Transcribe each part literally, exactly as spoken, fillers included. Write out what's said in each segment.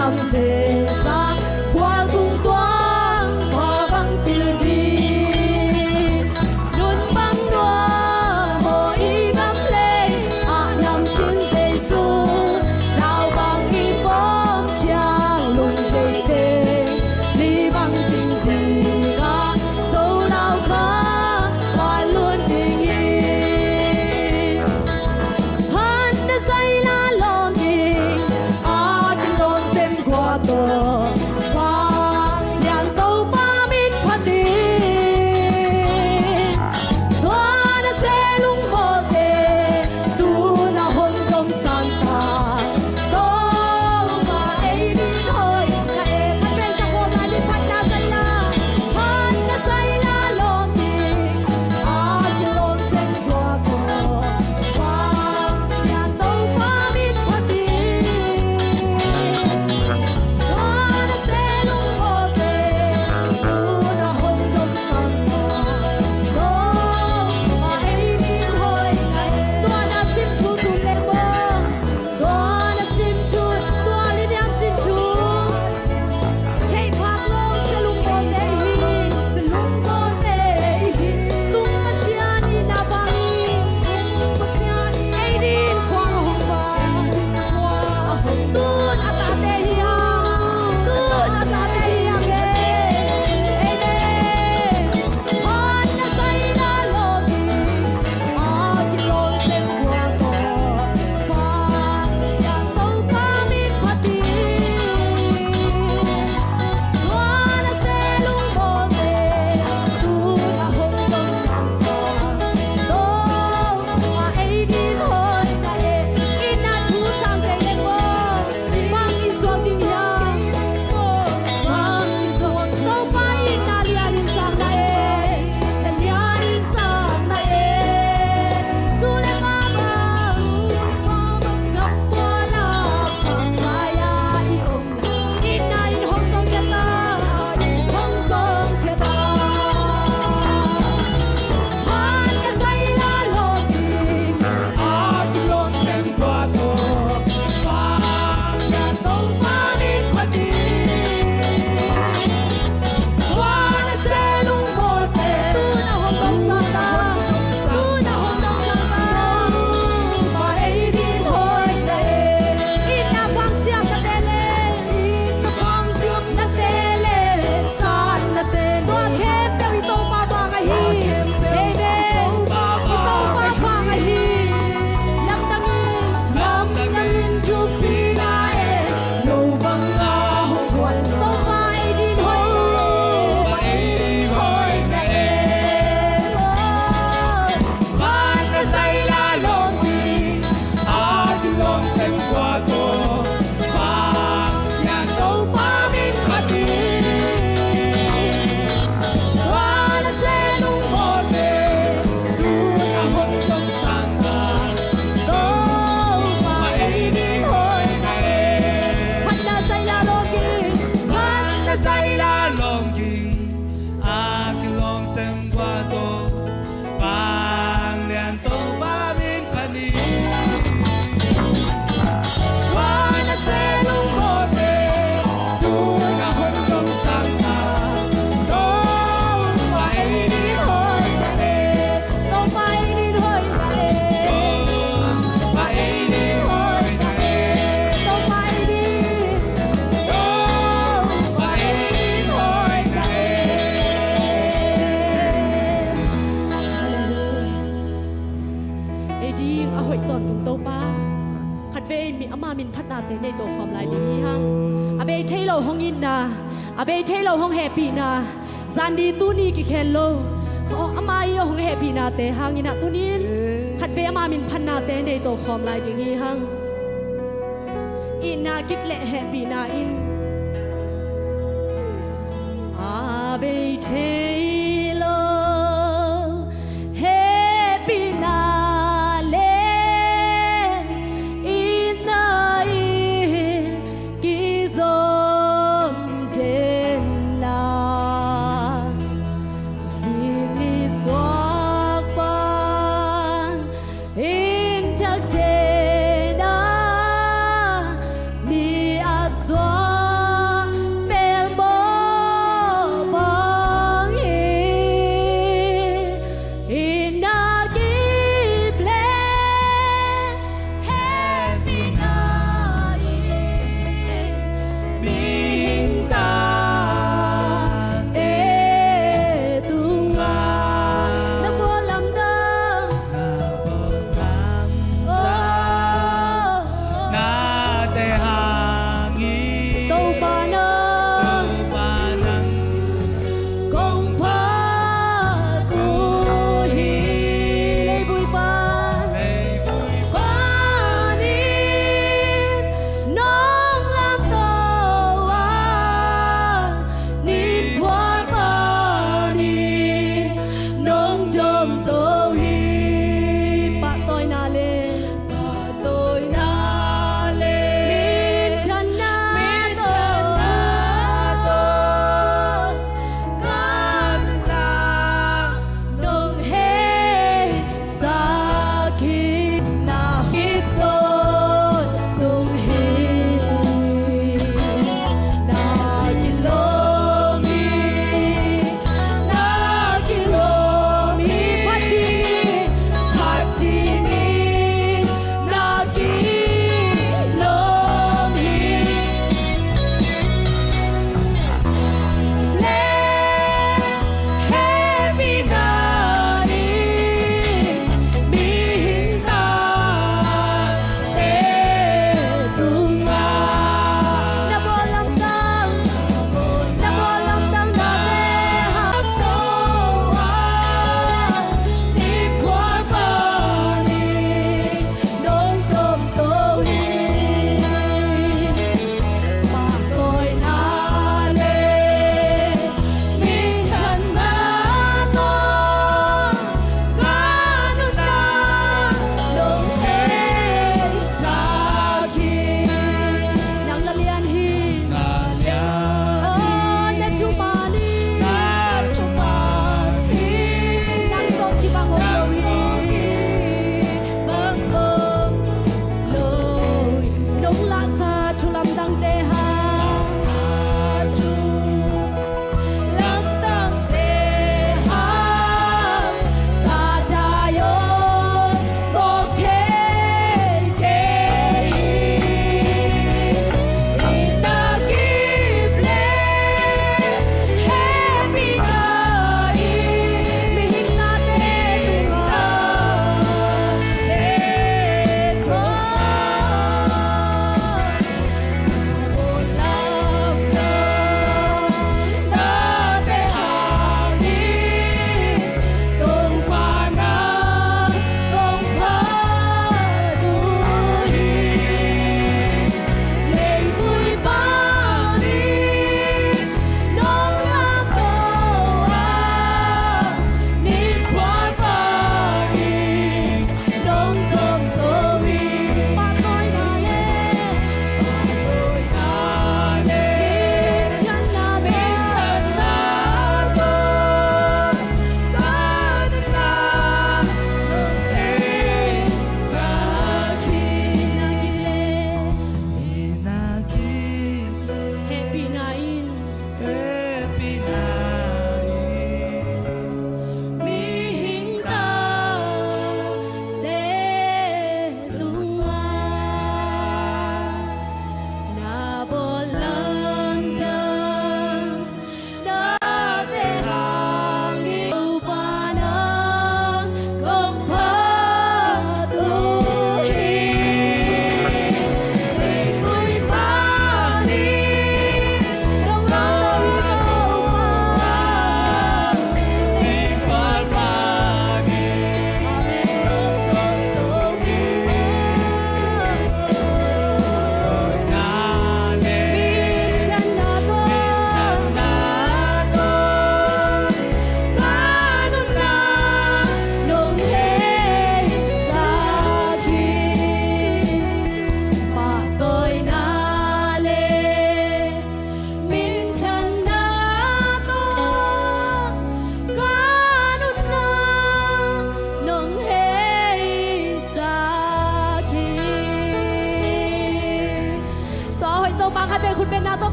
Lamte sang khual tung tuang khual bang pil ding. Nun bang nuam aw i gam lei ah nam cin Jesu. Nau bang i pom ciang lungte teng li bang cing ding a so nau kha khual lun ding hi. Phan na zai la lawm ding a kilawm sem khua tawh Vanglian Topa min phat ding. Tua na se lungmawlte tu na hong dong santa. Topa ei min hoih na e. Khat pen sa khawm lai ni. Phan na zai la, phan na zai la lawm ding a kilawm sem khua tawh Vanglian Topa min phat ding. Tua na se lungmawlte tu na hong dong santa. Topa ei min hoih na e. Tua na sim thu sun le maw. Tua na sim thu, tua li niam sim thu. Thei phak lo, se lungmawlte i hi, se lungmawlte i hi. Tung Pasian i na bang, tung Pasian i ei din khua a hong bang, khua a hong tun a tate hi a, tun a tate hi a ke. Amen. Phan na zai la lawm ding a kilawm sem khua tawh Vanglian Topa min phat ding. Tua na se lungmawlte tu na hong dong santa. Topa ei din hoih na e. I na thu sang teng le maw. Bang i suak ding hiam? Bang i suak. Topa i na lian in sang na e. Na lian in sang na e. Su le ma bang, gam bua la, gam bua la i om. I na in hong song khia ta, hong song khia ta. Phan na zai la lawm ding a kilawm sem khua tawh Vanglian Topa min phat ding. Tua na se lungmawlte tu na hong dong santa, tu na hong dong santa. Topa ei din hoih na e. I na bang siam na te le, i na bang siam na te le, san na te le. Tua khempeuh i Topa bang ahi. Amen. I Topa bang ahi. Lamdang in, lamdang in thupi na e. No bang a hong khual Topa ei din hoih na e. Topa ei din hoih na e. Oh. Phan na zai la lawm ding a kilawm sem khua tawh Vanglian Topa min phat ding. Tua na se lungmawlte tu na hong dong santa. Topa ei din hoih na e. Phan na zai la lawm ding, phan na zai la lawm ding a kilawm sem khua tawh Vanglian Topa min phat ding. Tua na se lungmawlte tu na hong dong santa. Topa ei din hoih na e. Topa ei din hoih na e. Topa ei din hoih na e. Topa ei din. Topa ei din hoih na e. Hallelujah. Ei ding a hoih tawntung Topa. Khatvei mi ama min phatnate nei to khawm lai ding hi hang. A bei thei lo hong itna, a bei thei lo hong hehpihna, zan ni tuni kikhel lo. Aw, ama i hong hehpihnate hangin ah tunin khatvei ama min phatnate nei to khawm lai ding hi hang. Itna kip le hehpihna in a bei thei lo hehpihna le itna in kizom den la, zing ni suak pan in thak den a, ni a suak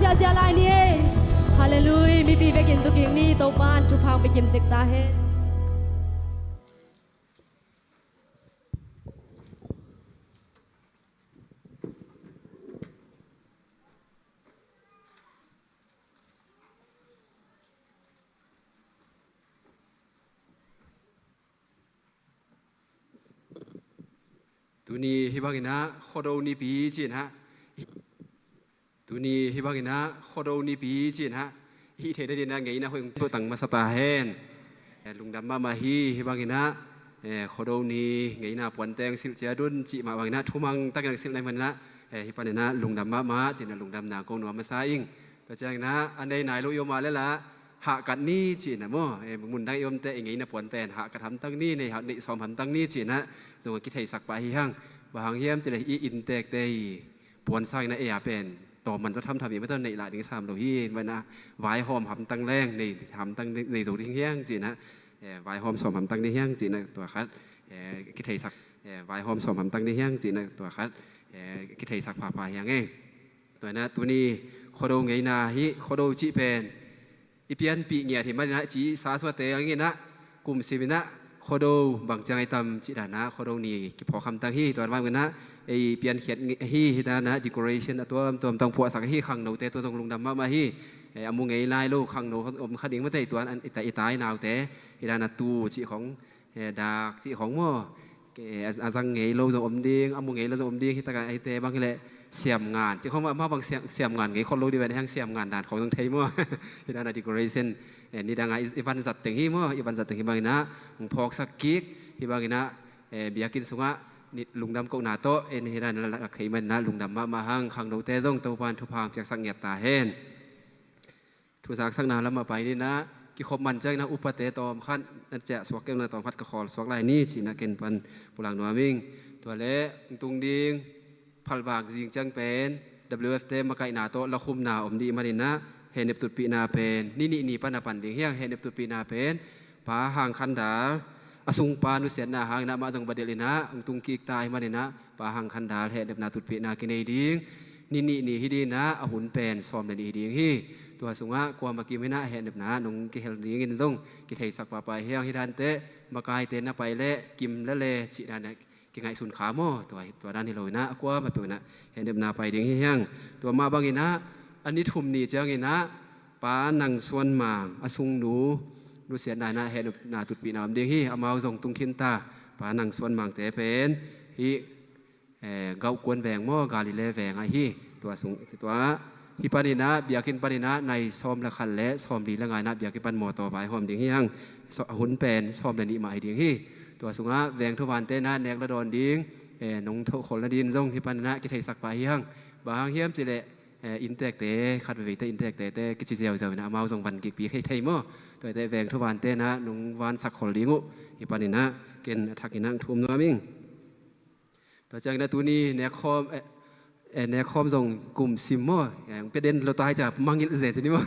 Ziahziah lai ni ei. Halleluiah. Mipi vekin tu kik ni, Topa'n thupha hong pia kim tek ta hen. Tuni hih bangin ah Khuado nipi ci-in ah, tuni hih bangin ah Khuado nipi ci-in ah, hih theihna dingin ah ngeina hoih hong tuah tang masa ta hen. Eh, lungdam mahmah hi. Hih bangin ah, eh, Khuado ni ngeina puante hong silh ciat un cih mah bangin ah, thumang takin hong silh na hih manin ah, eh, hih panin ah lungdam mahmah ci-in ah lungdamna kong nuam masa ing. Tua ciangin ah, a nei nai lo i om a leh lah hahkat ni ci-in ah maw, eh, mun dang i omte i ngeina puan pen hahkat hamtang ni, nei ha-, neih sawm hamtang ni ci-in ah zong a kitheisak pah hi hang. Bang hang hiam cih leh i inntekte i puan sangin ah ei a pen tawm man tua thamtham i mah tawh neih lah ding sam lo hi. Mah in ah vaihawm hamtang leng nei hamtang nei, nei zo ding hi hang ci-in ah, eh, vaihawm sawm hamtang ding hi hang ci-in ah tua khat, eh, kitheisak, eh, vaihawm sawm hamtang ding hi hang ci-in ah tua khat, eh, kitheisak phapha hi hang ei. Tua in ah tuni Khuado ngeina hi. Khuado cih pen i pianpih ngiat hi manin ah, ci sa suate hangin ah, kum simin ah Khuado bang ciang ai tam cih dan ah Khuado ni kiphawk hamtang hi. Tua bangin ah ei piankhiat nge-, hi, hih dan ah decoration a tuamtuam tawh hong phuahsak hi. Khangnote tua zong lungdam mahmah hi. Eh, a mu ngei lai lo khangno om kha ding mate, tua an i ta, i ta i naute hih dan ah tu cih khong, eh, dak cih khong maw, eh, a, a zang ngei lo zong om ding, a mu ngei lo zong om ding. Hih takah eite bang hi leh siamngan cih khong, amau bang siam, siamngan ngei khol lo ding ven, hang siamngan dan khong zong thei maw. Hih dan a decoration, eh, nidang a i, i vanzat teng hi maw, i vanzat teng hih bangin ah hong phawksak kik. Hih bangin ah, eh, biakinn sungah ni, lungdam kohna tawh, eh, hih dan a lak thei manin ah lungdam mahmah hang. Khangnote zong Topa'n thupha hong piaksak ngiat ta hen. Thuzaksakna lam a pai ni in ah, kikhop man ciangin ah upate tawm khat, na ciah suak kei un la tawm khat ka khawl suak lai ni ci-in ah ken pan pulak nuam ing. Tua leh hong tung ding phalvak zing ciang pen W F te makaihna tawh lakhumna om ding manin ah, hehnep tutpihna pen ni nih ni pan a pan ding hi hang. Hehnep tutpihna pen Pa Hang Khan Dal, a sungpa nusiatna hangin ah amah zong va delh in ah hong tung kik ta hi manin ah, Pa Hang Khan Dal hehnepna tutpihna kinei ding. Ni nih ni hi ding in ah, a hun pen sawm le nih hi ding hi. Tua sungah kuamah kim in ah hehnepna nong kihel dingin zong kitheisak pahpah hi hang. Hih dante makaite na pai leh kim le le cih dan ah kingaihsun kha maw. Tua, tua dan hi lo in ah, a kuamah peuh in ah hehnepna pai ding hi hang. Tua mah bangin ah, a ni thum ni ciangin ah Pa Nang Suan Mang, a sungnu nusiatna in ah hehnepna tutpihna om ding hi. Amau zong tung khin ta. Pa Nang Suan Mangte pen hih, eh, Gauhkuan veng maw, Galilee veng ah hi. Tua sung, tua hih panin ah, biakinn panin ah nai sawm le khat le sawmli le nga in ah biakinn pan mawtaw vaihawm ding hi hang. Saw-, a hun pen sawm le nih mah hi ding hi. Tua sungah veng thuvante in ah nek le dawn ding, eh, nong thohkholna dingin zong hih panin ah kitheisak pah hi hang. Bang hang hiam cih leh, eh, inntekte, khat veve te inntekte te kici ziauziau in ah amau zong van kikpi kei thei maw. Tuate veng thuvante in ah nong vansak khol ding uh. Hih panin ah ken a thakin ah hong thum nuam ing. Tua ciangin ah tuni nekkhawm, eh, eh, nekkhawm zong kum sim maw, eh, hong pia den lo ta hi cia, mangngilh zen ci ni maw.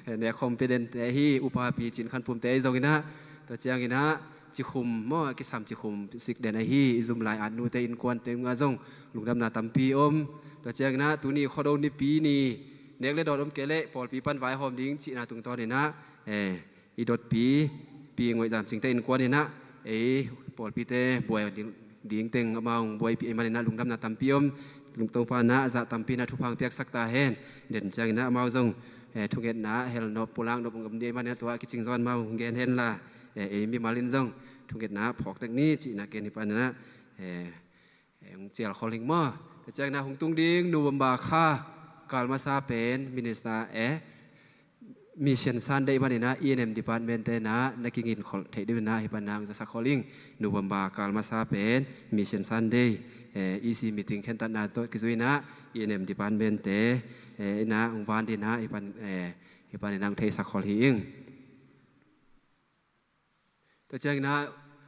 Eh, nekkhawm pia dente ahi upa Pi Cin Khan Pum te ahi zongin ah, tua ciangin ah cikhum maw, a kisam cikhum sik den ahi i zum lai at nute innkuante tungah zong lungdamna tampi om. Tua ciangin ah tuni Khuado nipi ni, nek le dawn om kei leh pawlpi pan vaihawm ding cihna tungtawnin ah, eh, i dotpi Pi Ngoih Zam Cingte innkuan in ah, ei pawlpite buai ding, ding teng amau hong buaipih ahih manin ah lungdamna tampi om. Topa in ah a zah tampi in ah thupha hong piaksak ta hen. Den ciangin ah amau zong, eh, thungetna hel nop, pulak nop hong om ding ahih manin ah tua a kicing zaw in amau hong gen hen la, eh, ei mimal in zong thungetna phawk tek ni cihna ken hih panin ah, eh, eh, hong cial khol ing maw. Tua ciangin ah hong tung ding November kha kal masa pen Minister, eh, Mission Sunday ahih manin ah E and M department te in ah na kingin khol theih ding in ah hih panin ah hong zasak khol ing. November kal masa pen Mission Sunday, eh, E C meeting khentatna tawh kizui in ah E and M department te, eh, in ah hong van ding in ah hih pan, eh, hih panin ah hong theisak khol hi ing. Tua ciangin ah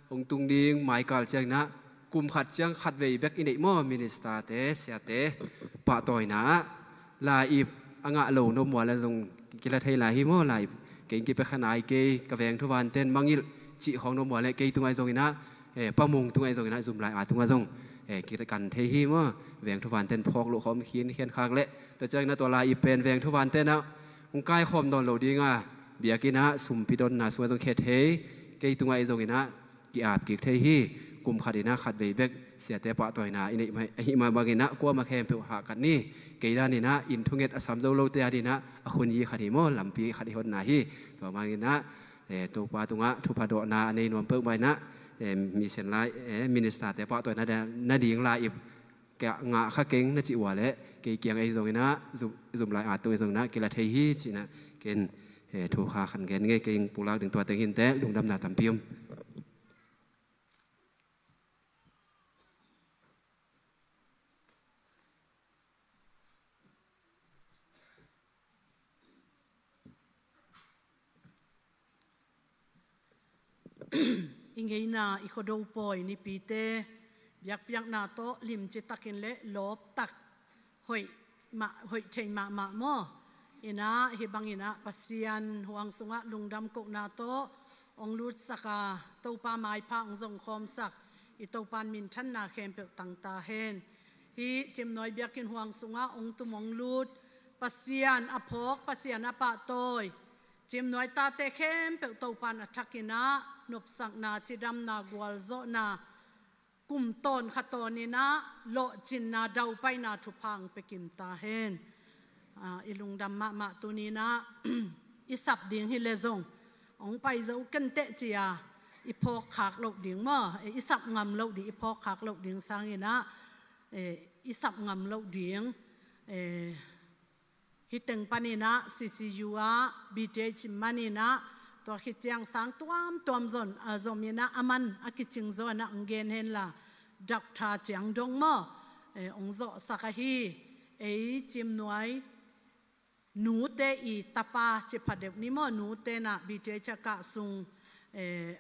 hong tung ding mai kal ciangin ah kum khat ciang khatvei bek i neih maw, minister te, siate pahtawina ah lai-ip a ngah lo na om uh a leh zong kila thei lai hi maw, lai-ip kei in kipia kha nai kei, ka veng thuvante'n mangngilh cih khawng na om uh a leh kei tungah ahi zongin ah, eh, Pa Mung tungah ahi zongin ah, zum lai-at tungah zong, eh, kikan thei hi maw. Veng thuvante'n phawk loh khawm khin khian khak leh, tua ciangin ah tua lai-ip pen veng thuvante'n ah hong kaikhawm nawn lo ding a, biakinn ah sumpi donna sungah zong khe thei, kei tungah i zongin ah ki-ap kik thei hi. Kum khat in ah khat vei bek siate pahtawina i neih mah, ahih mah bangin ah kuamah khempeuh hahkat ni. Kei dan in ah inn thunget a sam zo lote adingin ah a khunyi khat hi maw, lampi khat i honna hi. Tua bangin ah, eh, Topa tungah thupha dawhna a nei nuam peuhmah in ah, eh, mission lai, eh, minister-te pahtawina nading lai-ip ka ngah kha keng na cih uh leh, kei kiang ei zongin ah, zum, zumlai-at tung ei zongin ah kila thei hi ci-in ah ken, eh, thu kha khan gen ing ei. Kei hong pulak ding tua teng hi inteh, lungdamna tampi om. I ngeina, i Khuado pawi nipite, biakpiakna tawh limci takin le lawp tak, hoih mah, hoih thei mahmah maw. In ah hih bangin ah Pasian huang sungah lungdam kohna tawh hong lutsak a, Topa maipha hong zongkhawmsak i Topa'n minthanna khempeuh tang ta hen. Hih Cimnuai biakinn huang sungah hong tum hong lut Pasian a phawk, Pasian a pahtawi Cimnuai tate khempeuh Topa'n a thakin ah nopsakna, cidamna, gualzawhna, kum tawn kha tawnin ah lawhcinna, daupaina thupha hong pia kim ta hen. Ah, i lungdam mahmah. Tuni-in ah i sap ding hi leh zong hong pai zo kenteh ci-a i phawk khak loh ding maw, eh, i sap ngam loh ding, i phawk khak loh ding sangin ah, eh, i sap ngam loh ding, eh, hih teng panin ah C C U ah B Th manin ah, tua khit ciang sang tuamtuam zong, ah, zom in ah, aman a kicing zaw in ah hong gen hen la, Doctor Ciang Dong maw, eh, hong zawhsak ahi. Ei Cimnuai nute i tapa ci pha deuh ni maw, nute in ah B Th a kah sung, eh,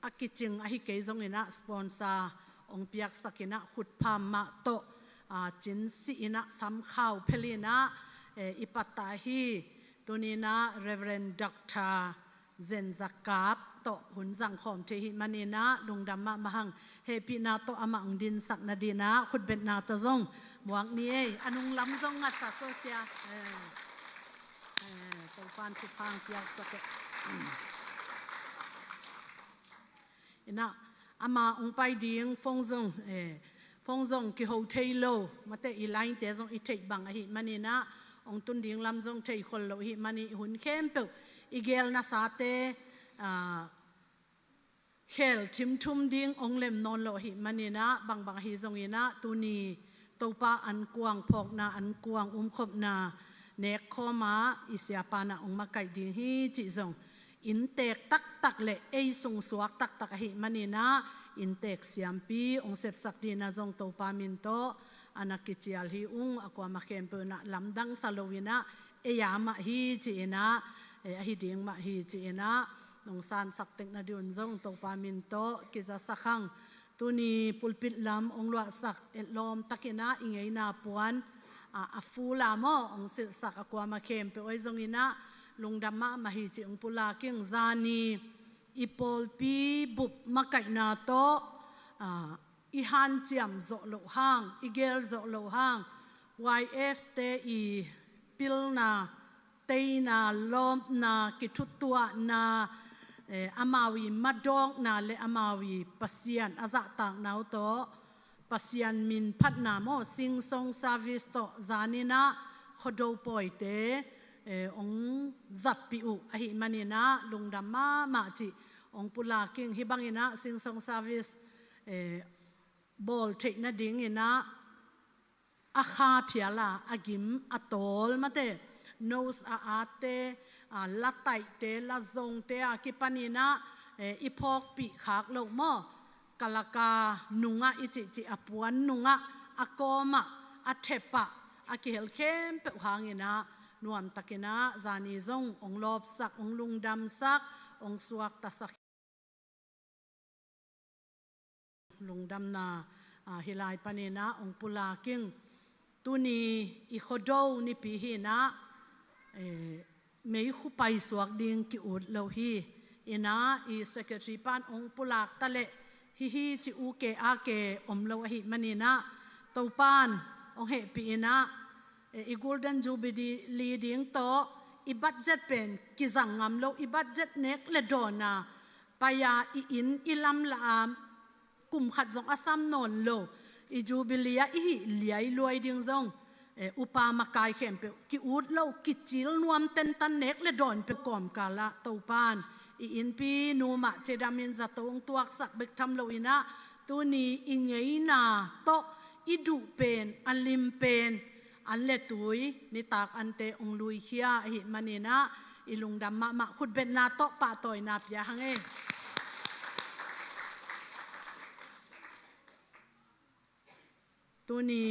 a kicing ahi kei zongin ah sponsor hong piaksak in ah, khutpham mah tawh, ah, cin sih in ah, samkhau phel in ah, eh, i pat ta hi. Tuni-in ah Reverend Doctor Zen Za Kap tawh hun zangkhawm thei hih manin ah lungdam mahmah hang. Hehpihna tawh amah hong dinsak nadingin ah khutbetna tawh zong muak ni ei. A nunglam zong ngatsak ko sia. Eh, eh, Topa'n thupha hong piaksak e. In ah ama hong pai ding phone zong, eh, phone zong kiho thei lo, mate, i line-te zong i theih bang ahih manin ah, hong tun ding lam zong thei khol lo ahih manin, i hun khempeuh i geel nasate, ah, khel thimthum ding hong lem nawn lo ahih manin ah, bangbang ahi zongin ah, tuni Topa ankuang phawkna, ankuang umkhopna nekkhawm a, i siapa'n ah hong makaih ding hi cih zong, inntek taktak le ei sung suak taktak ahih manin ah, inntek siampi hong sepsak dingin ah zong Topa min tawh a na kicial hi ung. A kuamah khempeuh in ah lamdang sa loin ah, ei a mah hi ci-in ah, eh, ahi ding mah hi ci-in ah, nong sansak tek nading un zong Topa min tawh kizasak hang. Tuni pulpit lam hong luahsak etlawm takin ah, i ngeina puan, ah, a full a maw, hong silhsak a kuamah khempeuh ahi zongin ah lungdam mahmah hi cih hong pulak ing. Zani i pawlpi bup makaihna tawh, ah, i hanciam zawh loh hang, i geel zawh loh hang, Y F te i pilna, teina, lawpna, kithutuahna, eh, amau i madawkna le amau i Pasian a zahtakna uh tawh, Pasian min phatna maw, Sing Song service tawh zanin ah Khuado pawite, eh, hong zatpih uh ahih manin ah lungdam mahmah cih hong pulak ing. Hih bangin ah Sing Song service, eh, bawl theih nadingin ah, a kha phial a, a gim a tawl mate, nose a atte, a, la taihte, la zongte a kipanin ah, eh, i phawkpih khak loh maw, kalaka nungah i cihcih a puan nungah, a kawmah, a thepah a kihel khempeuh hangin ah, nuamtakin ah zani zong hong lawpsak, hong lungdamsak, hong suaktasak. Lungdamna, ah, hih lai panin ah hong pulak ing. Tuni i Khuado nipi hi-in ah, eh, meikhu paisuak ding ki-ut lo hi. In ah i secretary pa'n hong pulak ta leh, Hihi ci u ke a ke om lo ahih maninah, Topan hong hehpih inah, eh, i Golden Jubilee ding tawh i budget pen kizang ngam lo, i budget nek le dawna pai-a i inn i lamla-a kum khat zong a sam nawn lo, i Jubilee ah i hih liailuai ding zong, eh, upa makai khempeuh ki-ut lo, kicil nuam tentan nek le dawn peuh kawmkalah Topan i innpi nu mah cidamin zato hong tuaksak bek tham loinah, tuni i ngeina tawh i duh pen, a lim pen, an le tui nitak ante hong luikhia ahih maninah, i lungdam mahmah, khutbetna tawh pahtawina pia hang ei. Tuni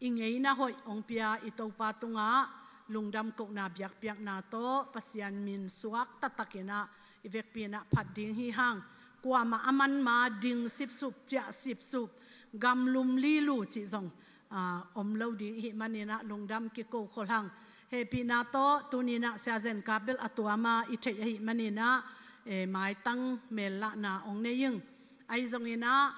i ngeina hoih hong pia i Topa tungah lungdam kohna biakpiakna tawh Pasian min suak taktakinah i vekpi inah phat ding hi hang. Kuamah a manma ding sipsup, ciah sipsup, gamlum lilu cih zong, ah, om lo ding ihih maninah lungdam kiko khol hang. Hehpihna tawh tuninah Sia Zen Kap bel a tuama i theih ahih maninah, eh, maitang mellahna hong nei ing. Ahi zonginah,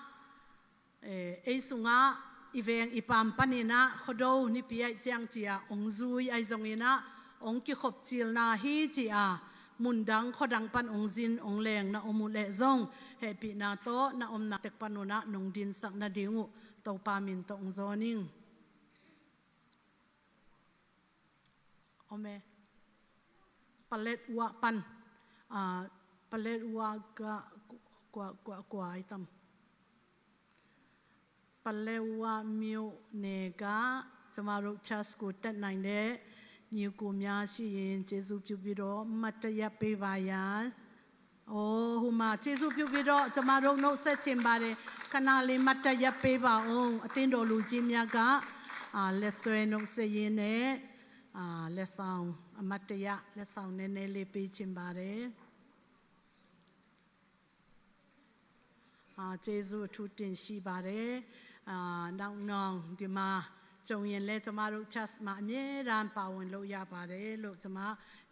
eh, ei sungah i veng i paam paninah Khuado nipi aih ciang cia hong zui ahi zonginah hong kikhopcilna hi ci-a mundang khuadang pan hong zin hong leng na om uh leh zong, hehpihna tawh na omna tek panunah nong dinsak nading uh Topa min tawh hong zawn ing. Om e. Paletwa pan, ah, Paletwa gah kua, kua, kua, kua ai tam. Paletwa မြို့နယ်က ကျမတို့ church ကို တက်နိုင်တဲ့ ညီအစ်ကိုများရှိရင် ကျေးဇူးပြုပြီးတော့ မှတ်တရပေးပါရန်။ အိုး ဟိုမှာ ကျေးဇူးပြုပြီးတော့ ကျမတို့ နှုတ်ဆက်ချင်ပါတယ်။ ခဏလေး မှတ်တရပေးပါဦး။ အသင်းတော်လူကြီးများက အာ လက်ဆွဲနှုတ်ဆက်ရင်းနဲ့ အာ လက်ဆောင် အမှတ်တရ လက်ဆောင်နည်းနည်းလေး ပေးချင်ပါတယ်။ အာ ကျေးဇူးအထူးတင်ရှိပါတယ်။ အာ နောက်နောင် ဒီမှာ ကြုံရင်လည်း ကျမတို့ church မှာ အမြဲတမ်း ပါဝင်လို့ရပါတယ်လို့ ကျမ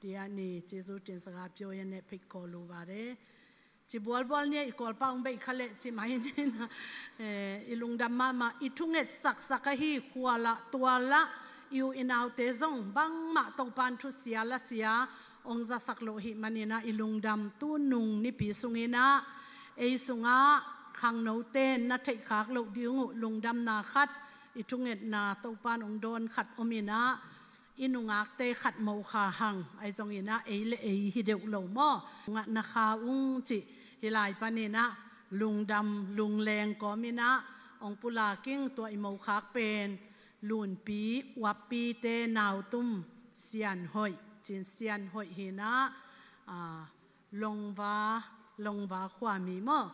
ဒီကနေ ကျေးဇူးတင်စကားပြောရင်းနဲ့ ဖိတ်ခေါ်လိုပါတယ်။ Ci bualbual nia, i Kawlpa hong bei kha leh ci mai ni na. Eh, i lungdam mahmah, i thunget saksak ahi, khualah tualah i u i naute zong bangmah Topan thusia lasia hong zasak loh ahih maninah i lungdam. Tu nung nipi sunginah ei sungah khangnote in na theihkhak loh ding uh lungdamna khat, i thungetna Topan hong dawn khat om inah, i nungakte khat mo kha hang, ahi zonginah ei le ei hi deuh lo maw? Nungah na kha ung cih hih lai paninah lungdam lungleng kawminah hong pulak ing. Tua i mokhak pen Lunpi Uappite Nautum Sianhoih, Cin Sianhoih hinah, ah, Longva, Longva khuami maw?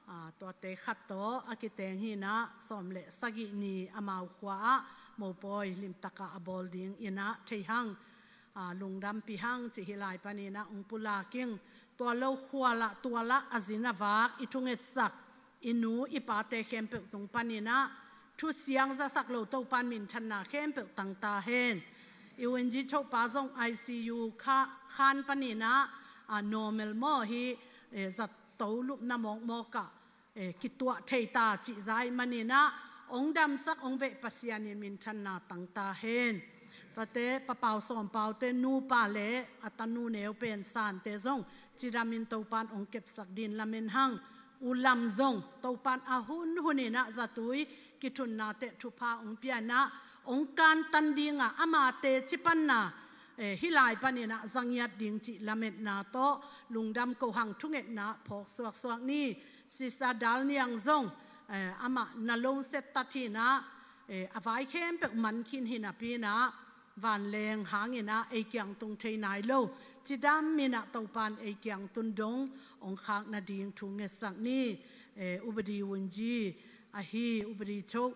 Ah, tuate khat tawh a kiteng hinah sawm le sagih ni amau khua ah mopawi limtakah a bawl ding inah thei hang, ah, lungdampi hang cih hih lai paninah hong pulak ing. Tua lo khualah tualah a zin a vak i thungetsak i nu i pate khempeuh tung paninah thusiang zasak lo Topan minthanna khempeuh tang ta hen. I Winji Chopa zong I C U kha, khan paninah, ah, normal maw hi, eh, zato lupna mawkmawkah, eh, kituah thei ta cih zai maninah hong damsak hong veh Pasian in minthanna tang ta hen. Tuate Pa Pau Sawm Paute nupa le a tanu neu pen Sante zong cidamin Topan hong kepsak din lamen hang. U Lam zong Topan a hunhun inah zatui kithunna teh thupha hong pia inah hong kantan dingah amate cipanna, eh, hih lai paninah zangiat ding cih lametna tawh lungdam ko hang. Thungetna phawk suaksuak ni. Sister Dal Niang zong, eh, amah na longset tat hinah, eh, a vai khempeuh man khin hi napi inah vanleng hanginah ei kiang tung thei nai lo. Cidam inah Topan ei kiang tun dong hong khak nading thu ngetsak ni. Eh, Upadi Winji ahi Upadi Cho,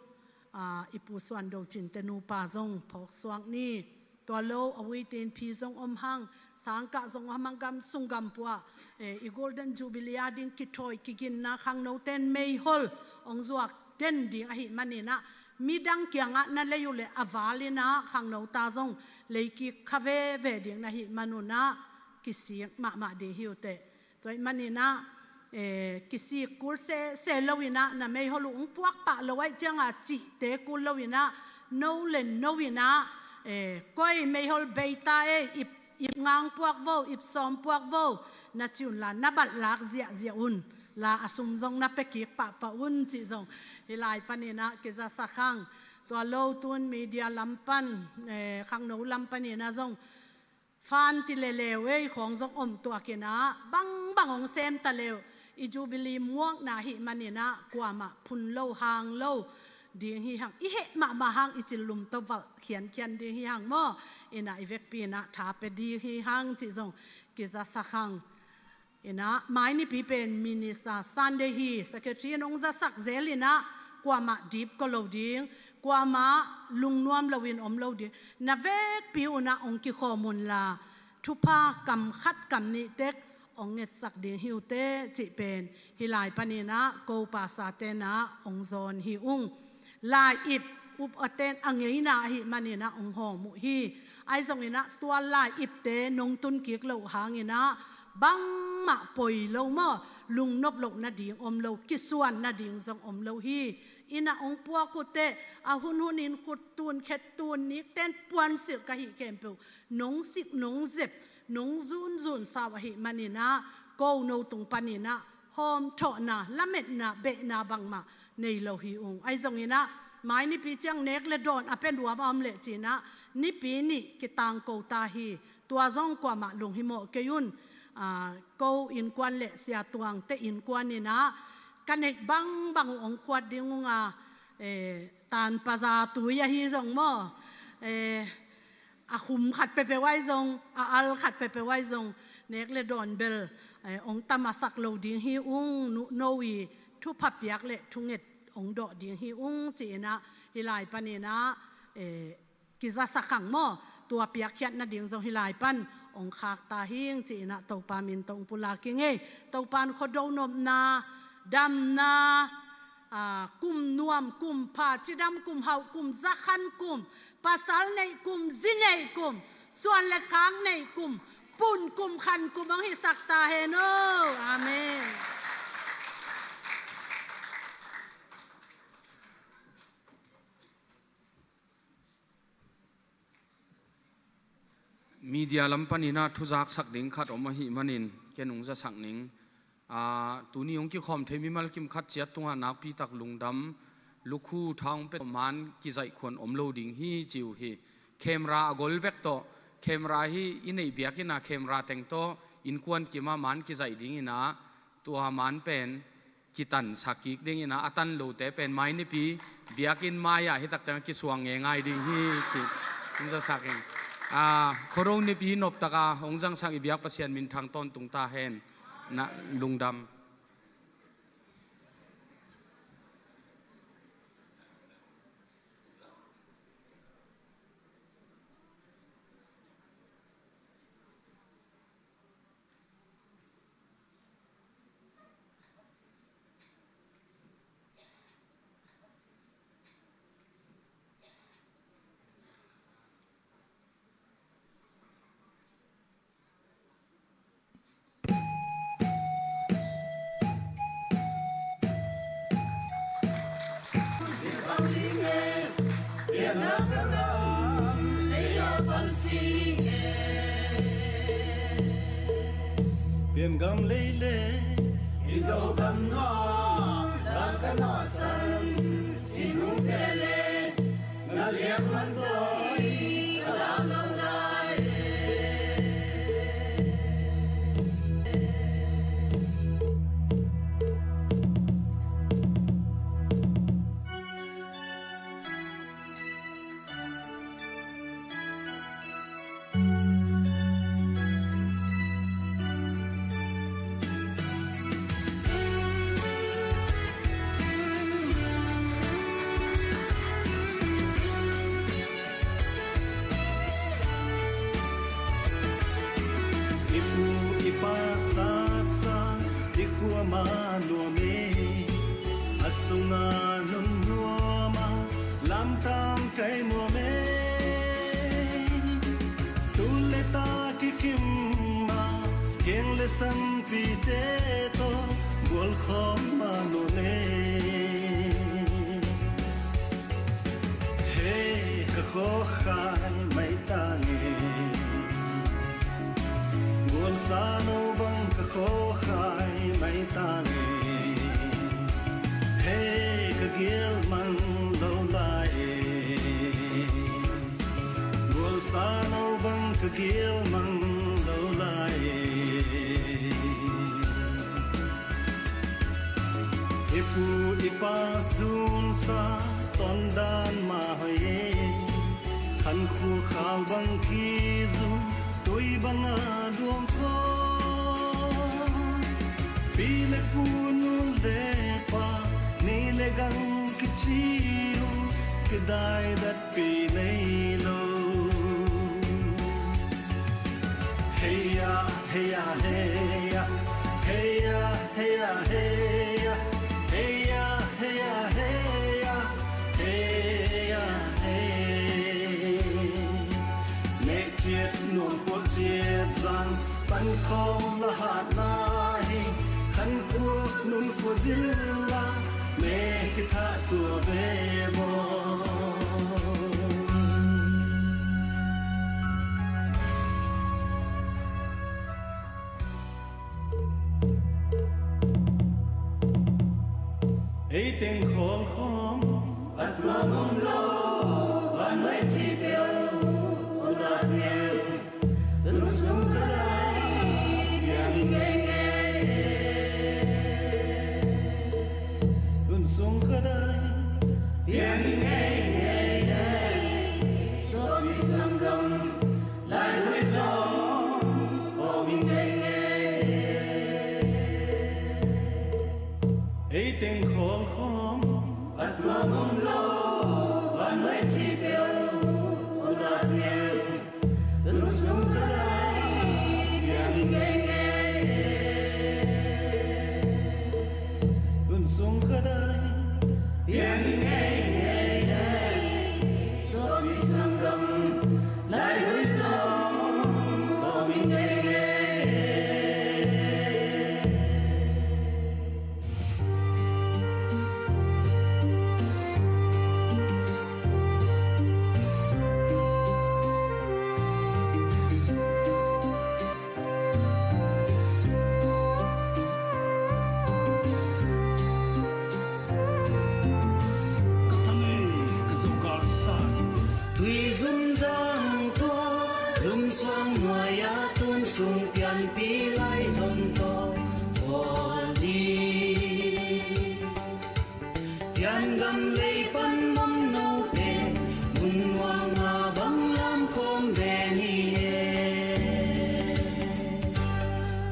ah, i Pu Suan Do Cinte nupa zong phawk suak ni. Tua lo a Wui Tin Phi zong om hang, sangkah zong om hang, gam sung gam pua, eh, i Golden Jubilee a ding kithawi kiginna khangnote in meihol hong zuak den ding ahih maninah midang kiangah na lei uh leh a val inah khangno ta zong leikik kha veve ding na hih manunah kisik mahmah ding hi uh teh. Tua ahih maninah eh, kisik kul sese lo in ah, na meihol uh hong puak pah lo ahih ciangah cihte kul lo in ah, no le no in ah, eh, koi meihol bei ta ei, ip, ip nga hong puak vo, ip sawm puak vo, na ci un la, na balh lak ziahziah un la, a sum zong na pia kik pahpah un cih zong hih lai panin ah kizasak hang. Tua lo tun media lam pan, eh, khangno lam panin ah zong fan ti le leu ei khawng zong om tuak in ah, bangbang hong sem ta leu, i Jubilee muakna ahih manin ah kuamah phun lo hang lo ding hi hang, i heh mahmah hang i cil lum tawh valh khiankhian ding hi hang maw. In ah i vekpi in ah tha pia ding hi hang cih zong kizasak hang. In ah mai nipi pen Minister Sunday hi, secretary in hong zasak zel in ah kuamah dip ko lo ding, kuamah lungnuam lo in om lo ding. Na vekpi un ah hong kikhawm un la, thupha kam khat kam nih tek hong ngetsak ding hi uh teh cih pen hih lai panin ah ko pastor ten ah hong zawn hi ung. Lai-ip upate in a ngeina ahih manin ah hong hawm uh hi. Ahi zongin ah tua lai-ipte nong tun kik loh hangin ah bangmah poi lo maw, lungnop loh nading om lo, kisuan nading zong om lo hi. In ah hong puak uh teh a hunhun in khut tun, khet tun, nikten puansilh ka hih khempeuh nong sik, nong zep, nong zunzun sau ahih manin ah ko no tung panin ah hawmthawhna, lametna, behna bangmah nei lo hi ung. Ahi zongin ah mai nipi ciang nek le dawn a pia nuam a om leh ci-in ah nipi nih kitangko ta hi. Tua zong kuamah lunghimawh kei un. Ah, ko innkuan le Sia Tuangte innkuan in ah ka neih bangbang uh hong khuat ding ung a, eh, tanpaza tui ahi zong maw, eh, a khum khat peuhpeuh ahi zong, a al khat peuhpeuh ahi zong, nek le dawn bel, eh, hong tamasak lo ding hi ung, no, no i thupha piak le thunget hong dawh ding hi ung ci-in ah hih lai panin ah, eh, kizasak hang maw. Tua piakkhiat nading zong hih lai pan hong khak ta hing ci-in ah Topa min tawh hong pulak hi ing ei. Topa in khuado nopna, damna, ah, kum nuam, kum pha, cidam kum hauh kum, zakhan kum, pasal neih kum, zi neih kum, suan le khak neih kum, pun kum, khan kum hong hisak ta hen aw. Amen. Media lam panin ah thuzaksak ding khat om ahih manin ken hong zasak ning. Ah, tuni hong kikhawm thei mimal kim khat ciat tungah nakpitak lungdam, lukhu tha hong pia, man kizaih khuan om lo ding hi ci uh hi. Camera a gol bek tawh, camera hi i neih biakinn ah camera teng tawh innkuan kim ah man kizaih dingin ah tua man pen kitansak kik dingin ah, a tan lote pen mai nipi biakinn mai-ah hi tak teng kisuang ngeingai ding hi ci hong zasak ing. Ah, khuado nipi noptak a hong zangsak i biak Pasian minthang tawntung ta hen. Na lungdam. Piangam lei le i Zogam nuam, Bangka nuam san, Sinung te le na liang man toi ka lam lo lai. I pu i pa saksa i kuama nuam e, a sunga nun nuama lamtam kai nuam e. Tul le ta kikim a keng le sanpite tawh Gualkhawm mah no le, hei ka khawkhai mai ta nge. Gualsa no bang ka khawkhai mai ta nge. Hei ka gial mang lo lai e. Gualsa no bang ka gial mang lo lai e. I pu i pa zunsa ton dan mah hoih e. Khan khua khau bang kizum, tui banga luang khawm. Pi le pu, nu le pa, ni le gang kici uh, kidaidatpih nei lo. Hei ya, hei ya, hei ya. Hei ya, hei ya, hei ya. Hei ya, hei ya, hei ya. Hei ya, hei. Nek ciat nuam khua ciat zang, pan khawm la hatna hi. Khan khua nun khua zil la, mek hi thah tua ve maw. Ei teng khawl khawm a tuam om lo, vanmai ci peuh, hong la peuh. Tun sung ka dai, piang hi ngeingei. Tun sung ka dai, piang hi ngeingei. Suakmi sanggam, laihui zong khawm hi ngeingei. Ei teng khawl khawm a tuam om lo, vanmai ci peuh, hong la peuh. Tun sung ka dai, piang hi ngeingei. Tun sung ka dai, piang hi ngeingei. Suakmi sanggam, laihui zong khawm hi ngeingei. Ka tham e, ka zo kal sa. Tui zum zang tua, lum suang nuai-ah tun sung pianpih lai zom tawh khawl ding. Pian gam lei pan om note, mun nuam nga bang lam khawm ve ni e.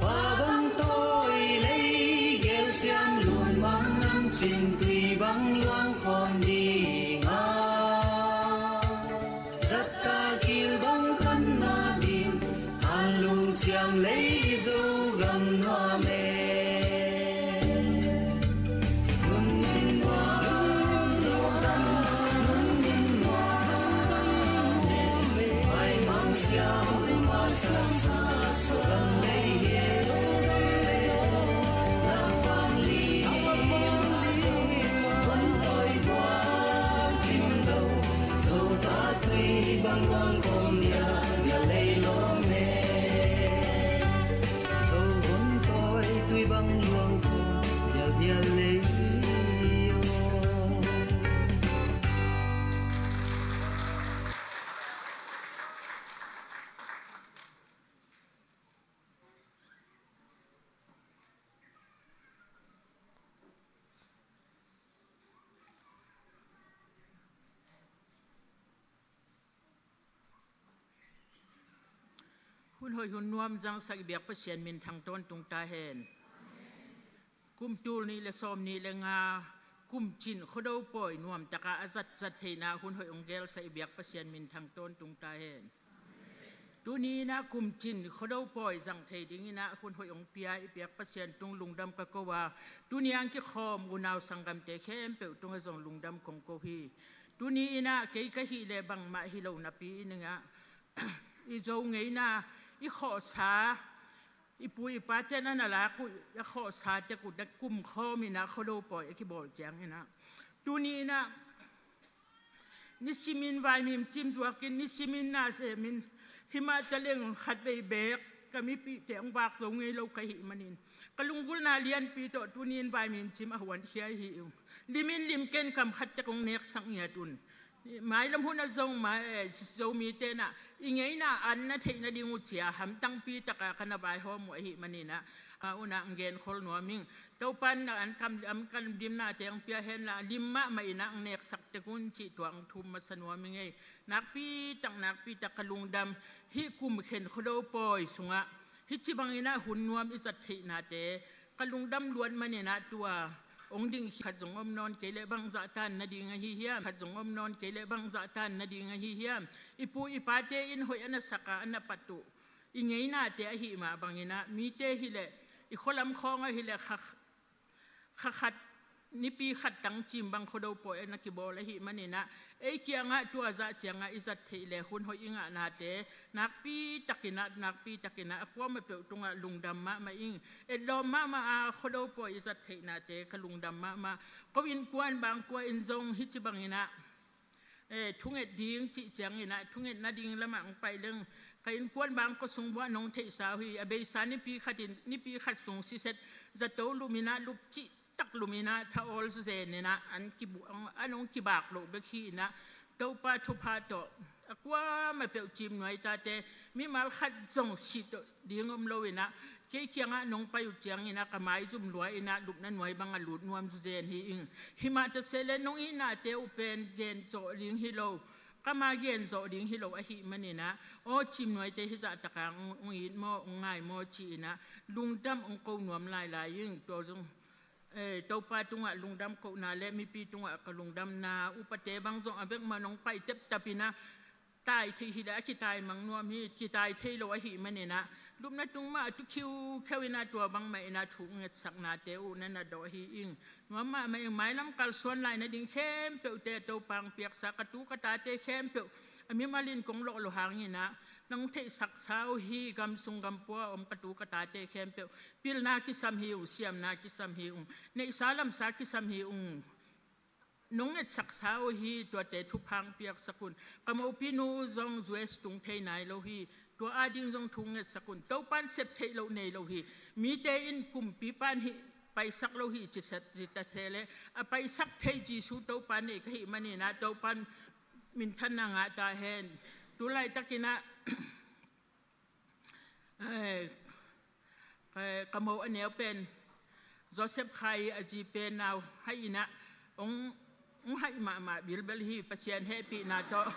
Pa bang tawi lei gel siam lun bang nam cin tui bang luang khawm ding a. Zatta kil bang khan na ding, an lung ciam lei i Zogam nuam e. Nunning nuam Zogam, nunning nuam Zogam e. Pai mang siam ma siam sa Zogam lei e. Zogam lei e. Nang bang li ma Zogam, wan toi tua cim lo. Zo ta tui bang luang khawm dial dial lei lawm e. Zo vun tawi tui bang luang khawm dial dial lei aw. Hun hoih hun nuam zangsak i biak Pasian minthang tawntung ta hen. Kum tul nih le sawm nih le nga, kum cin Khuado pawi nuamtaka a zatzat theihna hun hoih hong gelsak i biak Pasian minthang tawntung ta hen. Tuni inah kum cin Khuado pawi zang thei dinginah hun hoih hong pia i biak Pasian tung lungdam ka ko a, tuni ang kikhawm unau sanggamte khempeuh tungah zong lungdam kong ko hi. Tuni inah kei ka hih leh bangmah hi lo napi inah i Zo ngeina i khawhsa I pu i pate na na lak uh, a khawhsa tek uh, na kumkhawm in ah Khuado pawi a kibawl ciangin ah, tuni in ah nisimin vaimim cim zuakin, nisimin na semin, himah taleng khatvei beek ka mipihte hong vak zo ngei lo ka hih manin, ka lunggulhna lianpi tawh tuni in vaimim cim a huankhia hi ung. Limin lim ken, kam khat tek hong neksak ngiat un. Mailam hun a zong, mai, eh, Zomite na i ngeina an na theih nading uh cia hamtangpi taka ka na vaihawm uh ahih manin ah, a unah ang genkhol nuam ing. Topan na an kam, an kam dimnate ang pia henla, lim mahmah in ah ang neksak tek un cih tua ang thum masa nuam ing ei. Nakpitak, nakpitak ka lungdam. Hih kum khen Khuado pawi sungah hih ci bangin ah hun nuam i zat theihnate ka lungdam luat manin ah, tua hong ding khat zong om nawn kei leh bang zahtan nading ahi hiam? Khat zong om nawn kei leh bang zahtan nading ahi hiam? I pu i pate in hoih a na sak a, a na pat uh i ngeinate ahih mah bangin ah, mite hi leh, i khualam khawng ahi leh kha, kha khat, nipi khat tang cim bang Khuado pawi a na kibawl ahih manin ah, ei kiangah tua zah ciangah i zat theih leh hun hoih i ngahnate nakpitakin ah, nakpitakin ah a kuamah peuh tungah lungdam mahmah ing. Etlawm mahmah a Khuado pawi i zat theihnate ka lungdam mahmah. Ko innkuan bangkua in zong hih ci bangin ah, eh, thunget ding cih ciangin ah, thunget nading lamah ang pai leng, ka innkuan bangkua sung buah nong theihsa uh hi. A beisa nipi khat in, nipi khat sung siset zato lum in ah, lup cih tak lum in ah, tha awl zen in ah, an kibu-, an hong kibak loh bek hi in ah, Topa thupha tawh a kuamah peuh cim nuai tate, mimal khat zong si tawh ding om lo in ah, kei kiangah nong pai uh ciangin ah ka maizum lua in ah, lupna nuai bang a lut nuam zuzen hi ing. Himah ta se leh nong ihnate uh pen gen zawh ding hi lo, kama gen zawh ding hi lo ahih manin ah, aw cim nuaite hih zah taka hong, hong it maw, hong ngai maw ci in ah lungdam hong ko nuam lailai ing. Tua zong, eh, Topa tungah lungdam kohna leh mipi tungah ka lungdamna, upate bang zong a bek mah nong pai teptap in ah, tai thei hi leh a kitai mang nuam hi, kitai thei lo ahih manin ah, lupna tung mah a tu khiukheu in ah, tua bangmah in ah thu ngetsaknate uh na na dawh hi ing. Nuam mahmah ing. Mailam kalsuan lai nading khempeuhte Topa hong piaksa, ka tu ka tate khempeuh a mimal in kong lawh lo hangin ah, nong theihsaksa uh hi, gam sung gam pua a om ka tu ka tate khempeuh pilna kisam hi ung, siamna kisam hi ung, neihsa lamsa kisam hi ung. Nong ngetsaksa uh hi, tuate thupha hong piaksak un. Ka mopinu zong U S tung thei nai lo hi, tua ading zong thu ngetsak un. Topan sep theih loh nei lo hi. Mite in kumpipa in hih paisak lo hi ci sat, ci ta se leh, a paisak thei Jesu Topa nei ka hih manin ah, Topan minthanna ngah ta hen. Tu laitakin ah, eh, ka, ka mo a neu pen Joseph Khai, a zi pen nau haih in ah, hong, hong haih mahmah bilbel hi, Pasian hehpihna tawh.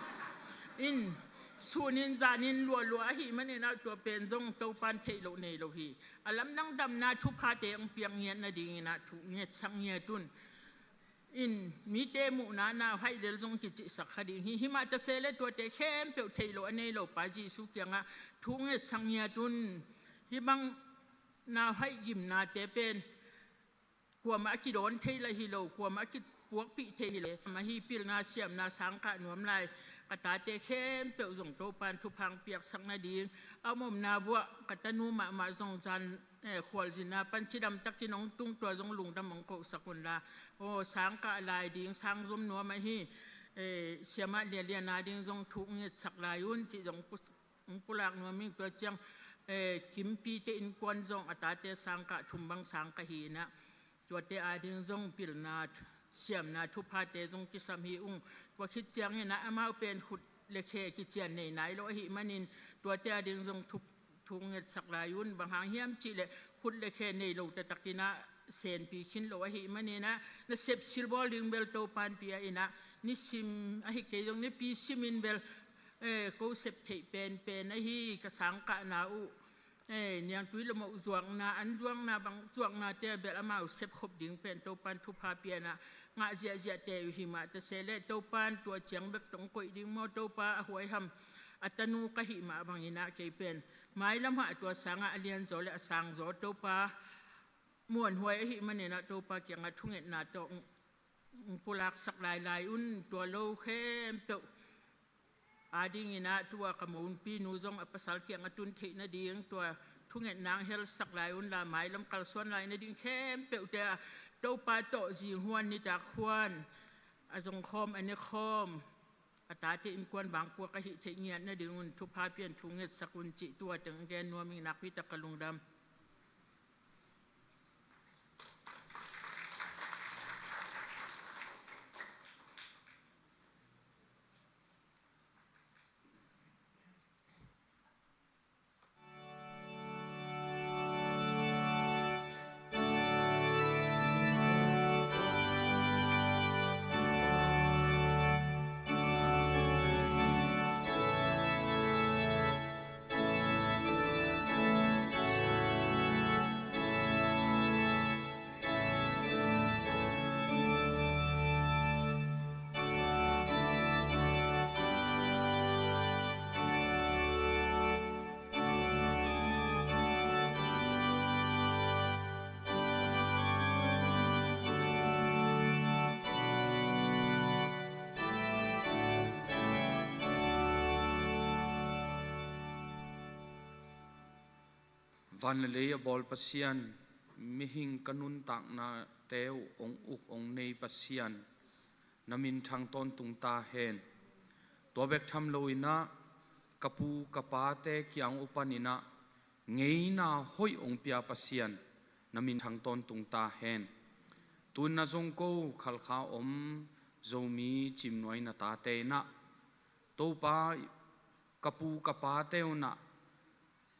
In, sun in zan in lualua ahih manin ah, tua pen zong Topan theih loh nei lo hi. A lamdang damna thuphate hong piak ngiat nadingin ah thu ngetsak ngiat un. In, mite muhna nau haih lel zong kicihsak kha ding hi. Himah ta se leh tuate khempeuh theih loh a nei lo pa Jesu kiangah thu ngetsak ngiat un. Hih bang nau haih gimnate pen kuamah a kidawn thei lah hi lo, kuamah a kipuakpih thei hi lo. Mah hi pilna siamna sangkah nuam lai ka tate khempeuh zong Topan thupha hong piaksak nading, a omomna buah ka tanu mahmah zong zan, eh, khualzinna pan cidam takin hong tung, tua zong lungdam hong kohsak unla. Aw, sangkah lai ding sang zom nuam ahi, eh, siamah lianlian ading zong thu ngetsak lai un cih zong pu-, hong pulak nuam ing. Tua ciang, eh, Kimpite innkuan zong a tate sangkah thum bang sangkah hi in ah, tuate ading zong pilna, siamna thuphate zong kisam hi ung. Tua khit ciangin ah amau pen khut le khe kician nei nai lo ahih manin, tuate ading zong thu, thu ngetsak lai un. Bang hang hiam cih leh khut le khe nei lo taktakin ah senpi khin lo ahih manin ah, nasep silbawl ding bel Topan pia in ah, nisim ahi kei zong nipi simin bel, eh, ko sep theih penpen ahi ka sangkahna uh. Eh, niangtui le moh zuakna, an zuakna bang zuaknate ah bel amau sepkhop ding pen Topan thupha pia in ah ngah ziahziahte uh hi. Mah ta se leh Topan tua ciang bek tawh hong koih ding maw, Topa a huaiham a tanu ka hih mah bangin ah kei pen mailam ah tua sangah a lianzaw le a sangzaw Topa muanhuai ahih manin ah Topa kiangah thungetna tawh hong, hong pulaksak lailai un. Tua lo khempeuh adingin ah tua ka mopinu zong a pasal kiangah tun theih nading, tua thungetna hong helsak lai unla, mailam kalsuan lai nading khempeuhte ah Topa tawh zinghuan nitak huan a zongkhawm a nekhawm a tate innkuan vangpuak ahih theih ngiat nadingun thupha pian thu ngetsak un cih tu-a teng gen nuam ing. Nakpitak ka lungdam. Van le lei a bawl Pasian, mihing ka nuntaknate uh hong uk hong nei Pasian, na minthang tawntung ta hen. Tua bek tham loinah ka pu ka pate kiang uh paninah ngeina hoih hong pia Pasian, na minthang tawntung ta hen. Tun na zong ko Khalkha om Zomi Cimnuai na tate inah Topa, ka pu ka pate unah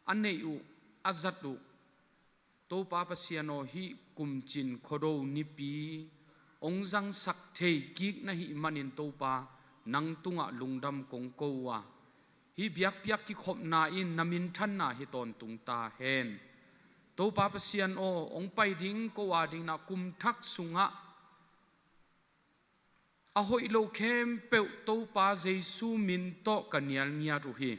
a neih uh, a zat uh Topa Pasian aw, hih kumcin Khuado nipi hong zangsak thei kik na hih manin Topa, nang tungah lungdam kong ko uh a, hih biakpiak kikhopna in na minthanna hi tawntung ta hen. Topa Pasian aw, hong pai ding ko a dinginah kum thak sungah a hoih lo khempeuh Topa Jesu min tawh ka nial ngiat uh hi.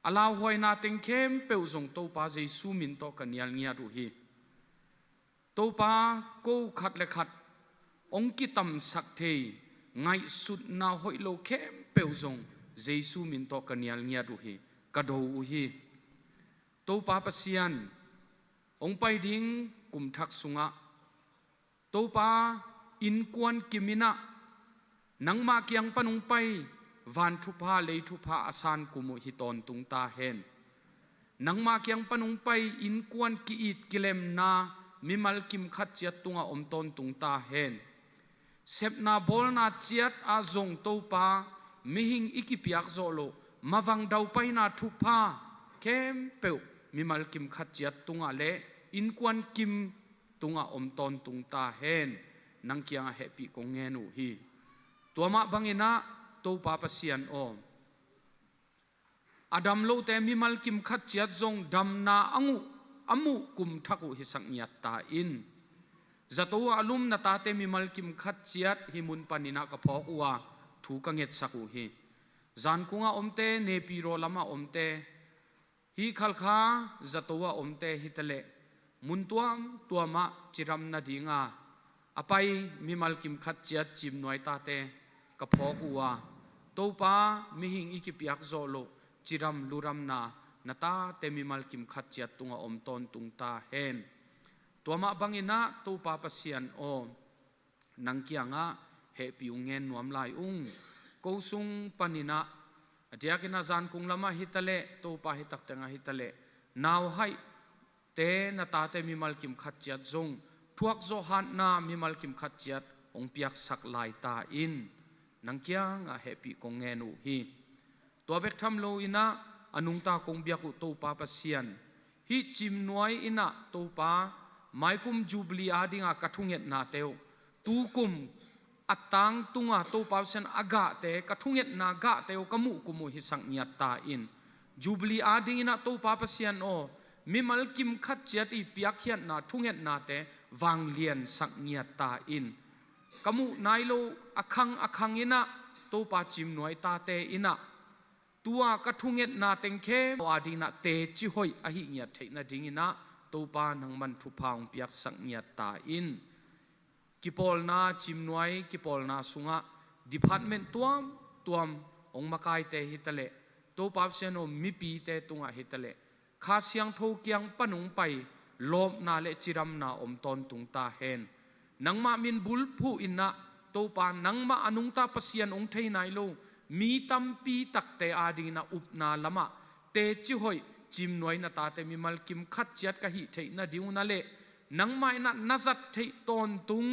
A lauhuaina teng khempeuh zong Topa Jesu min tawh ka nial ngiat uh hi. Topa, ko khat le khat hong kitamsak thei ngaihsutna hoih lo khempeuh zong Jesu min tawh ka nial ngiat uh hi, ka do uh hi. Topa Pasian, hong pai ding kum thak sungah Topa, innkuan kiminah nangmah kiang pan hong pai van thupha lei thupha a san kum uh hi tawntung ta hen. Nangmah kiang pan hong pai innkuan ki-it kilemna mimal kim khat ciat tungah om tawntung ta hen. Sepna bawlna ciat ah zong Topa, mihing i kipiak zawh loh mavang daupaina thupha khempeuh mimal kim khat ciat tungah le innkuan kim tungah om tawntung ta hen. Nang kiangah hehpih kong ngen uh hi. Tua mah banginah Topa Pasian aw, a dam lote mimal kim khat ciat zong damna a nguh, a muh kum thak uh hisak ngiat ta in. Zato ah a lum na tate mimal kim khat ciat hih mun paninah ka phawk uh a, thu ka ngetsak uh hi. Zankungah omte, Naypyidaw lamah omte, hih Khalkha zato ah omte hitaleh mun tuamtuamah cidam nadinga a pai mimal kim khat ciat Cimnuai tate ka phawk uh a, Topa, mihing i kipiak zawh loh cidam ludamna na tate mimal kim khat ciat tungah om tawntung ta hen. Tua mah banginah Topa Pasian aw, nang kiangah hehpih uh ngen nuam lai ung. Ko sung paninah a diakinah Zankung lamah hitaleh, Topa, hih taktengah hitaleh nauhaihte na tate mimal kim khat ciat zong thuakzawh hatna mimal kim khat ciat hong piaksak lai ta in. Nang kiangah hehpih kong ngen uh hi. Tua bek tham loinah a nungta kong biak uh Topa Pasian, hih Cimnuai innah Topa, maikum Jubilee adinga ka thungetnate uh, tukum a tangtunga Topa Pasian a gahte, ka thungetna gahte uh ka muh kum uh hisak ngiat ta in. Jubilee adinginah Topa Pasian aw, mimal kim khat ciat i piakkhiatna thungetnate vangliansak ngiat ta in. Ka muh nai lo a khang a khanginah Topa, Cimnuai tate innah tua ka thungetna teng khempeuh adinginah teci hoih ahi ngiat theih nadinginah Topa, nangman thupha hong piaksak ngiat ta in. Kipawlna, Cimnuai kipawlna sungah department tuamtuam hong makaite hitaleh, Topa Pasian aw, mipite tungah hitaleh, Kha Siangtho kiang pan hong pai lawpna le cidamna om tawntung ta hen. Nangmah min bulphuh in ah, Topa, nangmah a nungta Pasian hong thei nai lo mi tampi takte adingin ah upna lamah teci hoih, ciimnuai na tate mimal kim khat ciat ka hih theih nading un ah le nangmah in ah na zat theih tawntung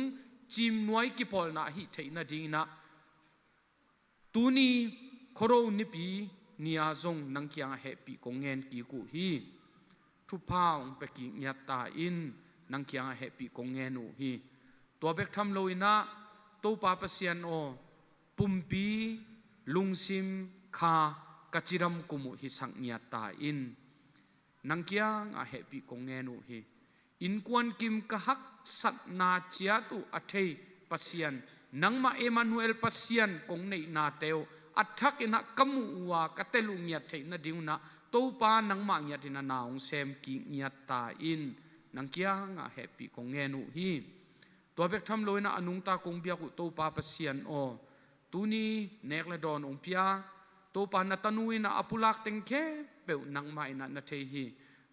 ciimnuai kipawlna a hih theih nadingin ah, tuni Khuado Nipi ni-a zong nang kiangah hehpih kong ngen kik uh hi. Thupha hong pia kik ngiat ta in, nang kiangah hehpih kong ngen uh hi. Tua bek tham loin ah, Topa Pasian aw, pumpi, lungsim, kha, ka cidam kum uh hisak ngiat ta in, nang kiangah hehpih kong ngen uh hi. Innkuan kim ka haksatna ciat uh a thei Pasian, nangmah Emmanuel Pasian kong neihnate uh a thakin ah ka muh uh a ka tel uh ngiat theih nading un ah, Topa, nangmah ngiat in ah na hong sem kik ngiat ta in, nang kiangah hehpih kong ngen uh hi. Tua bek tham loin ah a nungta kong biak uh Topa Pasian aw, tuni nek le dawn hong pia, Topa, na tanu in ah a pulak teng khempeuh nangmah in ah na thei hi.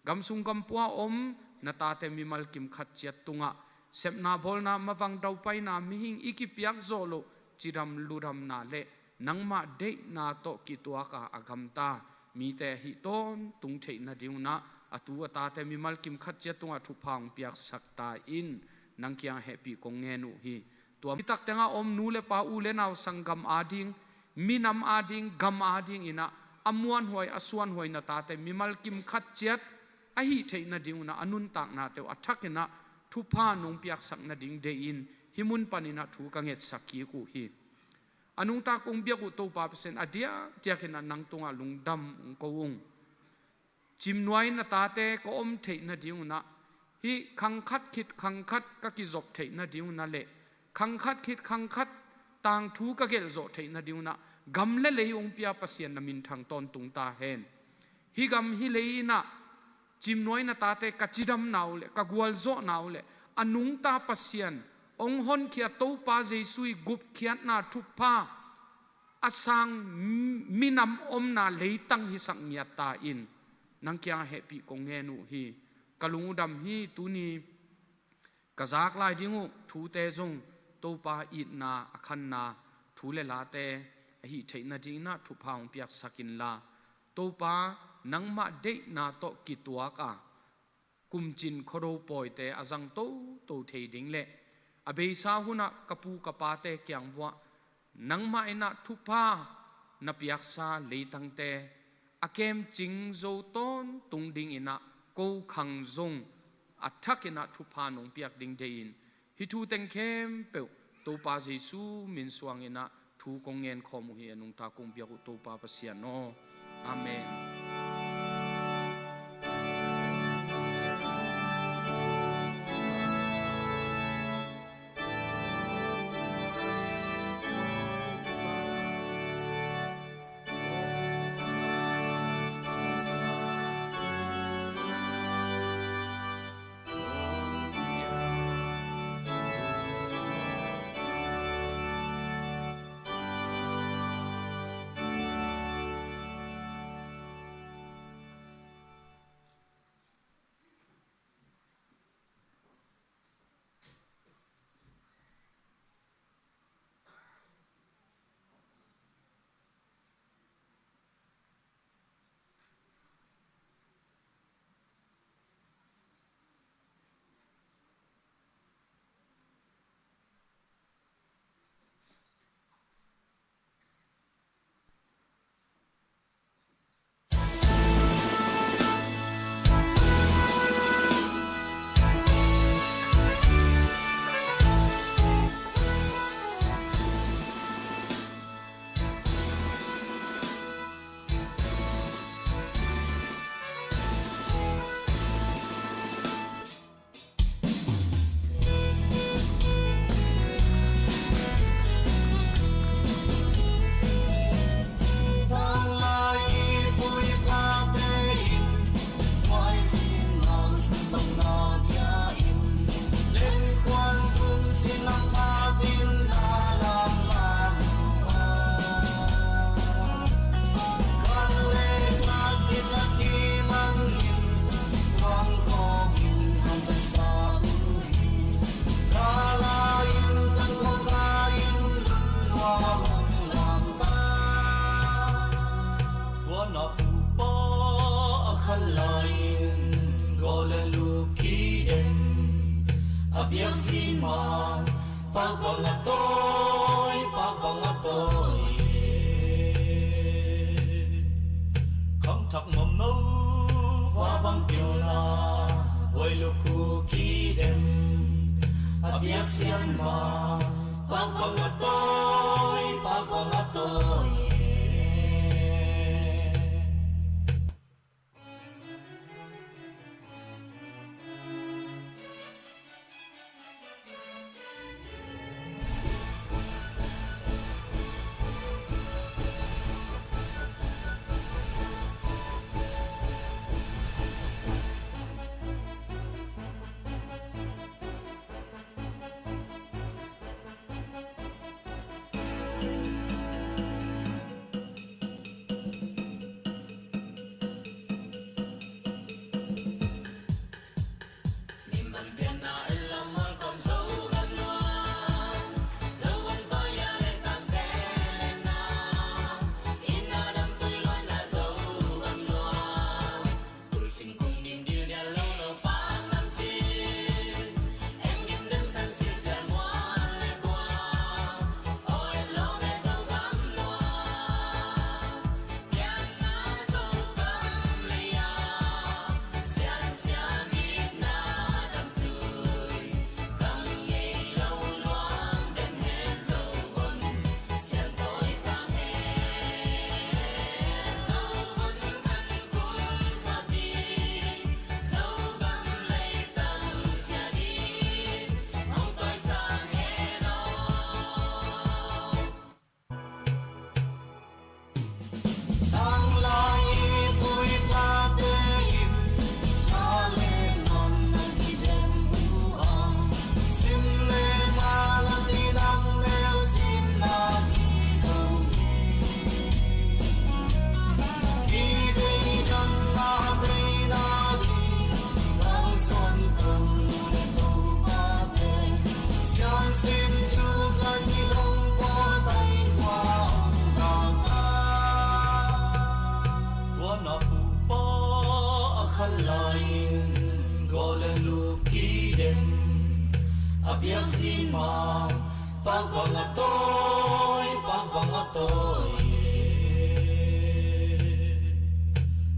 Gamsung gampua om na tate mimal kim khat ciat tungah sepna bawlna, mavang daupaina, mihing i kipiak zawh loh cidam ludamna le nangmah deihna tawh kituak a a gamta mite ahi tawntung theih nading un ah, a tu a tate mimal kim khat ciat tungah thupha hong piaksak ta in, nang kiangah hehpih kong ngen uh hi. Tua mi tak tengah om nu le pa, u le nau, sanggam ading, minam ading, gam adingin ah a muanhuai a suanhuai na tate mimal kim khat ciat a hih theih nading un ah, a nuntaknate uh a thakin ah thupha nong piaksak nading deih in, hih mun panin ah thu ka ngetsak kik uh hi. A nungta kong biak uh Topa Pasian, a diakdiakin ah nang tungah lungdam hong ko ung. Ciimnuai na tate ka om theih nading un ah, hih khang khat khit khang khat ka kizop theih nading un ah le khang khat khit khang khat tangthu ka gelh zawh theih nading un ah, gam le lei hong pia Pasian, na minthang tawntung ta hen. Hih gam hih lei in ah ciimnuai na tate ka cidamna uh le ka gualzawhna uh le a nungta Pasian hong honkhia Topa Jesu i gupkhiatna thupha a sang minam omna leitang hisak ngiat ta in, nang kiangah hehpih kong ngen uh hi. Ka lung uh dam hi. Tuni ka zak lai ding uh thute zong Topa itna a khanna thu le late a hih theih nadingin ah thupha hong piaksak inla, Topa, nangmah deihna tawh kituak a kumcin Khuado pawite a zang toto thei ding le a beisa hun ah ka pu ka pate kiang vuah nangmah in ah thupha na piaksa leitangte a kemcing zo tawntung dingin ah ko khang zong a thakin ah thupha nong piak ding deih in, hih thu teng khempeuh Topa Jesu min suangin ah thu kong ngen khawm uh hi. A nungta kong biak uh Topa Pasian aw. Amen. Biaksin ma, pak bang a tawi, pak bang a tawi. Khangthak mamno, va bang pilna, buai lukhu kidem. A biaksin ma, pak bang a tawi, pak bang a tawi. Tua na pupa a khan lai-in, gawh le lup kidem, a biaksin ma, pak bang a tawi, pak bang a tawi.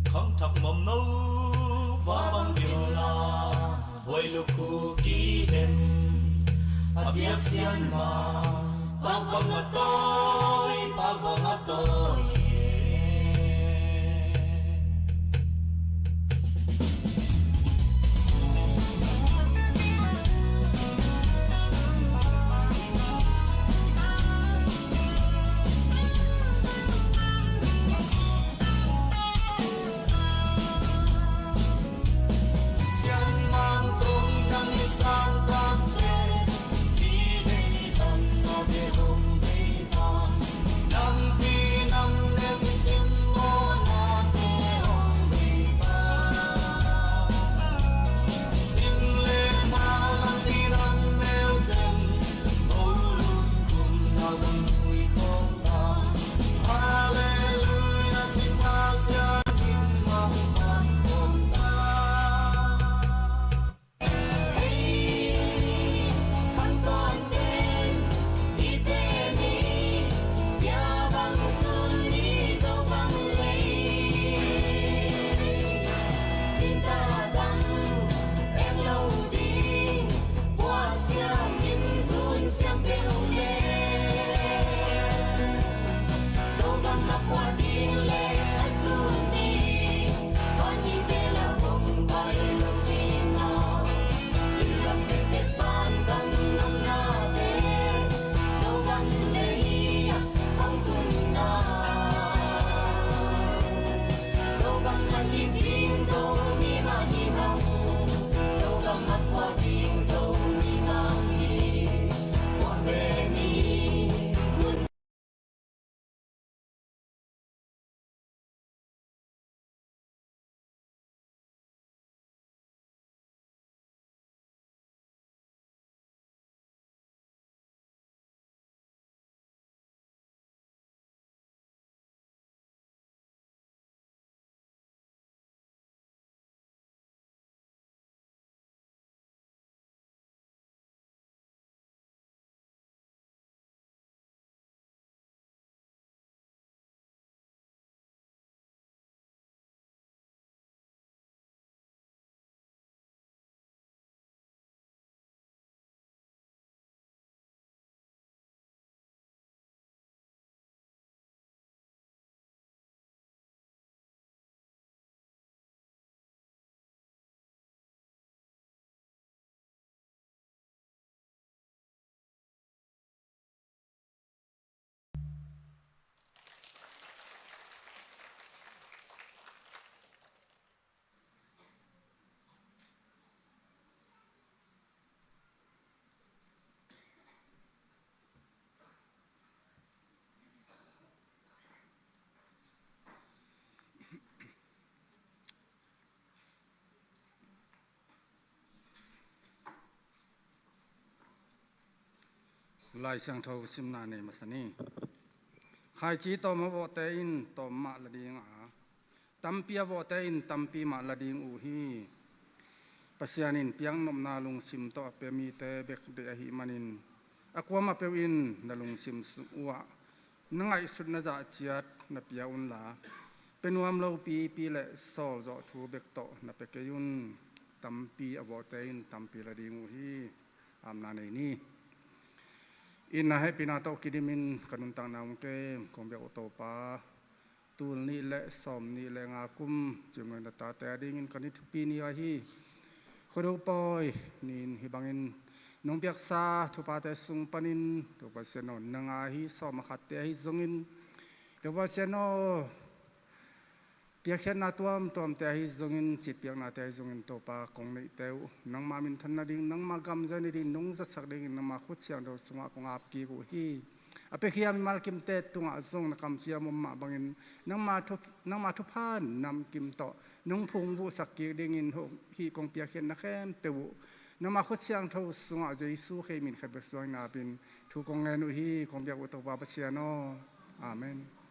Khangthak mamno, va bang pilna, buai lukhu kidem, a biaksin ma, pak bang a tawi, pak bang a tawi. Lai Siangtho simna nei masa ni. Khaici tawm a vawhte in tawm mah la ding a, tampi a vawhte in tampi mah la ding uh hi. Pasian in piaknopna lungsim tawh a pia mite bek deih ahih manin, a kuamah peuh in na lungsim sung uh ah na ngaihsutna zah ciat na pia unla, pia nuam lopi pi le sawlzawh thu bek tawh na pia kei un. Tampi a vawhte in tampi la ding uh hi. Amna nei ni. Itna hehpihna tawh kidimin ka nuntakna hong kem kong biak uh Topa, tul nih le sawm nih le nga kum ciimnuai na tate a dingin ka ni thupi ni ahi. Khuado pawi ni-in hih bangin nong piaksa thuphate sung panin Topa Pasian aw, nang a hi sawm a khatte ahi zongin, Topa Pasian aw, piakkhiatna tuamtuamte ahi zongin, citpiaknate ahi zongin Topa kong neihte uh nangma minthan nading, nangma gamzai nading, nong zatsak dingin nangma khut siangtho sungah kong ap kik uh hi. A piakhia mimal kimte tungah zong na kamciam om mah bangin nangma thu, nangma thupha namkim tawh nong phungvuhsak kik dingin hih kong piakkhiatna khempeuh uh nangma khut siangtho sungah Jesu Khrih min khat bek suangin apin thu kong ngen uh hi. Kong biak uh Topa Pasian aw. Amen.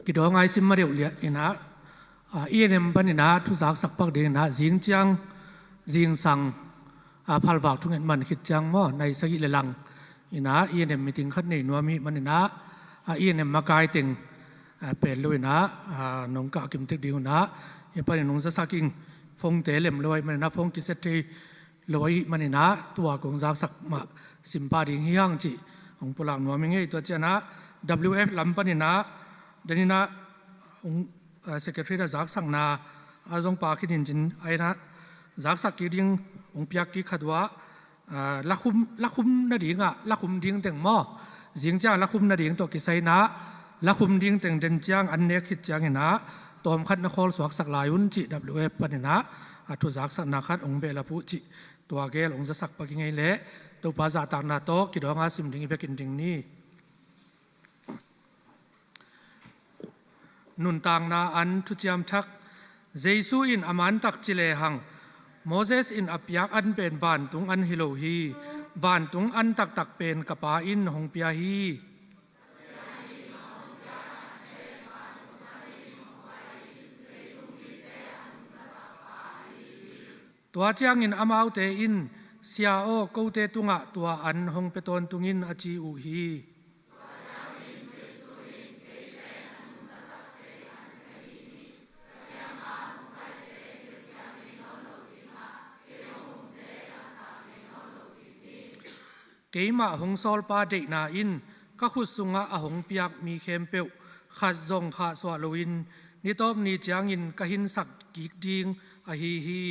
Kidawng a i sim ma deuh liah in ah, a, E N M panin ah thu zaksak pak ding in ah, zing ciang, zingsang, a, phalvak thunget man khit ciang maw, nai sagih le lang in ah E N M meeting khat nei nuam i hih manin ah, a, E N M makai teng, a, pel lo in ah, a, nong kah kim tek ding un ah, hih panin nong zasak ing, phone te lem lo ahih manin ah phone kiset thei lo ahih manin ah, tua kong zaksak mah sim pah ding hi hang cih hong pulak nuam ing ei. Tua ciang ah W F lam panin ah, den in ah, hong, a, secretary na zaksakna a zong pah khin in cin, a in ah zaksak kik ding hong piak kik khat uh ah, a, lakhum, lakhum nading ah, lakhum ding teng maw, zing ciang lakhum nading tawh kisai in ah, lakhum ding teng den ciang an nek khit ciangin ah, tawmkhat na khawl suaksak lai un cih W F panin ah, a, thu zaksakna khat hong behlap uh cih tua gel hong zasak pak ing ei leh, Topa zahtakna tawh kidawng a sim ding i vekin ding ni. Nuntakna an thuciam thak. Jesu in a man tak ci lehang, Moses in a piak an pen vantung an hi lo hi. Vantung an taktak pen ka Pa in hong pia hi. Tua ciangin amaute in, Sia aw, kote tungah tua an hong pia tawntung in, a ci uh hi. Keimah hong sawlpa deihna in ka khut sungah a hong piak mi khempeuh khat zong khahsuah loin ni tawp ni ciangin ka hinsak kik ding ahi hi.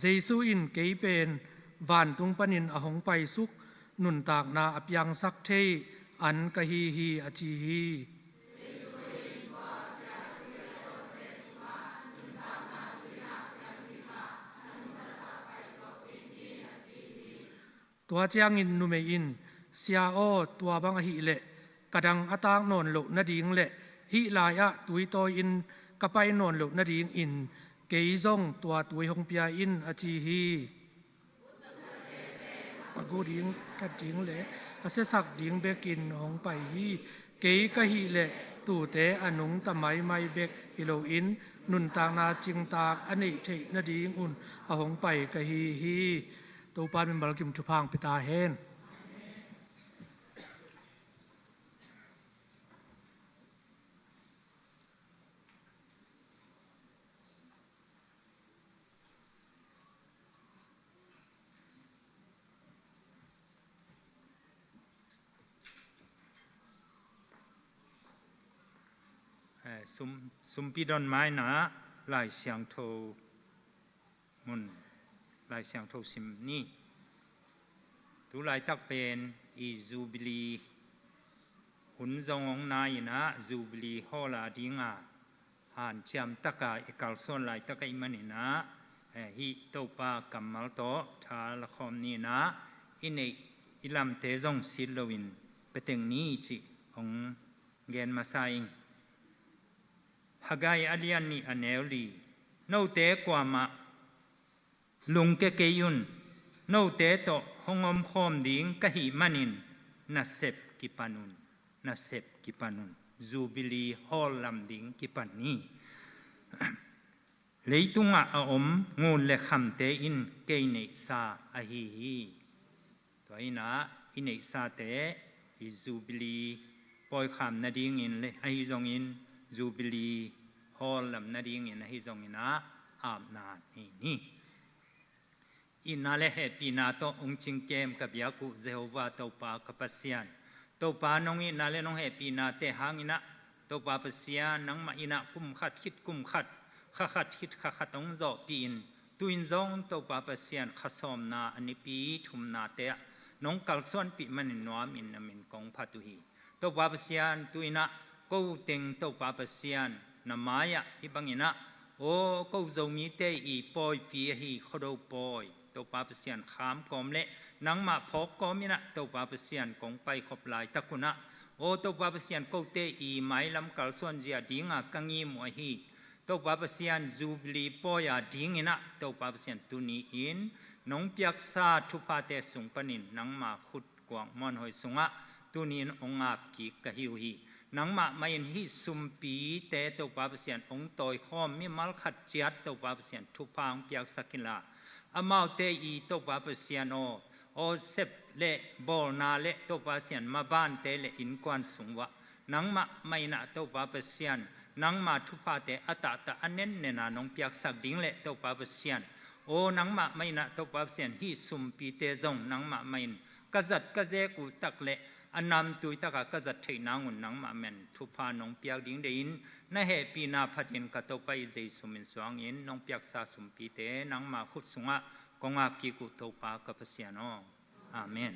Jesu in, kei pen vantung panin a hong paisuk nuntakna a piangsak thei an ka hi hi, a ci hi. Tua ciangin numei in, Sia aw, tua bang ahih leh ka dang a tak nawn loh nading le hih lai-ah tuitawi-in ka pai nawn loh nadingin kei zong tua tui hong pia in, a ci hi. A gu ding, khat ding le a siasak ding bekin hong pai hi. Kei ka hih leh tuute a nungta maimai bek hi loin nuntakna cingtak a neih theih nadingun a hong pai ka hi hi. Topa min malkim thupha hong pia ta hen. Eh, sum, sumpi don mai-in ah Lai Siangtho mun, Lai Siangtho sim ni. Tu laitak pen i Jubilee hun zong hong nai-in ah Jubilee Hall a ding a hanciam taka i kalsuan laitak ahih manin ah, eh, hih Topa kammal tawh tha lakhawm ni-in ah, i neih i lamte zong sit loin pia teng ni cih hong gen masa ing. Haggai a lian nih a neu li. Note kuamah lungkia kei un. Note tawh hong omkhawm ding ka hih manin nasep kipan un. Nasep kipan un. Jubilee Hall lam ding kipan ni. Leitungah a om ngun le khamte in kei neihsa ahi hi. Tua in ah i neihsate, i Jubilee pawikham nadingin le ahi zongin, Jubilee Hall lam nadingin ahi zongin ah apna nei ni. Itna le hehpihna tawh hong cingkem ka biak uh Jehovah Topa ka Pasian, Topa nong itna le nong hehpihnate hangin ah, Topa Pasian, nangmah in ah kum khat khit kum khat, kha khat khit kha khat hong zawhpih in, tu-in zong Topa Pasian kha sawmna a nipi thumnate ah nong kalsuanpih manin nuamin na min kong phat uh hi. Topa Pasian, tu-in ah ko teng Topa Pasian na mai-ah hih bangin ah, aw ko Zomite i pawipi ahi Khuado pawi, Topa Pasian kham kawm le nangmah phawk kawm in ah Topa Pasian kong paikhop laitak un ah, aw Topa Pasian, kote i mailam kalsuan zia dinga ka ngim uh ahi Topa Pasian, Jubilee pawi a dingin ah Topa Pasian, tuni-in nong piaksa thuphate sung panin nangma khut kuak muanhuai sungah tuni-in hong ap kik ka hi uh hi. Nangmah mah in hih sumpite Topa Pasian hong tawikhawm mimal khat ciat Topa Pasian thupha hong piaksak inla, amaute i Topa Pasian aw, aw sep le bawlna le Topa Pasian mabante le innkuan sung uah nangmah mah in ah Topa Pasian, nangma thuphate a tahtah a nennena nong piaksak ding le Topa Pasian, aw nangmah mah in ah Topa Pasian hih sumpite zong nangmah mah in ka zat ka zek uh tak le a namtui takah ka zat theih nangun nangmah mah in thupha nong piak ding deihin na hehpihna phatin ka Topa i Jesu min suangin nong piaksa sumpite nangma khut sungah kong ap kik uh Topa ka Pasian aw. Amen.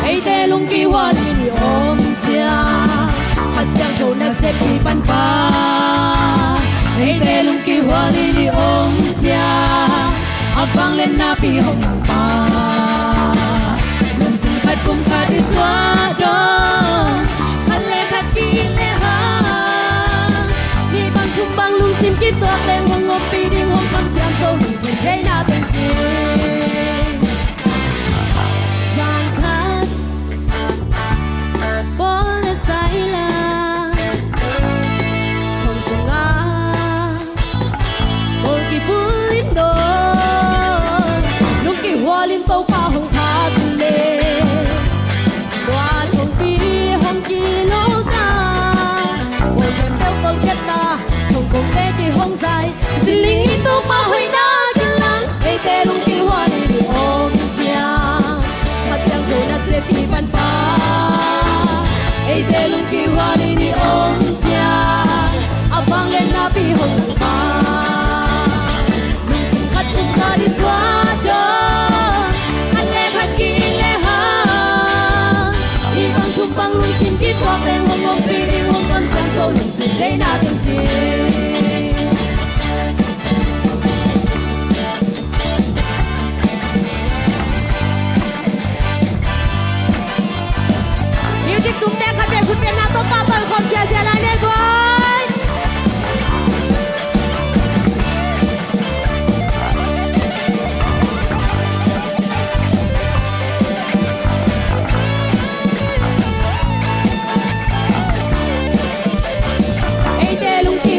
Eite lungkihual in i om ciang, Kha Siangtho nasep i pan pa. Eite lungkihual in i om ciang, a vangliatna pi hong nang pa. Lungsim khat pum khat i suak dong, khat le khat ki-it le hang, nih bang thum bang lungsim kituak leng hong ompih ding hong kamciam zo lungsim deihna teng cing. Zan khat pawl le sai la, thong sungah pawl kibul in dawn, lungkihual in Topa hong phak leh, tua thongpi hong kilawk a, pawl khempeuh tolkhiat a, thong kongte kihong zai, zinling in Topa hoihna kilang. Eite lungkihual in i om ciang, Kha Siangtho nasep i pan pa. Eite lungkihual in i om ciang, a vangliatna pi hong nang pa. Lungsim khat pum khat i suak dong, khat le khat ki-it le hang, nih bang thum bang lungsim kituak leng hong ompih ding hong kamciam zo lungsim deihna teng cing. Music tumte khat peuh khut bengna tawh pahtawi khawm ziahziah lai le guai. Eite lungki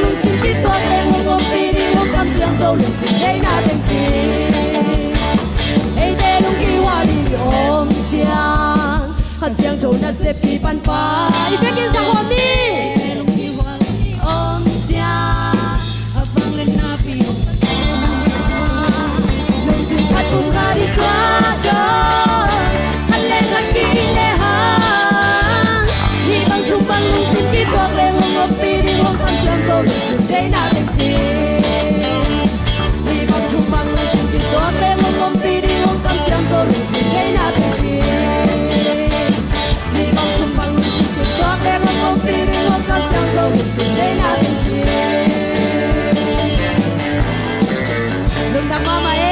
Lungsim kituak leh hong ompih ding, hong kamciam zo lungsim deihna teng cih. Eite lungkihual ding hong ciang, Kha Siangtho nasep kipan pa. I biakinn zang hawm ni. Eite lungkihual ding hong ciang, a vang le napi hong Lungsim khat pum khat i suak dong, khat le khat ki-it le hang. Hih bang thum bang lungsim kituak leh hong ompih ding, hong kamciam zo lungsim deihna teng cih. Hih bang thum bang lungsim kituak leh hong ompih ding, hong kamciam zo lungsim deihna teng cih. Hih bang thum bang lungsim kituak leh hong ompih ding, hong kamciam zo lungsim deihna teng cih. Lungdam mahmah e.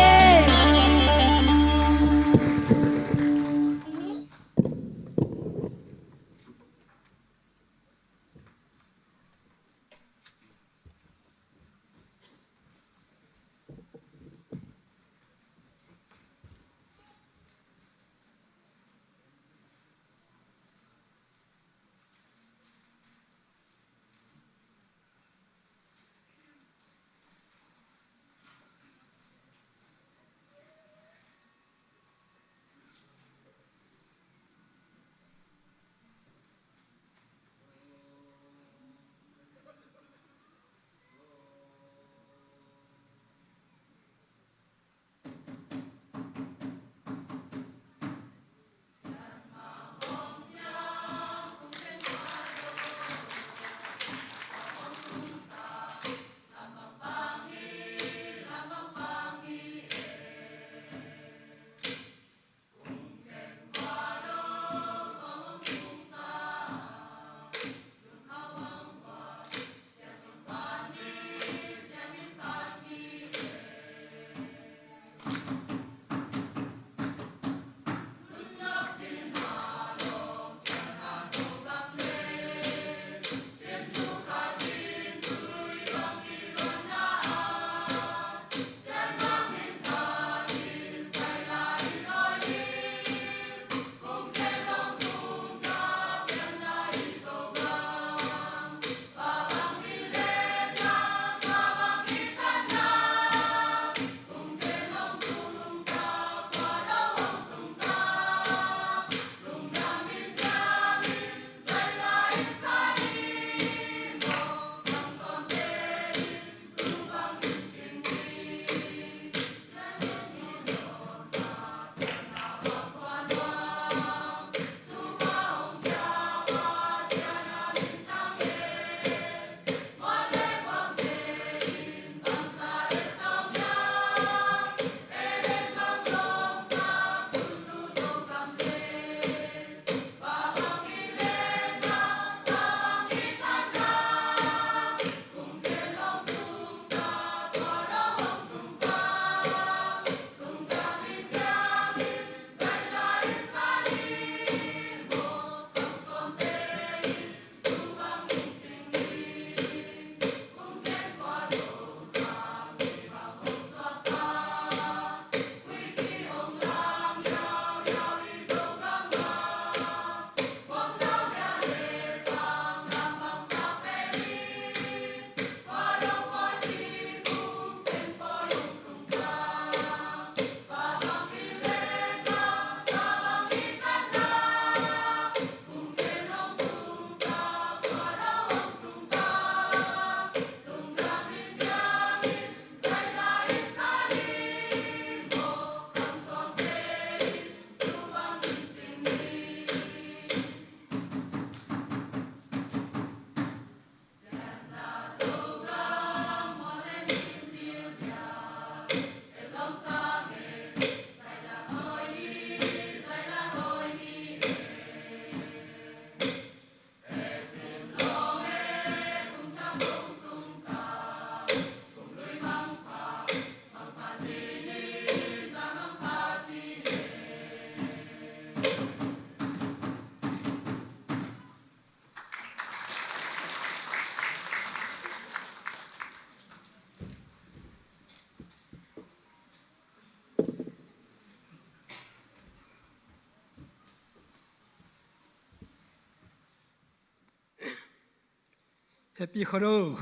Happy Khuado.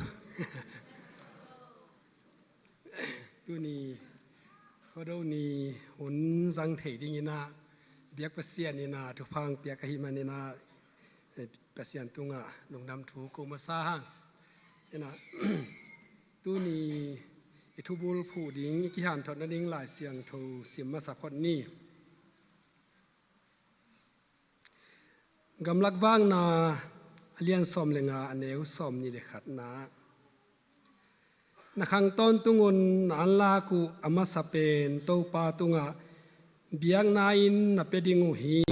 Tuni Khuado ni hun zang thei dingin ah biak Pasian in ah thupha piak ahih manin ah, eh, Pasian tungah lungdam thu ko masa hang. Ina, tuni i thubul phuh ding, i kihanthawn nading Lai Siangtho sim masa phot ni. Gamlak Vakna a lian sawm le nga, a neu sawmnih le khatna. Na khang tawntung un, na anlak uh a masa pen Topa tungah biakna-in na pia ding uh hi.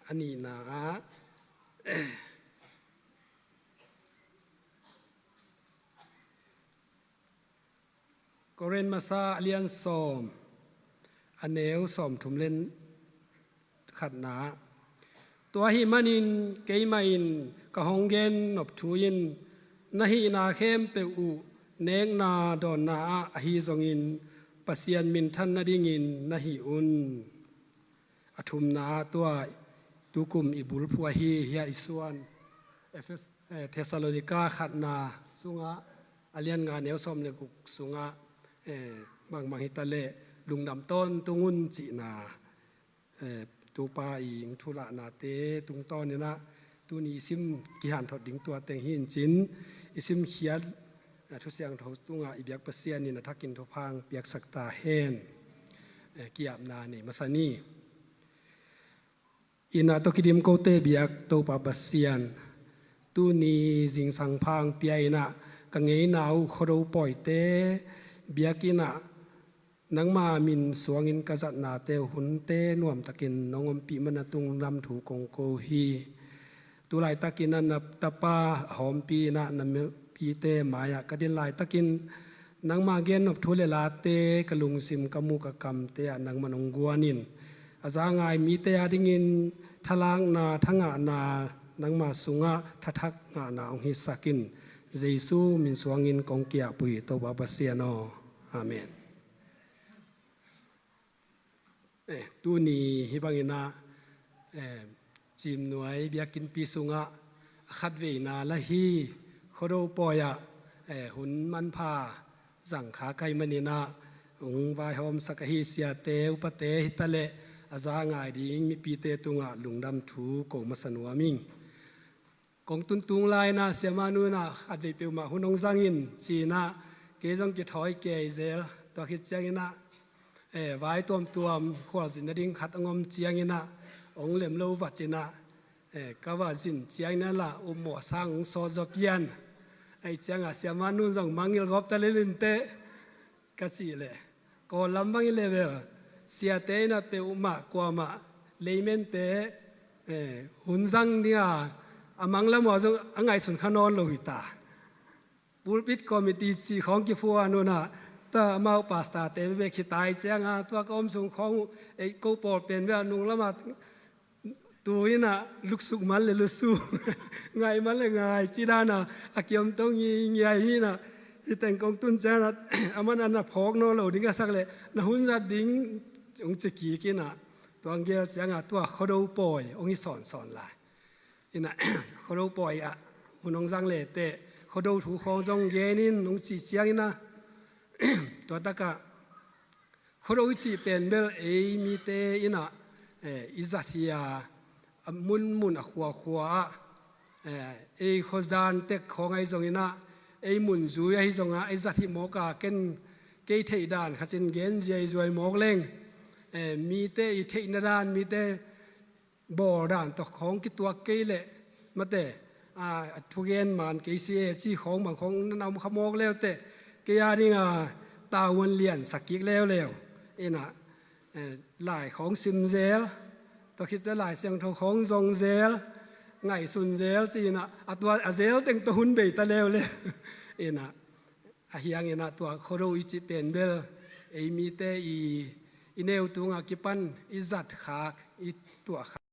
A nihna ah, Korin masa a lian sawm, a neu sawmthum le khatna. Tua ahih manin keimah in ka hong gen nop thu in, na hihna khempeuh uh nekna dawnna ah ahi zongin Pasian minthan nadingin na hih un. A thumna ah tua tukum i bulphuh ahi hiah i suan Efes-, eh, Thessalonika khatna sungah a lian nga neu sawm le guk sungah, eh, bangmah hi ta leh lungdam tawntung un cihna, eh, Topa i thu lahnate tungtawnin ah tuni i sim kihanthawn ding tua teng hi in cin, i simkhiat, eh, Thu Siangtho tungah i biak Pasian in a thakin thupha piaksak ta hen. Eh, ki-apna nei masa ni. Ina, tawh kidim kote biak Topa Pasian, tuni zingsang pha hong pia in ah ka ngeina uh Khuado pawite biakinn ah nangma min suangin ka zatnate uh hunte nuamtakin nong ompih man a tung lungdam thu kong ko hi. Tu laitakin ah na tapa a hawmpi in ah na mipite mai-ah ka din laitakin nangma gen nop thu le late ka lungsim, ka muk, ka kamte ah nangman hong guan in. A za ngai mite adingin thalakna, thangahna nangma sungah thathak ngahna hong hisak in. Jesu min suangin kong ki-ap uh hi Topa Pasian aw. Amen. Eh, tuni hih bangin ah, eh, Ciimnuai biakinnpi sungah a khatveina lah hi. Khuado pawi ah, eh, hun manpha zang kha ka hih manin ah hong vaihawmsak ahi siate, upate hi ta leh a za ngai ding mipite tungah lungdam thu ko masa nuam ing. Kong tun tung lai-in ah siamah nu in ah khatvei peuhmah hun hong zang in ci-in ah kei zong kithawi kei zel. Tua khit ciangin ah, eh, vai tuamtuam khualzin nading khat hong om ciangin ah hong lem lo vat in ah, eh, ka va zin ciangin ah lah upmawh sang hong sawt zaw pian. Ahih ciangah siamah nu in zong mangngilh gawp ta lel in teh ka cih leh, Kawl lam bang hi leh bel siate in ah peuhmah kuamah layman-te, eh, hun zang ding a, a mang lam uh ah zong a ngaihsun kha nawn lo hi ta. Pulpit committee cih khawng kiphuan un ah, tua amau pastor-te bek hi ta ahih ciangah tua ka om sung khawng uh, ei ko pawl pen bel a nung lamah tu in ah luksuk man le luksuk, ngai man le ngai, ci dan a, a kiom to ngingiai hi in ah, hih teng kong tun ciangin ah aman a na phawk nawn lo ding ka sak leh na hun zat ding hong ci kik in ah, tua hong gel ciangah tua Khuado pawi hong hi sawnsawn lai. In ah Khuado pawi ah hun hong zang le teh Khuado thu khawng zong gen in hong cih ciangin ah, tua takah Khuado i cih pen bel ei mite in ah, eh, i zat hi a, a munmun a khuakhua ah, eh, ei khuadan tek khawng ahi zongin ah, ei mun zui ahi zongah ei zat hi mawk a, ken kei theih dan khat in gen ziaizuai mawk leng, eh, mite i theihna dan, mite bawl dan tawh khawng kituak kei leh mate, a, a thugen man kei si e ci khawng bang khawng na om kha mawk leuteh, kei a ding a tavuan lian sak kik leuleu. In ah, eh, lai khawng sim zel, tua khit teh Lai Siangtho khawng zong zel, ngaihsun zel ci-in ah, a tua a zel teng tawh hun bei ta leuleu. In ah, ahi hangin ah tua Khuado i cih pen bel ei mite i, i neu tungah kipan i zat khak, i tuah khak.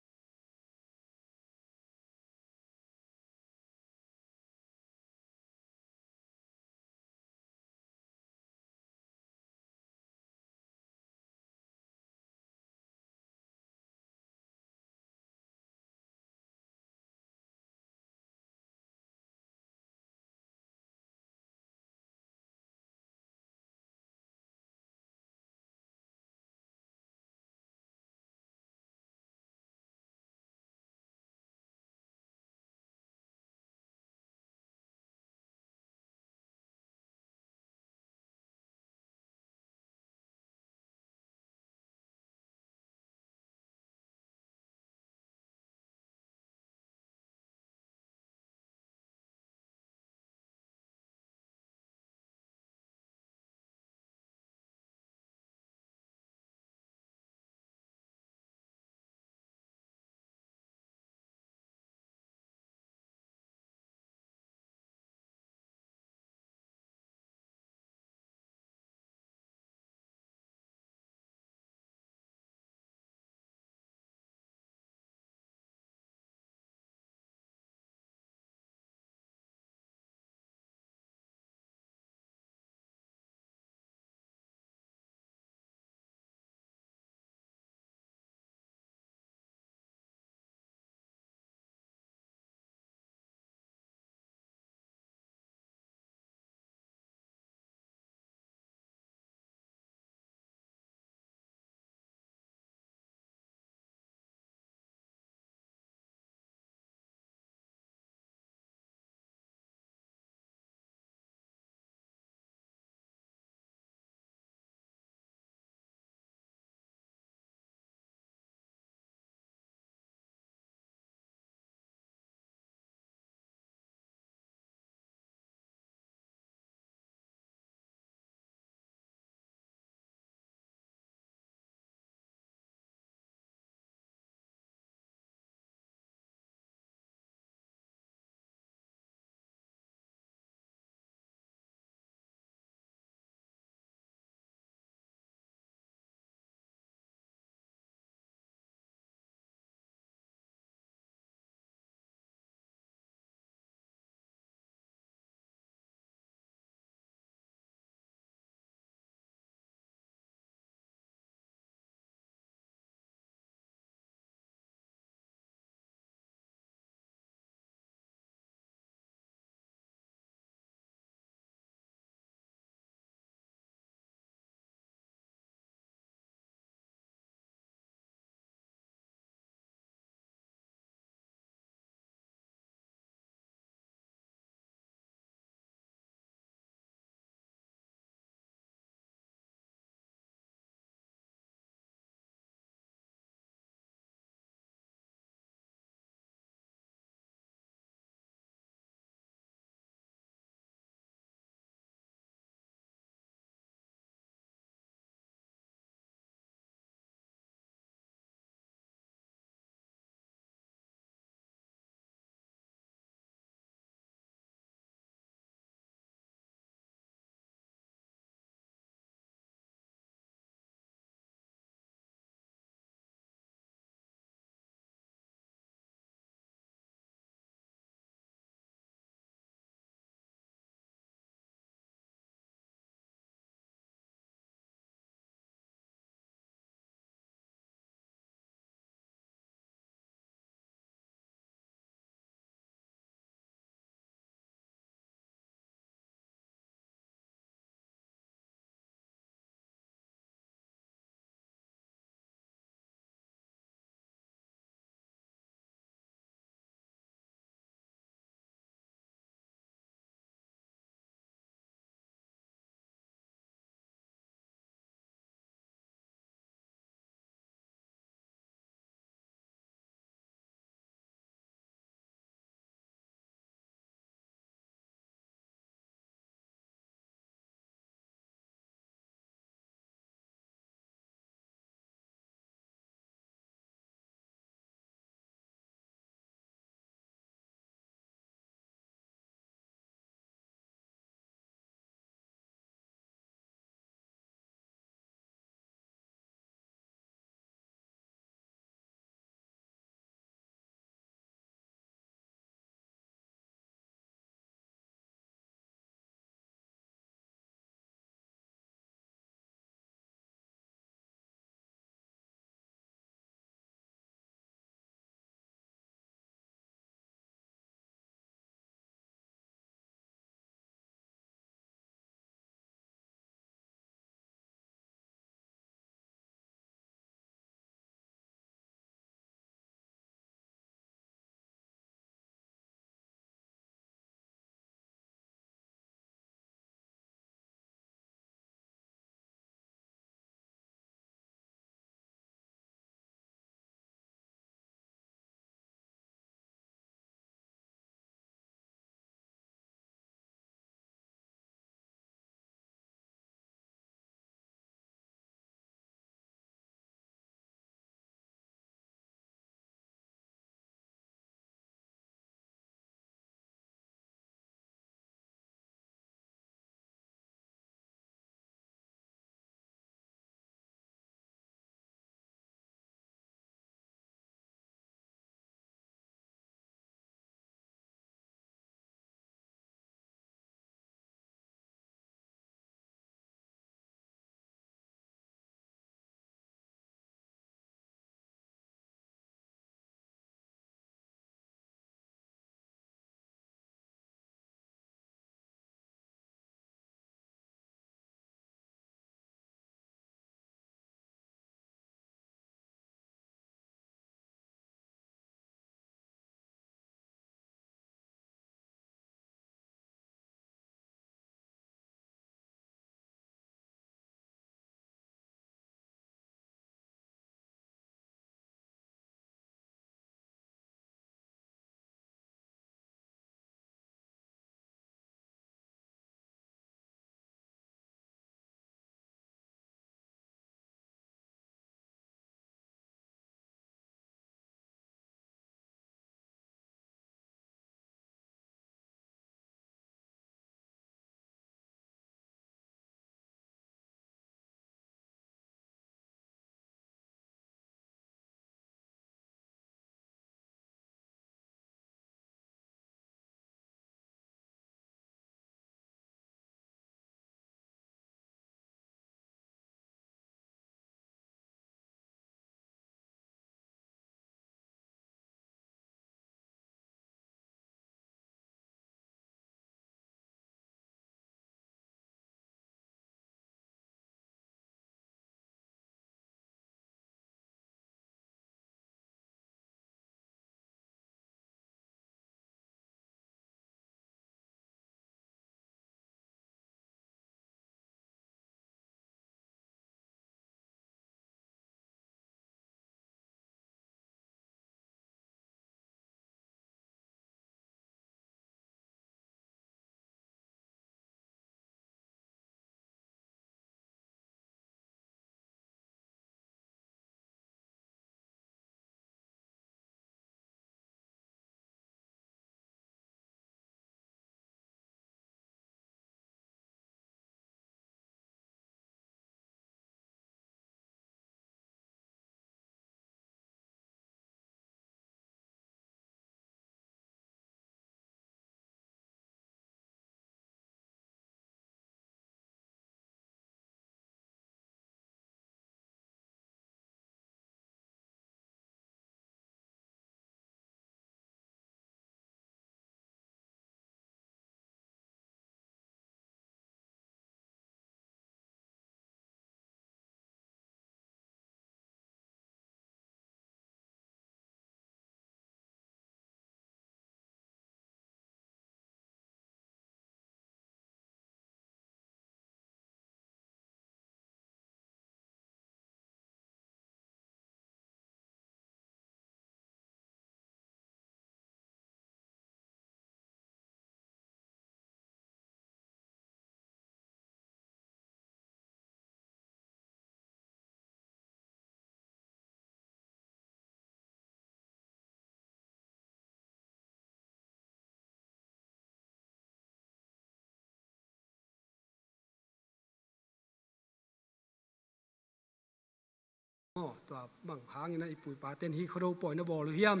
Tua bang hangin ah i pu i pate'n hih khuado pawi na bawl uh hiam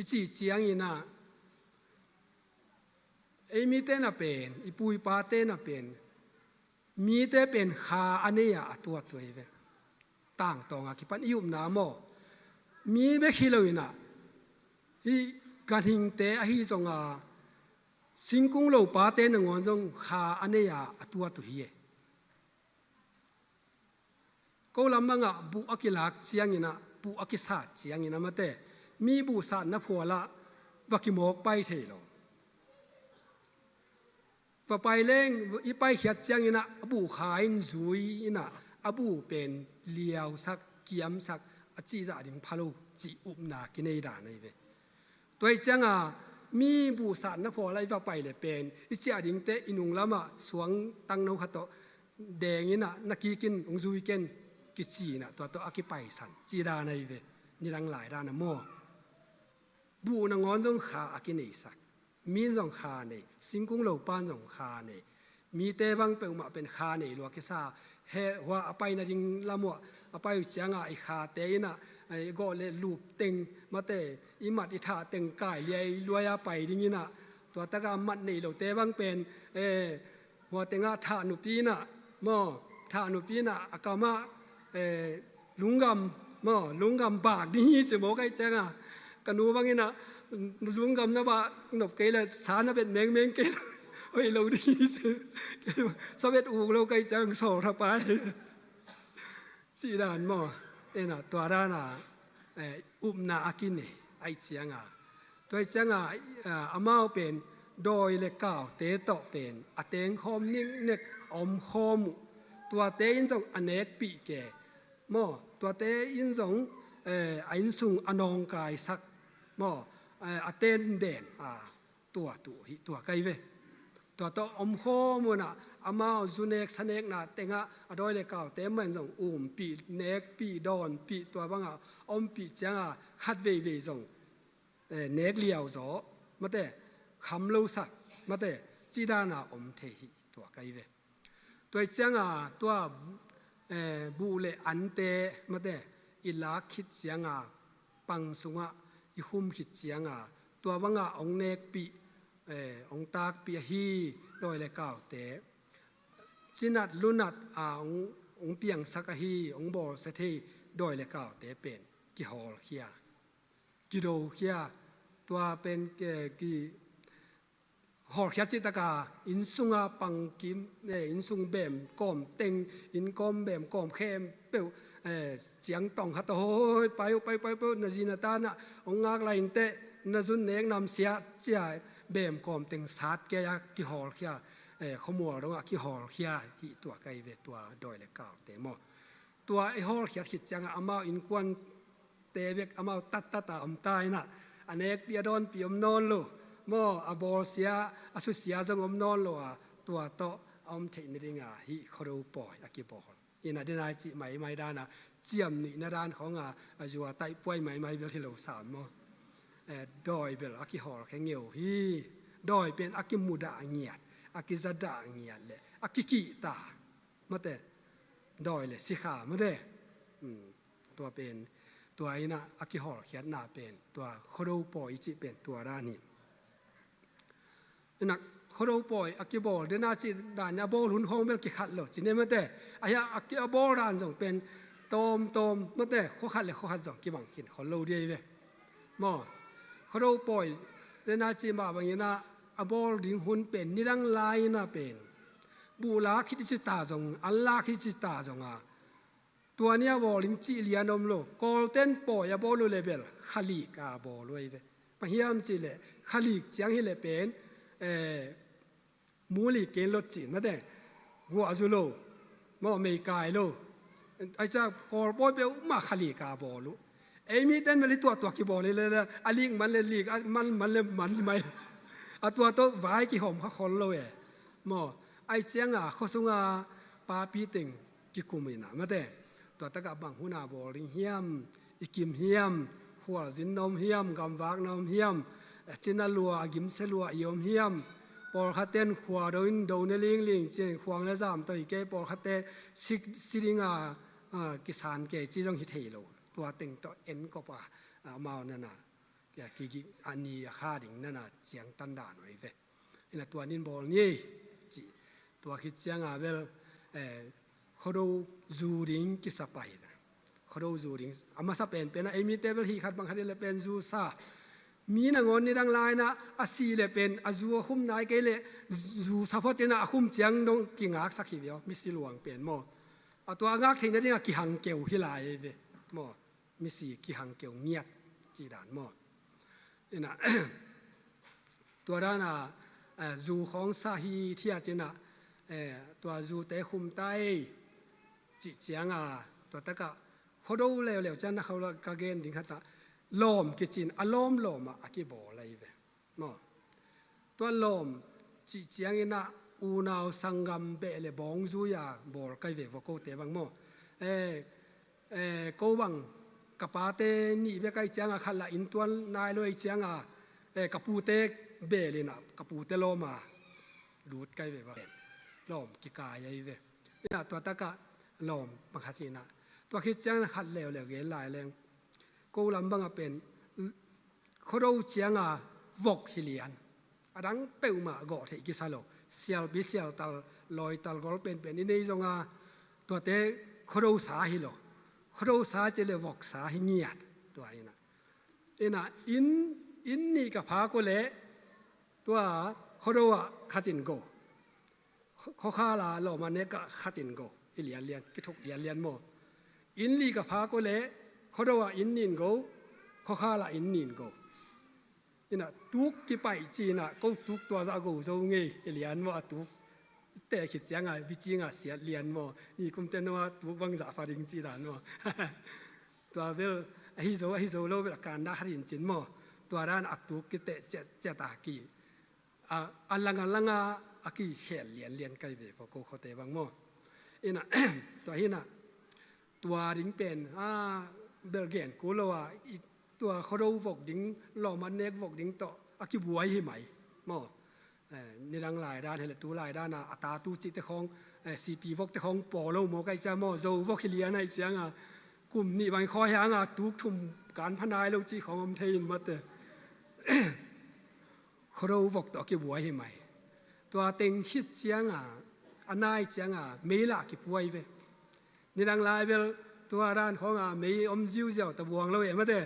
i cih ciangin ah, ei mite na pen, i pu i pate na pen, mite pen kha a nei a a tuat uh hi ve. Tangtawng a kipan i upna maw, mi bek hi lo in ah, hih ganhingte ahi zong a, singkung lo pate nangawn zong kha a nei a a tuat uh hi e. Ko lam bangah buh a kilak ciangin ah, buh a kisat ciangin ah mate, mi buhsatna phualah va kimawk pai thei lo. Va pai leng, i paikhiat ciangin ah a buh kha in zui in ah, a buh pen liausak, kiamsak, a cihzah ding pha lo cih upna kinei dan ahi ve. Tua hi cianga mi buhsatna phualah i va pai le pen i ciah dingte i nung lamah suang tangno khat tawh deng in ah, na kik in hong zui ken kici in ah, tua tawh a kipaisan cih dan ahi ve. Nidang lai dan a maw, buh nangawn zong kha a kineisak. Mi in zong kha nei, singkung lo pa'n zong kha nei. Mite bang peuhmah pen kha nei lua kisa. He hua a pai nading lam uah a pai uh cianga i khate in ah, i gawh le lup teng mate, i mat i thah teng kai liai luai a pai ding in ah, tua taka mat nei lote bang pen, eh, hua tengah thah nupi in ah maw, thah nupi in ah a kamah, eh, lunggam maw, lunggam bak ding hi ci maw, kai cianga ka nu bangin ah lunggam na bak nop kei le sa na bet mengmeng kei le hoih lo ding hi ci. Sa bet uk lo kai ciang sawl tha pai. Cih dan maw, ena tua dana, eh, upna a kinei ahi cianga, tua hi cianga, eh, amau pen dawi le kaute tawh pen a tengkhawm niknek a omkhawm uh. Tuate in zong a nekpih ke maw, tuate in zong, eh, a innsung a nawngkaisak maw, eh, a tenden a tuat uh hi, tua kai ve. Tua tawh omkhawm un ah amau zu nek sa nekna tengah a dawi le kaute mah in zong umpih, nekpih, dawnpih, tua bangah ompih cianga khat veivei zong, eh, nek liau zaw mate, kham lo sak mate, cih dana om thei hi, tua kai ve. Tua hi cianga tua, eh, buh le ante mate, i lak khit cianga pang sungah i khum khit cianga tua banga hong nekpih, eh, hong takpih ahi dawi le kaute. Cinat lunat a hong, hong piangsak ahi, hong bawlsia thei dawi le kaute pen kihawlkhia, kidokhia. Tua pen, eh, ki hawlkhia cihtaka innsunga pangkim, eh, innsung bem kawm teng, innkawm bem kawm khempeuh, eh, ciangtawng khat a hawi pai uh, pai, pai, pai uh, na zi na ta nah hong ngak lai inteh, na zun nek namsia cia bem kawm teng sat kei a kihawlkhia, eh, khuamual dongah kihawlkhia hi, tua kai ve, tua dawi le kaute maw. Tua i hawlkhiat khit cianga amau innkuan te bek amau tattata om ta inah, a nekpih a dawnpih om nawn lo maw, a bawlsia a susia zong om nawn lo a, tua tawh a om theih nadinga hih khuado pawi a kibawl. Inah denai cih maimai dana ciamnuihna dan khawnga a zua taihpuai maimai bel hi lo sam maw. Eh, dawi bel a kihawlkhia ngeu hi. Dawi pen a kimudah ngiat, a kizadah ngiat le a kikihta mate, dawi le sikha mate. Um, tua pen, tua inah a kihawlkhiatna pen, tua khuado pawi i cih pen tua dan hi. Inah khuado pawi a kibawl dena cih dan a bawl hun khawng bel kikhat lo cine mate. A hia a ki, a bawl dan zong pen tawmtawm mate, khuakhat le khuakhat zong kibang khin khol lo dei ve. Maw, khuado pawi dena cih mah banginah a bawl ding hun pen nidang lai inah pen buh lak khit i cita zong, an lak khit i cita zonga, tua ni a bawl ding cih lian om lo. Kawlten pawi a bawl uh le bel khalik a bawl uh ahi ve. Bang hiam cihleh khalik ciang hileh pen, eh, muli ken lot cih mate, guahzu lo maw, meikai lo. Ai ca Kawl pawi peuhmah khalik a bawl uh. Ei miten mel hi tuahtuah kibawl hi le, le a lik man le lik, a man man le man mai. A tua tawh vai kihawm kha khol lo e. Maw, ai cianga khuasunga papi teng kikum inah mate, tua takah bang huna bawl ding hiam, i kim hiam, khualzin na om hiam, gamvak na om hiam, a cina lua, a gimsia lua i om hiam. Pawlkhatten khua do in do ne lingling cin khuang le zam tawh hi kei, pawlkhatte si, si dinga ah, kisan kei ci zong hi thei lo. Tua teng tawh en kop a, ah, amau nana, kia kigik a ni a kha ding nana ciangtan dan uh ahi ve. Ina tua nin bawl ni ei, ci. Tua khit cianga bel, eh, Khuado zu ding kisa pai. Khuado zu ding, a masa penpen a, ei mite bel hih khat bang khat in le pen zu sa. Mi nangawn nidang lai-in a, a si le pen, a zu a khum nai kei le, zu sa phot in a, a khum ciang dong kingaksak hi ve aw, misi luang pen maw. A tua a ngak theihna ding a kihang keu hi lai ei ve. Maw, misi kihang keu ngiat, ci dan maw. Ina, tua dan a, eh, zu khawng sa hi thiat in a, eh, tua zute khum ta ei, cih cianga, tua tak a, Khuado leuleu ciang na khauh la ka gen ding khat a, lawm kici in a lawmlawm a, a kibawl ahi ve. Maw. Tua lawm cih ciangin a unau sanggam beh le bawng zui a bawl kai ve vua kote bang maw. Eh, eh, ko bang ka pate nih bek ahi cianga khat la inn tuan nai lo ahi cianga, eh, ka pute bel in a, ka pute lawm a lut kai ve va. Lawm kikai ahi ve. Ina tua tak a lawm bang khat ci in a. Tua khit ciangin a khat leuleu gen lai leng. Ko lam bang a pen Khuado cianga vok hi lian. A dang peuhmah gawh theih kisa lo. Sialpi sialtal, lawital gol penpen i nei zonga, tuate Khuado sa hi lo. Khuado sa ci le vok sa hi ngiat. Tua ina. Ina inn, inn nih ka phak uh leh, tua Khuado ah khat in go. Khuakhal a lawm a nek ah khat in go. Hi lianlian, kithuk lianlian maw. Inn li ka phak uh leh, Khuado ah inn nih in go, Khuakhal ah inn nih in go. Ina tuk kipaih ci ina, ko tuk tua zah go zo ngei, hi lian maw a tuk. Te khit cianga, bicinga siat lian maw. Nikum te nua tuk bang zah pha ding ci dan maw. Tua bel, ahi zo, ahi zo lo bel, a kan dah harin cin maw. Tua dan a tuk kiteh ciat, ciat a ki. A, a langa langa a kikhel lianlian kai ve vua ko khuate bang maw. Ina, tua hi ina, tua ding pen, a, bel gen kul lo a, i, tua Khuado vok ding, lawm a nek vok ding tawh, a kibuai hi mai. Maw, eh, nidang lai dan, hi le tu lai dan a, a ta tu cihte khawng, eh, C P vokte khawng paw lo maw kai cia maw, Zo vok hi lian ahi cianga, kum nih bang khawi hanga, tuk thum kan pha nai lo cih khawng om thei in mate. Khuado vok tawh a kibuai hi mai. Tua teng khit cianga, a nai cianga, mei lah kipuai ve. Nidang lai bel, tua dan khawnga, mei om ziuziau ta buang lo e mate.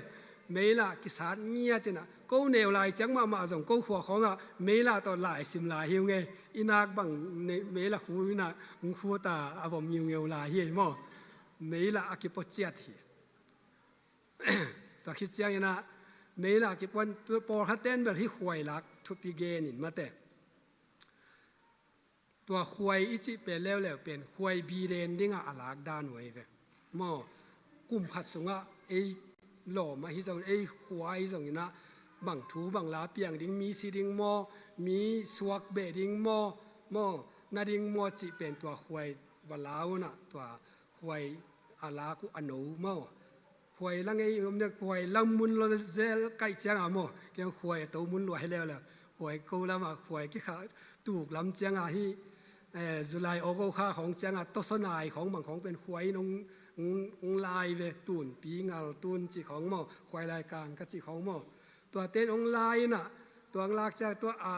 Mei lah kisat ngiat cina. Ko neu lai ciang mahmah zong, ko khua khawnga, mei lah tawh lai sim lai hiu ngei. I nak bang ne-, mei lah khu ina, ng khu ta a vom ngiungeu lai hi ei maw. Mei lah a kipaw ciat hi. Tua khit ciangin a, mei lah kipuan, tu pawlkhat ten bel hih khuai lak thupi gen in mate. Tua khuai i cih pen leuleu pen, khuai biden dingah a lak dan uh ahi ve. Maw, kum khat sungah ei lawm ahi zongin, ei khua ahi zongin a, bang thu bang la piang ding, mi si ding maw, mi suak beh ding maw, maw, na ding maw cih pen tua khuai va la un a, tua khuai a lak uh a no maw. Khuai la ngei om ne, khuai la mun lo zel kaih cianga maw. Kiang khuai a to mun lua hi leuleu. Khuai ko lama khuai kikha tuk lam cianga hi, eh, July, August kha khawng cianga tawsaw nai khawng bang khawng pen khuai in ong, ong, ong lai ve, tun pi ngal tun cih khawng maw. Khuai lai kan ka cih khawng maw. Tua ten ong lai ina, tua ong lak ciang tua a,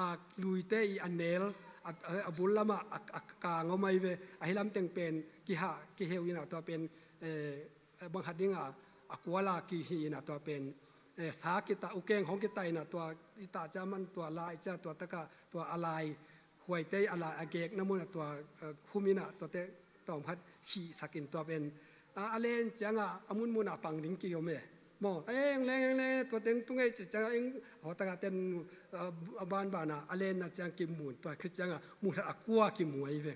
a luite i a nel, a, a, a bul lama a, a kang om ahi ve, ahi lam teng pen kihah, kiheu ina tua pen, eh, bang khat dinga, a kuala kihi ina tua pen, eh, sa kita, ukeng hong kita ina tua, i ta cia man tua lai cia tua taka, tua a lai, khuaite a lai, a gek na muna tua, eh, khum ina tua te, tawm khat hihsakin tua pen, a, a len cianga, a munmuna pang ding ki om e. Maw, eh, eng leng, eng leng, tua teng tung ei ci cianga, eng, hawtaka ten, a, a banbana, a lenna ciang kimun, tua khit cianga, mu khat a kua kimu ahi ve.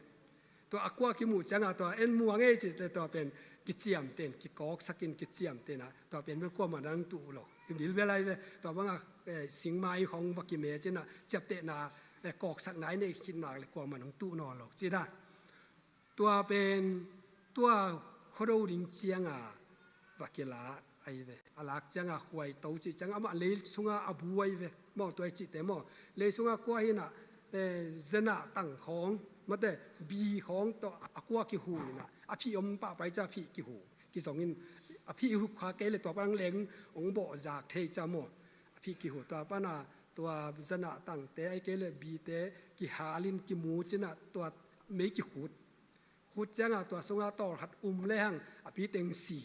Tua a kua kimu cianga, tua en muang ei ci te tua pen, kiciam ten, kikawksakin kiciam tena, tua pen bel kuamah nang tuh lo. Kibil bel ahi ve, tua banga, eh, singmai khong va kime cina, ciaptehna, eh, kawksakna i nei khitnak le kuamah nang tuh naw lo. Ci dan. Tua pen, tua Khuado ding cianga va kila ahi ve. A lak cianga khuai to cih cianga amah lei sunga a bu ahi ve. Maw tua i cihte maw. Lei sunga kua hina, eh, zena tang khawng. Mate, bi khawng tawh a kua kihu inah, a phih om pahpai cia phih kihu. Kizong in a phih hu kha kei le tua pan leng hong bawh zak thei cia maw. A phih kihu tua pana tua zanah tangte ai kei le bite kihal in kimu cinah tua mei kikhut. Khut cianga tua sunga tawlkhat um lehang a pi teng si.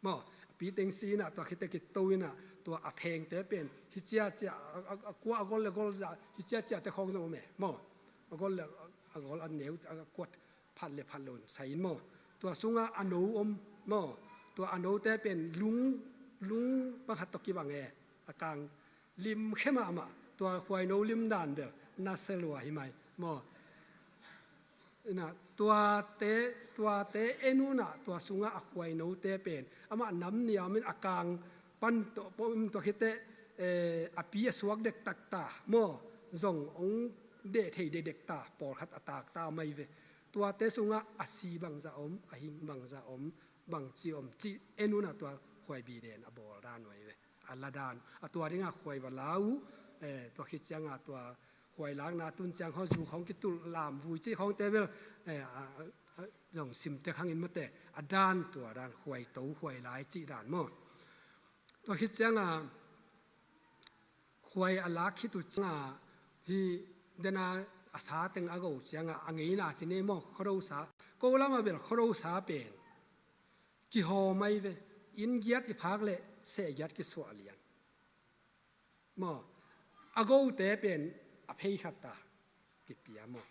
Maw, a pi teng si inah tua khite kito inah tua a phengte pen hi ciacia a, a, a kua a gol le gol zah hi ciacia te khawng zong om e maw. A gol le a gol a neu a kuat phat le phat lo in sai in maw. Tua sunga a no om maw. Tua a note pen lung, lung bang khat tawh kibang e. A kang lim khe mahmah, tua khuaino lim dan bel na se lua hi mai maw. Inah tuate, tuate en unah tua sungah a khuainote pen amah nam niamin a kang pan tawh pawh in tua khite, eh, a pi a suak dektak ta maw, zong hong deh thei dekdek ta, pawlkhat a tak ta mai ve. Tuate sungah a si bangzah om, a hing bangzah om, bangci om cih en unah tua khuaibi den a bawl dan uh ahi ve. A la dan uh a tua dingah khuai va la uh, eh, tua khit cianga tua khuai lakna tun ciang hawh zu khawng kitulh lam vui cih khawngte bel, eh, a, a, a, zong simtek hangin mate a dan tua dan khuai to khuai lai cih dan maw. Tua khit cianga khuai a lak khit uh cianga hi dena a sa teng a go cianga a ngeina ci ne maw, khuado sa, ko lama bel khuado sa pen kihawm ahi ve. Inn giat i phak leh seh giat kisuah lian maw. A gote pen a phei khat ta kipia maw.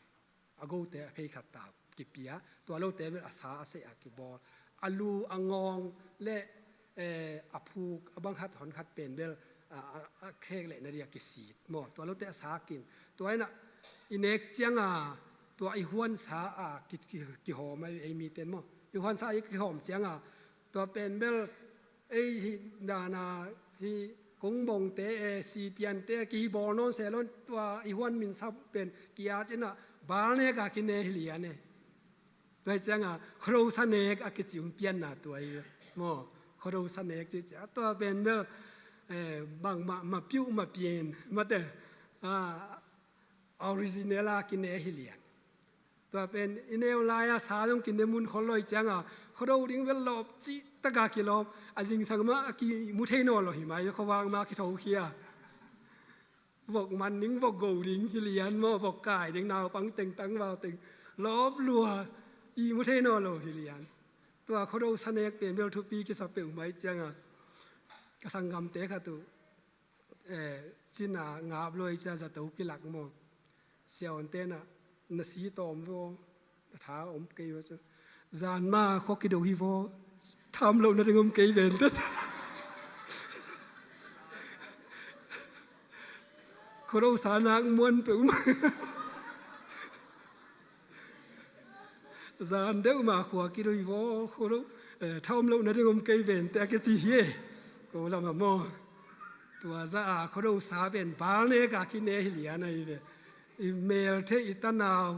A gote a phei khat ta kipia, tua lote bel a sa a seh a kibawl. A lu a ngawng le, eh, a phuk a bang khat hon khat pen bel a, a, a khek leh na dia kisit maw. Tua lote a sa kin. Tua inah i nek cianga tua i huansa a ki, ki, kihawm a ei miten maw. I huansa a i kihawm cianga tua pen bel ei hi dana hi kongbongte e sipiante a kihi bawl nawn se lon tua i huan minsa pen kia cinah bal neka kine hi lian e. Tua hi cianga khuado sa nek a kici um pianna tua hi maw. Khuado sa nek ci cia tua pen bel, eh, bangmah ma piuh ma pian mate, ah, original a kine hi lian. Tua pen i neu lai-a sa zong kine mun khol lo hi cianga khuado ding bel lawp cih taka kilawp a zingsang mah a kimu thei nawn lo hi mai khuavak mah kithokhia. Vok man ding, vok go ding hi lian maw, vok kai ding, naupang teng tangval teng lawp lua i mu thei nawn lo hi lian. Tua khuado sa nek pen bel thupi kisa peuhmah hi cianga ka sanggamte khat uh, eh, cina ngap luai cia zato kilak maw. Siawnte na, na si tawm vaw, na tha om kei vaw cu. Zan ma khua kido hi vaw, tham loh na ding om kei ven ta. Khuado sa nak muan peuh ma. Zan deuh ma khua kido hi vaw, khuado, eh, tham loh na ding om kei ven ta kici hi e. Ko lama maw. Tua za a khuado sa pen bal neka kine hi lian ahi ve. I mel theih i tanau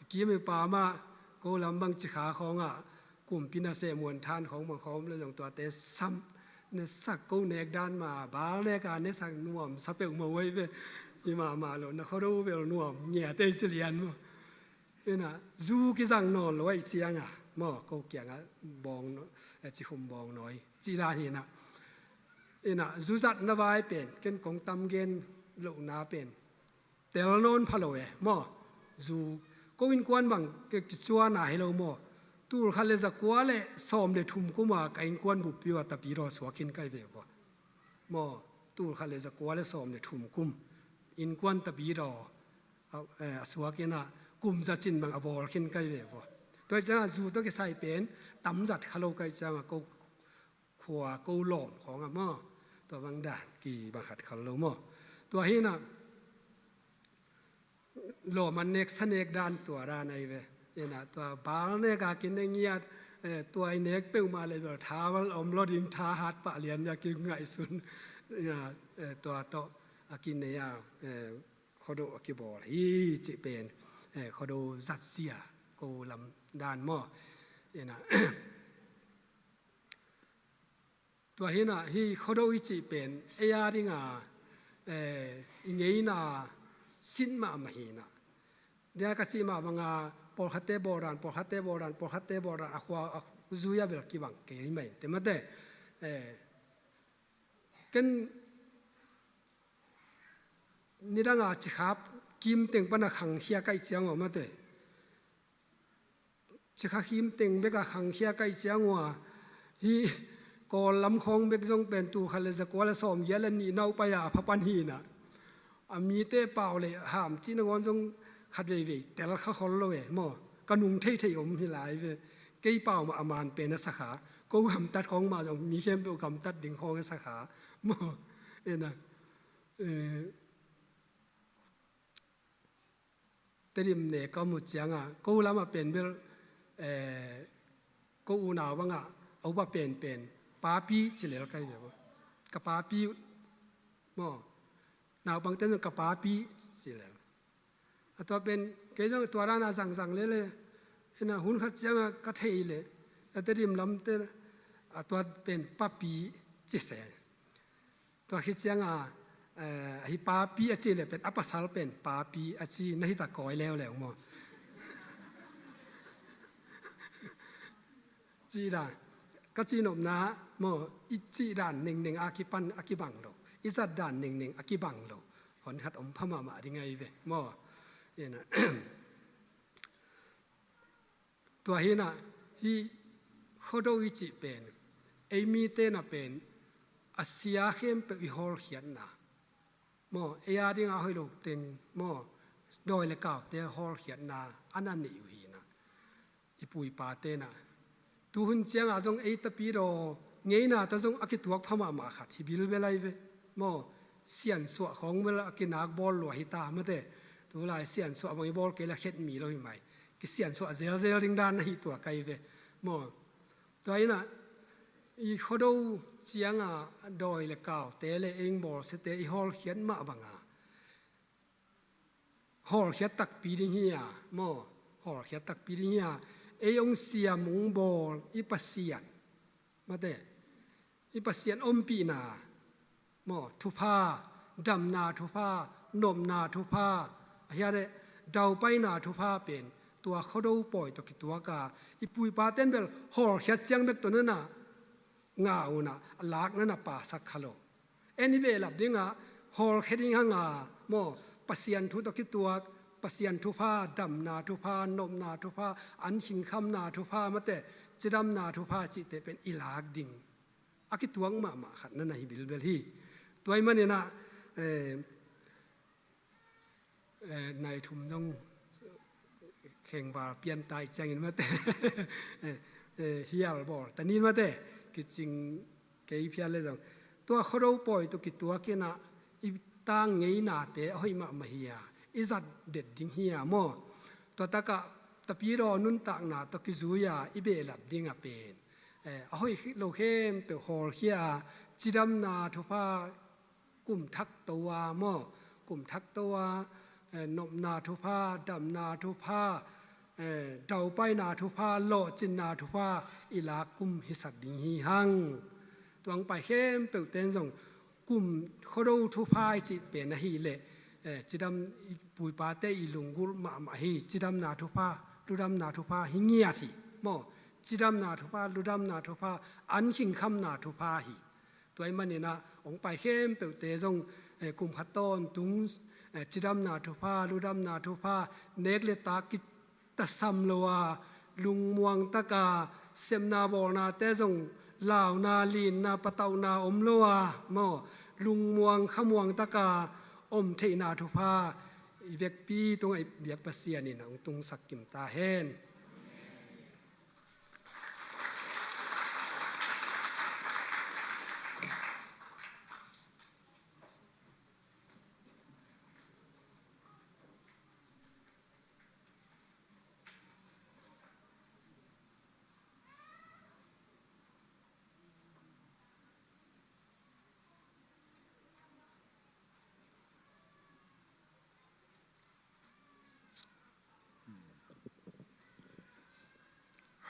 i kim i pam ah ko lam bang cikha khawngah kumpi na seh muan than khawng bang khawng le zong tuate sam ne sak ko nek dan ma bal neka ne sak nuam sa peuh maw ahi ve. I mahmah lo na khuado bel nuam ngiate ci lian maw. Inah zu kizang nawn lo ahi cianga maw ko kiangah bawng nawn, eh, cikhum bawng nawi cih dan hinah. Inah zu zatna vai pen ken kong tam gen lohna pen tel nawn pha lo e maw. Zu ko innkuan bang kicuana hi lo maw. Tul khat le zakua le sawm le thum kuma ka innkuan buppi uh a tapidaw suak khin kai ve vua maw. Tul khat le zakua le sawm le thum kum innkuan tapidaw a, eh, a suak inah kum za cin bang a bawl khin kai ve vua. Tua hi ciangah zu tawh kisai pen tam zat kha lo kai ciangah ko khua ko lawm khawngah maw. Tua bang dan kibang khat khal lo maw. Tua hinah lawm an nek sa nek dan tua dan ahi ve. Inah tua bal neka kine ngiat, eh, tua i nek peuhmah le bel tha val om lo ding tha hat pah lian bia kingaihsun. Inah, eh, tua tawh a kine a, eh, khuado a kibawl hi cih pen, eh, khuado zatzia ko lam dan maw. Inah tua hinah hi khuado i cih pen ei a dinga, eh, i ngeina sin mahmah hinah. Dia ka cih mah banga pawlkhatte bawl dan, pawlkhatte bawl dan, pawlkhatte bawl dan, a khua a zui a bel kibang kei mah in te mate. Eh, ken nidanga cikhap kim teng pana khangkhia kaih ciang aw mate. Cikha khim teng beka khangkhia kaih ciang ua, hih Kawl lam khawng bek zong pen tul khat le zakua le sawmgiat le nih nauh pai a pha pan hi na. A mite pau le ham cih nangawn zong khat veivei tel kha khol lo e maw. Ka nung theithei om hi lai ve. Kei pau mah a man pen a sakha. Ko gamtat khawng mah zong mi khempeuh gamtat ding khawng a sakha maw. Ena, eh, Tedim ne ka mu cianga ko lama pen bel, eh, ko unau banga a upa penpen papi ci lel kai ve maw. Ka papi uh maw. Naupangte zong ka papi ci lel. A tua pen kei zong tua dana zangzang lele. Ena hun khat cianga ka thei le a Tedim lamte a tua pen papi ci se. Tua khit cianga, eh, ahi papi a ci le pen a pasal pen papi a ci na hita kawi leuleu maw. Cih dan ka cih nopna maw, i cih dan nengneng a kipan a kibang lo, i zat dan nengneng a kibang lo. Hon khat om pha mahmah ding ahi ve maw. Ena. Tua hinah hih Khuado i cih pen ei mite na pen a sia khempeuh i hawlkhiatna maw, ei a dinga hoih lo teng maw, dawi le kaute hawlkhiatna a na neih uh hinah i pu i pate na. Tuhun ciangah zong ei tapidaw ngeina ta zong a kituak pha mahmah khat hi bilbel ahi ve maw. Siansuah khawng bel a kinak bawl lua hi ta mate. Tulai siansuah bang i bawl kei la khet mi lo hi mai. Kisiansuah zelzel ding dan na hi tua kai ve maw. Tua inah i Khuado cianga dawi le kaute le eng bawlsiate i hawlkhiat mah banga hawlkhiat takpi ding hi a maw. Hawlkhiat takpi ding hi a, ei ong siam ong bawl i Pasian mate, i Pasian ompihna maw, thupha, damna thupha, nopna thupha, a hiate daupaina thupha pen tua Khuado pawi tawh kituaka i pu i paten bel hawlkhiat ciang bek tawh nana ngah unah a lak nana pasak kha lo. En i behlap dingah hawlkhia ding hanga maw, Pasian thu tawh kituak, Pasian thupha, damna thupha, nopna thupha, an khingkhamna thupha mate, cidamna thupha cihte pen i lak ding a kituak mahmah khat nana hi bilbel hi. Tua i maninah, eh, eh, nai thum zong khengval pian tai ciangin mate, eh, eh, hial bawl tanin mate kicing kei phial le zong tua Khuado pawi tawh kituakinah i tang ngeinate a hoih mahmah hi a, i zat det ding hi a maw. Tua takah tapidaw nuntakna tawh kizui a i behlap dingah pen, eh, a hoih lo khempeuh hawlkhia a, cidamna thupha kum thak to a maw, kum thak to a, eh, nopna thupha, damna thupha, eh, daupaina thupha, lawhcinna thupha i lak kum hisak ding hi hang. Tuang pai khempeuh ten zong kum Khuado thupha i cih pen ahileh, eh, cidam i pu i pate i lunggulh mahmah hi. Cidamna thupha, ludamna thupha hi ngiat hi maw. Cidamna thupha, ludamna thupha, an khingkhamna thupha hi. Tua i maninah ong pai khempeuhte zong, eh, kum khat tawntung, eh, cidamna thupha, ludamna thupha, nek le tak kitasam lo a, lungmuang taka sepna bawlnate zong launa, linna, patauhna om lo a maw, lungmuang khamuang taka om theihna thupha i vekpi tungah i biak Pasian in a ong tungsak kim ta hen.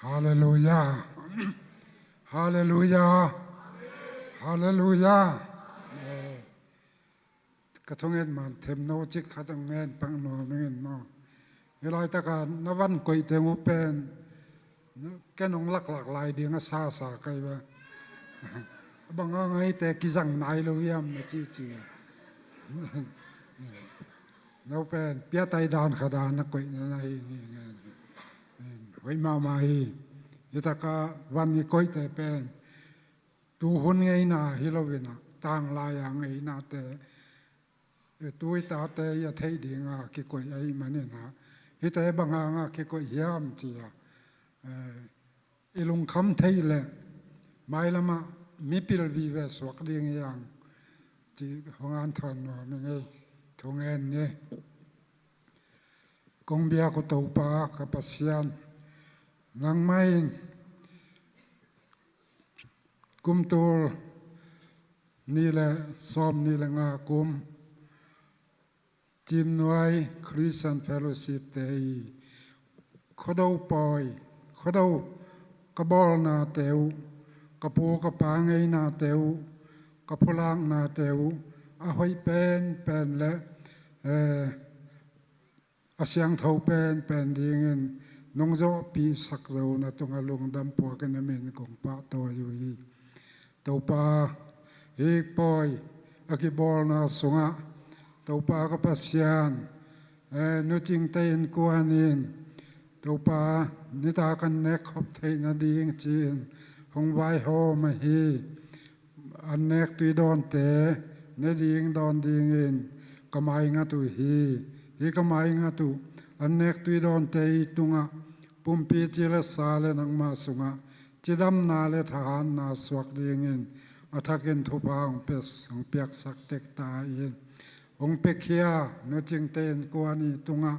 Halleluia. Halleluia. Halleluia. Eh, ka thungen man them no cik khat ang ngen pang nuam ing maw. Hih laitaka na van koih teng uh pen ken hong laklak lai ding a sasa kai ve. Bang hang a hihte kizang nai lo hiam na cici. No pen piatai dan khat a na koihna na hi hi ngen. Hoih mahmah hi. Hih taka van i koihte pen tuhun ngeina hi loin ah tanglai a ngeinate, tu i tate i a theih dinga kikoih ahih manin ah hihte bang hanga kikoih hiam ci-a, eh, i lungkham theih leh mailamah mipil vive suak ding hi hang ci hong anthawn nuam hi ngei. Thungen ni. Kong biak uh Topa ka Pasian, nangmah in kum tul nih le sawm nih le nga kum Cimnuai Christian Fellowship te i Khuado pawi, Khuado ka bawlnate uh, ka pu ka pa ngeinate uh, ka phulaknate uh a hoih penpen le, eh, a siangtho penpen dingin nong zawhpihsak zo na tungah lungdam puakin a min kong pahtawi uh hi. Topa, hih pawi a kibawlna sungah Topa ka Pasian, eh, nucingte innkuan in Topa nitak an nek khop theih nading ci-in hong vaihawm ahi. An nek tui dawnte ne ding dawn dingin ka maingat uh hi. Hih ka maingat uh an nek tui dawnte i tungah pumpi ci le sa le nangma sungah cidamna le thahatna suak dingin a thakin thupha hong pes, hong piaksak tek ta in. Hong piakhia nucingte innkuan i tungah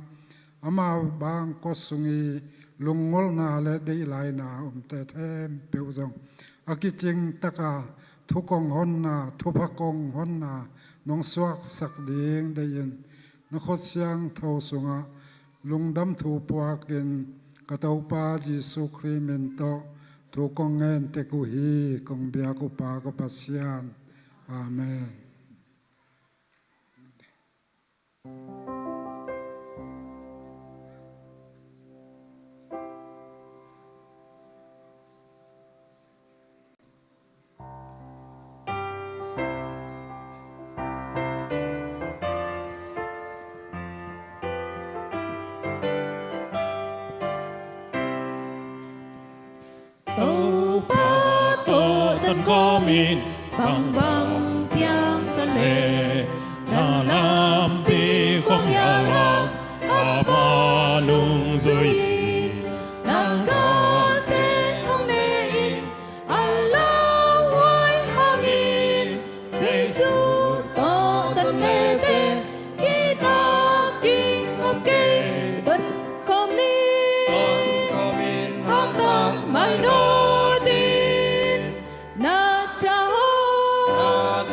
amau bang kua sung i lunggulhna le deihlaina omte thempeuh zong a kicing taka thukong honna, thupha kong honna nong suaksak ding deihin na khut siangtho sungah lungdam thu puakin ka Topa Jesu Khrih min tawh thu kong ngen tek uh hi, kong biak uh Pa ka Pasian. Amen. Topa tawh tan kawmin bangbang piang ta leh na lampi kong hial hang a pha nungzui in. Nang kate hong ne in a lauhuai hangin Jesu tawh tan lete kitak ding om kei. Tan kawmin haktak mai nawn in na tha hong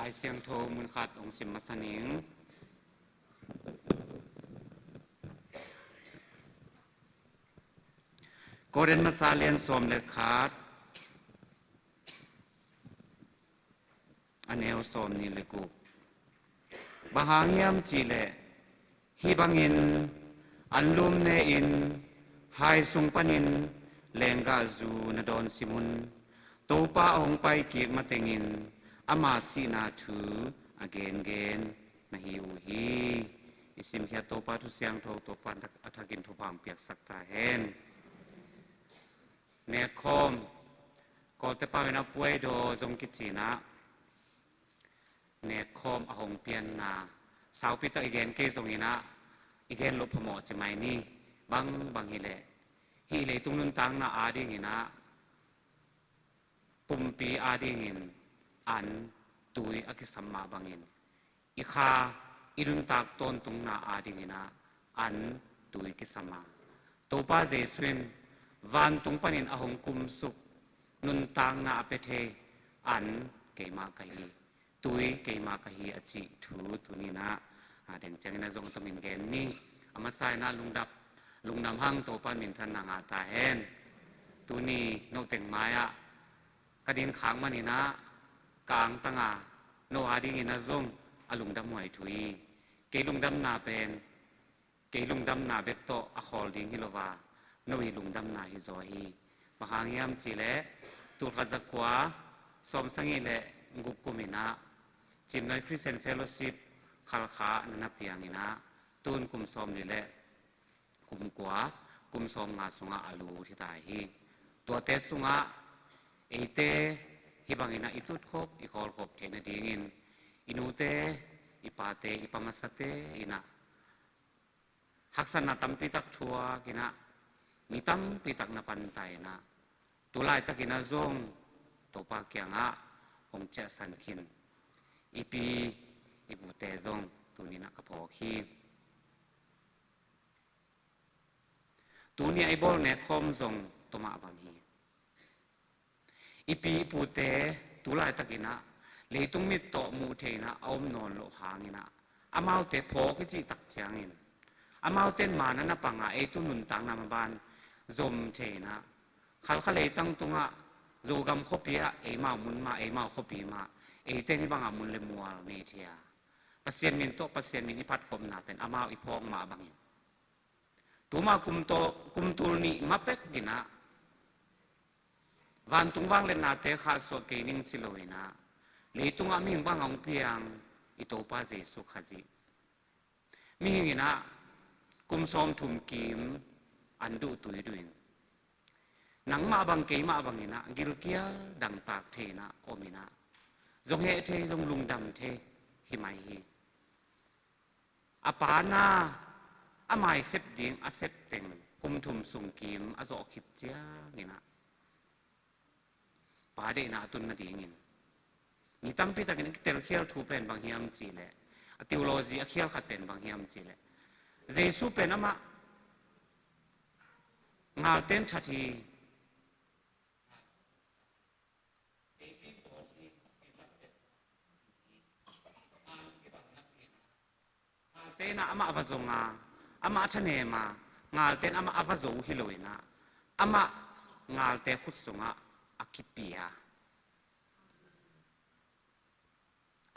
Lai Siangtho mun khat hong sim masa ning. Korin masa lian sawm le khat, a neu sawm nih le guk. Bang hang hiam cih leh, hih bangin anlum ne-in hai sung panin lenggahzu na dawn sim un. Topa a hong pai kik matengin ama sihna thu a gengen na hi uh hi. I simkhiat Topa Thu Siangtho, Topa a thakin thupha hong piaksak ta hen. Nekkhawm, Kawlte pau in a puai daw zong kici-in ah, nekkhawm a hong pianna saupi tak i gen kei zongin ah, i gen loh phamawh ci mai ni. Bang bang hi leh, hih leitung nuntakna adingin ah, pumpi adingin an, tui a kisam mah bangin, i kha, i nuntak tawntungna adingin ah an, tui kisam a, Topa Jesu in vantung panin a hong kumsuk nuntakna a pia thei an, keimah ka hi, tui keimah ka hi a cih thu tuni-in ah, a, deng ciangin a zong tomin gen ni. A masa-in ah lungdam, lungdam hang, Topa in minthanna ngah ta hen. Tuni no teng mai-ah ka ding khak manin ah ka angtang a, no adingin ah zong a lungdam huai thu hi. Kei lungdamna pen, kei lungdamna bek tawh a khawl ding hi lo a, no i lungdamna hi zaw hi. Bang hang hiam cih leh, tul khat za kua sawm sagih le guk kumin ah Cimnuai Christian Fellowship Khalkha na na piangin ah, tun kum sawm li le kum kua, kum sawm nga sungah a lut hi ta hi. Tuate sungah eite hih bangin ah i tutkhop, i khawlkhop theih nadingin, i nute, i pate, i pa masate in ah haksatna tampi tak thuakin ah, mi tampi tak na pantai-in ah, tu laitakin ah zong Topa kiangah hong ciahsan khin i pi i pute zong tuni-in ah ka phawk hi. Tuni-a i bawl nekkhawm zong tua mah bang hi. I pi i pute tu laitakin ah leitung mit tawh muh thei-in ah a om nawn loh hangin ah, amaute phawk i cih tak ciangin, amaute in maan na pang a, ei tu nuntakna maban zom thei-in ah, Khalkha leitang tungah, Zogam khuapi ah eimau mun mah, eimau khuapi mah, eite in hih bangah mun le mual nei thei a, Pasian min tawh Pasian min i phatkhopna pen amau i phawk mah bangin, tuma kum taw, kum tul nih ma pek in ah, vantung vangliatnate khahsuah kei ning ci lo-in ah, leitungah mihing bang hong piang i Topa Jesu Khazih, mihing in ah kum sawmthum kim an duh tuiduh in, nangmah bang keimah bangin ah gilkial dangtak thei-in ah om in ah, zong heh thei, zong lungdam thei hi mai hi. A Pa na, a mai sep ding a sep teng kum thum sung kim a zawh khit ciangin ah, Pa deihna a tun nadingin, mi tampi takin a kitelkhial thu pen bang hiam cih leh, a theology a khial khat pen bang hiam cih leh, Jesu pen amah ngalte in that hi. Ngalte in ah amah va zong a, amah a thanem a, ngalte in amah a va zo hi lo-in ah, amah ngalte khut sungah a kipia,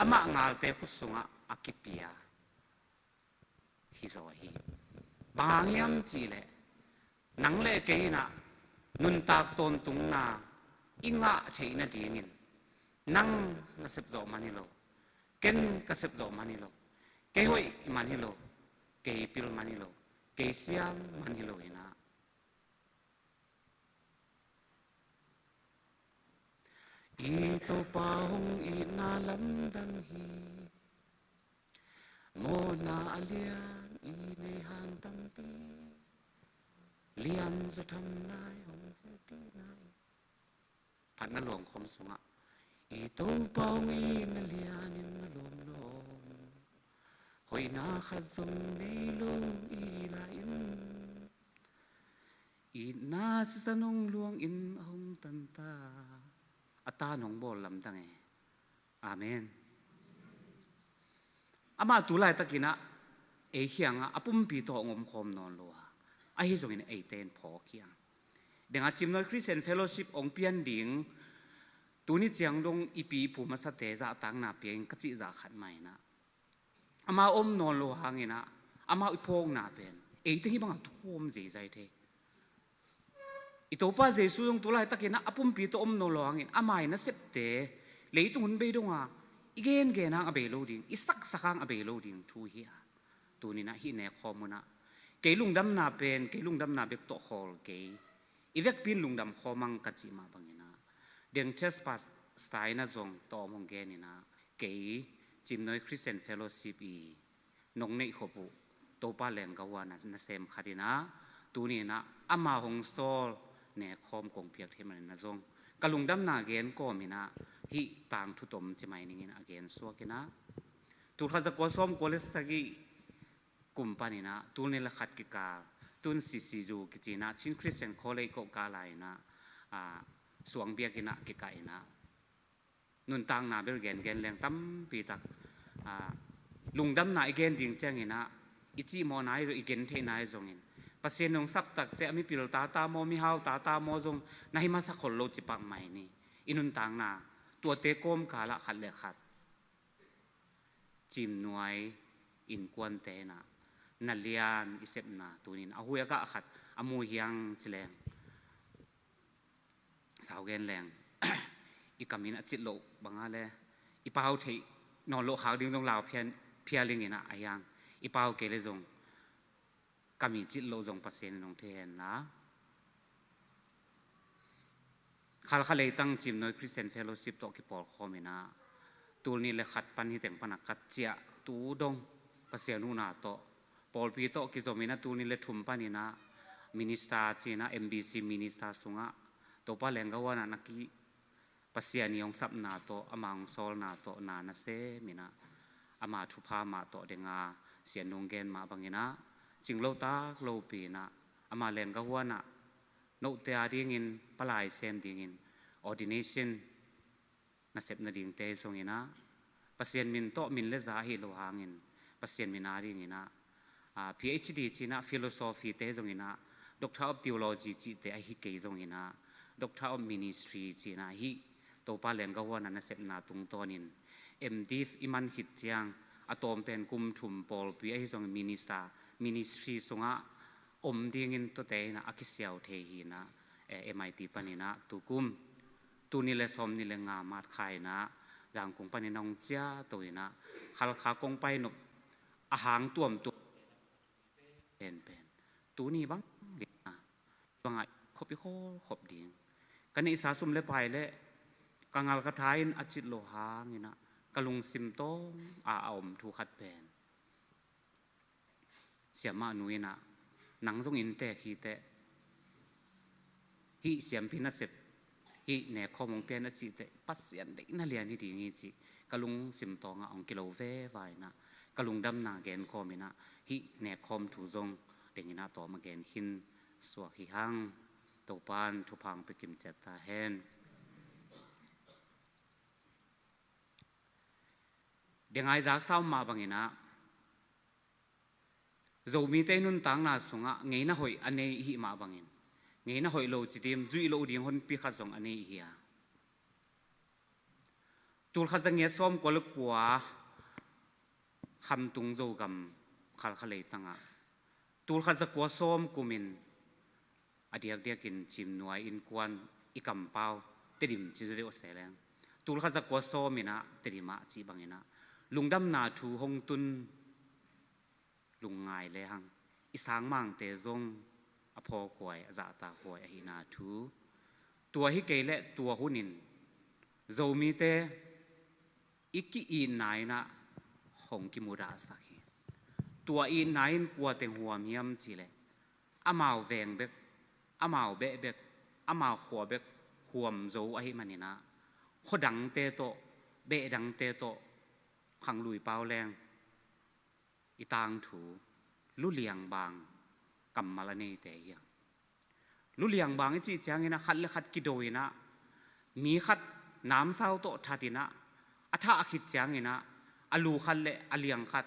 amah ngalte khut sungah a kipia hi zaw hi. Bang hang hiam cih leh, nang le kei in ah nuntak tawntungna i ngah theih nadingin, nang na sep zawh man hi lo, ken ka sep zawh man hi lo, kei hoih man hi lo, kei pil man hi lo, kei sial man hi lo-in ah, i Topa hong itna lamdang hi. Mawhna a lian i nei hang tampi, lianzaw tham lai hong hehpih nai. Phatna luangkhawm sungah, i Topa hong itna lianin a lawmlawm, hoihna khat zong nei lo i lai-in, itna sisan hong luangin a hong tanta, a tan hong bawl lamdang e. Amen. Amah tu laitakin ah ei kiangah a pumpi tawh hong omkhawm nawn lo a, ahi zongin eite in phawk hi a. Dengah Cimnuai Christian Fellowship hong pian ding tuni ciang dong i pi i pu masate zahtakna pia in ka cih zah khat mah in ah, amau om nawn lo hangin ah, amau i phawkna pen ei teng hih bangah thukhawm zeizai thei. I Topa Jesu zong tu laitakin ah a pumpi tawh om nawn lo hangin ama i nasepte leitung hun bei dongah i gengen hang a bei lo ding, i saksak hang a bei lo ding thu hi a. Tuni in ah hih nekkhawm hun ah kei lungdamna pen kei lungdamna bek tawh khawl kei, i vekpi in lungdam khawm hang ka cih mah bangin ah, Deng Church Pastor in ah zong tawm hong gen in ah, kei Cimnuai Christian Fellowship i nong neih khop uh Topa leenggah huan ah nasem khat in ah, tuni in ah ama hong sawl nekkhawm kong piak thei manin ah zong ka lungdamna gen kawm in ah, hih tangthu tom ci mai ning in ah a gen suak in ah, tulkhat zakua sawmkua le sagih kum panin ah tulni le khat kikal, tun C C U kici in ah Chin Christian College kohkal ah in ah, ah, suang biakinn ah kikah in ah, nuntakna bel gengen leng tampi tak, ah, lungdamna i gen ding ciangin ah, i cihmawhna ahi zong, i gentheihna ahi zongin, Pasian in hong sap takteh a mipil tata maw, mihau tata maw zong na hi masa khol lo ci pak mai ni. I nuntakna tuate kawmkal ah khat le khat Cimnuai innkuante in ah na lian i sepna tuni in a hui a gah khat a mu hiang ci leng, sau gen leng, i kam in a cit loh banga le i pau theih nawn loh khak ding zong lau phian, phial ing in ah a hiang, i pau kei le zong kam i cit loh zong Pasian in hong thei hen la. Khalkha leitang Cimnuai Christian Fellowship tawh kipawlkhawm in ah, tulni le khat pan hih teng pan a ka ciah tu dong Pasian huhna tawh, pawlpi tawh kizom in ah tulni le thum panin ah minister ci in ah M B C minister sungah Topa leenggah huan ah na ki, Pasian i hong sapna tawh, ama hong sawlna tawh na nasem in ah, ama thupha mah tawh deng a, Sian Nung gen mah bangin ah, cing lo tak lopi in ah, ama leenggah huan ah note a dingin palai sem dingin ordination nasep nadingte zongin ah, Pasian min tawh min le za ahi lo hangin Pasian min a dingin ah, ah, P H D ci in ah philosophy te zongin ah, Doctor of Theology cihte ahi kei zongin ah, Doctor of Ministry ci in ah hih Topa leenggah huan ah nasepna tungtawnin M.Div i man khit ciang a tawm pen kum thum pawlpi ahi zongin minister, ministry sungah om dingin tuate in ah a kisiau thei hi in ah, eh, M I T panin ah tukum tulni le sawmni le nga March kha in ah Zangkung panin ah hong ciahto in ah, Khalkha kong pai nop a hang tuamtuam penpen tuni bang ding a, bangah khop i khawl khop ding. Ka neihsa sum le pai le ka ngal ka tha in a cit loh hangin ah ka lungsim tawng a, a om thu khat pen, siamah nu in ah, nang zong inntek hi teh, hih siampi nasep, hih nekkhawm hong pian a cih teh Pasian deihna lian hi ding hi cih ka lungsim tawngah hong kilo veva in ah, ka lungdamna gen kawm in ah, hih nekkhawm thu zong deng in ah tawm a gen khin suak hi hang. Topan thupha hong pia kim ciat ta hen. Deng a i zaksa om mah bangin ah, Zomite i nuntakna sungah ngeina hoih a nei i hih mah bangin, ngeina hoih lo ci dim, zuih loh ding honpi khat zong a nei i hi a. Tulkhat za ngiat sawmkua le kua Khamtung Zogam Khalkha leitangah, tulkhat za kua sawm kumin a diakdiakin Cimnuai innkuan i kampau Tedim ci zaw deuh a se leng, tulkhat za kua sawm in ah Tedim ah cih bangin ah lungdamna thu hong tun lungngai lehang i sangmangte zong a phawkhuai, a zahtakhuai ahihna thu. Tua hi kei leh tua hunin Zomite i ki-itna in ah hong kimudahsak hi. Tua itna in kua teng huam hiam cih leh, amau veng bek, amau beh bek, amau khua bek huam zo ahih manin ah, khuadangte tawh, behdangte tawh khanglui pau leng i tangthu, luliang bang kammal a neite hi hang. Luliang bang i cih ciangin ah khat le khat kido in ah, mi khat namsau tawh that in ah, a thah khit ciangin ah A lu khat le a liang khat,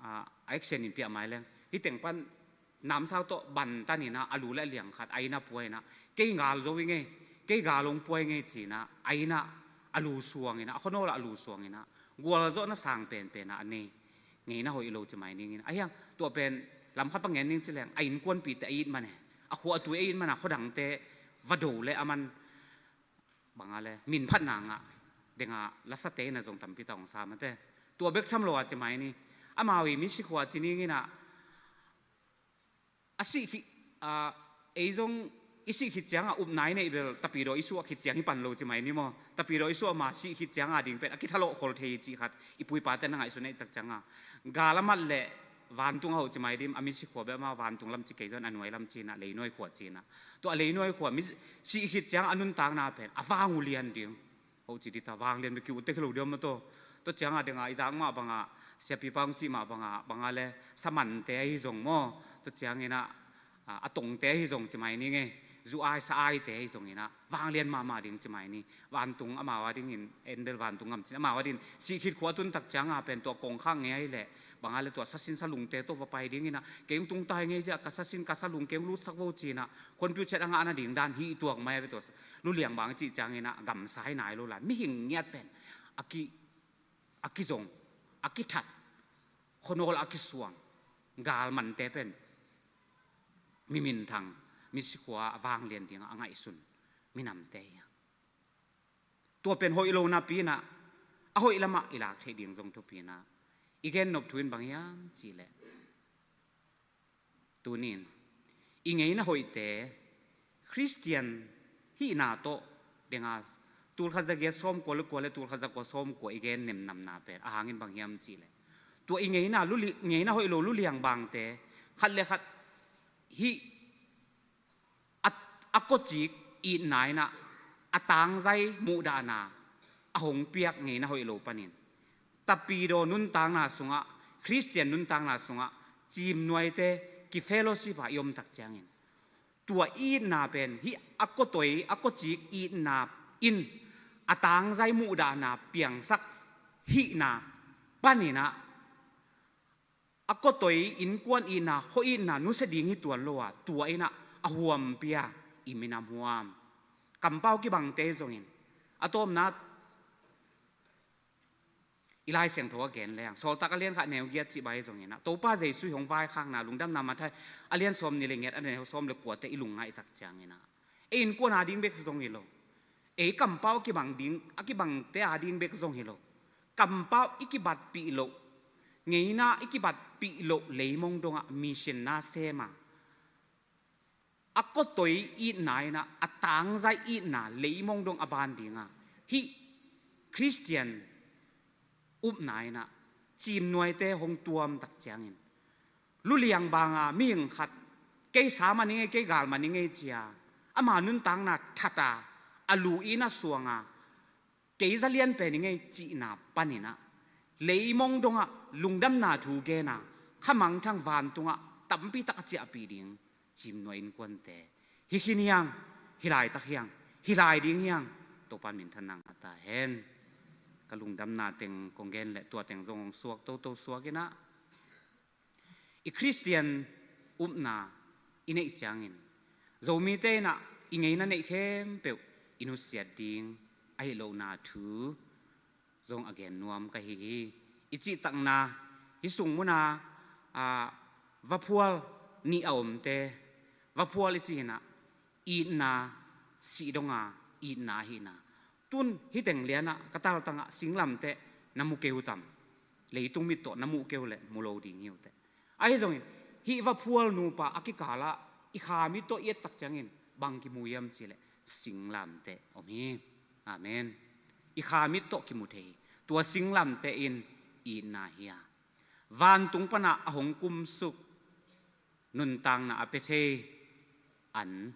a, a action in piah mai leng, hih teng pan namsau tawh bantan inah a lu le a liang khat a inn ah pua inah, kei gal zo i ngei, kei gal hong pua i ngei ci inah a inn ah a lu suang inah, a khuanawl ah a lu suang inah, gualzawhna sang penpen ah a nei. Ngeina hoih lo ci mai ning in, a hiang tua pen lam khat pan ngen ning ci leng, a innkuanpihte a it man e, a khua a tui a it man a, khuadangte va do le a man bang a le, min phatna ngah ding a, lasate in a zong tampi tak hong sa mate. Tua bek tham lo a ci mai ni. Amau i misikhua ci ning inah, a sih khit, a, ei zong i sih khit ciangah upna i neih bel tapidaw i suah khit ciang hi pan lo ci mai ni maw. Tapidaw i suah ma sih khit ciang a ding pen a kithalawh khol thei cih khat i pu i pate na ngaihsun neih tak ciangah, gal a mat le vantung a hoh ci mai dim, a misikhua bel amau vantung lam ci kei zong a nuai lam ci inah, leinuai khua ci inah. Tua a leinuai khua mi sih khit ciang a nuntakna pen a vang uh lian ding. Hoh ci dita, vanglian bek ki utek hi lo diam maw taw. Tua ciangah ding a i zak mah bangah, siapipa hong cih mah bangah, bang a le samante ahi zong maw. Tua ciang inah, a, a tongte ahi zong ci mai ning e. Zu ai sa aite ahi zong inah vanglian mahmah ding ci mai ni. Vantung amau a dingin, en bel vantung ngam cin, amau a dingin sih khit khua a tun tak ciangah pen tua kongkhak ngei ahi leh, bang a le tua sasin salungte tawh va pai ding inah, kei hong tung tai ngei ziah, ka sasin ka salung kei hong lutsak vo ci inah, khuanpiu ciat a ngah nading dan hih tuak mai a ve tua. Lu liang bang cih ciang inah gamsa hi nai lo lai. Mihing ngiat pen a ki, a kizong, a kithat, khuanawl a kisuang, galmante pen mi minthang, misikhua a vanglian dingah a ngaihsun minamte hi a. Tua pen hoih lo napi inah, a hoih lamah i lak theih ding zong thupi inah, i gen nop thu in bang hiam cih leh, tuni in i ngeina hoihte Khristian hihna tawh ding a, tulkhat zagiat sawmkua le kua le tulkhat zakua sawmkua i gen nemnamna pen a hang in bang hiam cih leh, tua i ngeina, lu li-, ngeina hoih lo lu liang bangte khat le khat hih a, a kawcik itna inah, a tangzai muhdahna a hong piak ngeina hoih lo panin, tapidaw nuntakna sungah, Khristian nuntakna sungah, ciimnuaite ki-fellowship ah i om tak ciangin, tua itna pen hih a kawtoi, a kawcik itna in a tangzai muhdahna piangsak hihna pan inah, a kawtoi innkuan itna, khua itna nusia ding hi tuan lo a, tua inah a huampi a i minam huam. Kampau kibangte zongin, a tawpna i Lai Siangtho a gen leng, Sawltak a lian khat neu giat cih bai zongin ah, Topa Jesu i hong vaikhakna, lungdamna Matthai a lian sawmnih le giat a neu sawm le kuate i lungngaih tak ciangin ah, ei innkuan a ding bek zong hi lo, ei kampau a kibang ding, a kibangte a ding bek zong hi lo, kampau i kibatpih loh, ngeina i kibatpih loh leimong dongah mission na sem a, a kawtoi itna inah, a tangzai itna leimong dong a ban dinga, hih Khristian upna inah ciimnuaite hong tuam tak ciangin, lu liang banga mihing khat, kei sa man i ngei, kei gal man i ngei cia, ama nuntakna thata, a lu itna suanga, kei za lian pen i ngei cihna paninah, leimong dongah lungdamna thu gena, khamangthang vantungah tampi tak a ciahpih ding ciimnuai innkuante hi khin hiang, hi laitak hiang, hi lai ding hiang, Topan minthanna ngah ta hen. Ka lungdamna teng kong gen leh tua teng zong hong suak toto suak inah, i Khristian upna i neih ciangin, Zomite inah i ngeina neih khempeuh i nusiat ding ahi lohna thu zong a gen nuam ka hi hi. I cihtakna, hih sung muna, a, vaphual nih a omte, vaphual i cih inah, itna, sih donga itna ahihna. Tun hih teng lianah ka taltangah singlamteh na mu kei uh tam? Leitung mit tawh na muh kei uh leh mu lo ding hi uh teh. Ahi zongin hih vaphual nupa a kikalah i kha mit tawh i et tak ciangin bang kimu hiam cih leh singlamteh om hi. Amen. I kha mit tawh kimu thei hi. Tua singlamteh in itna hi a, vantung panah a hong kumsuk nuntakna a pia thei an,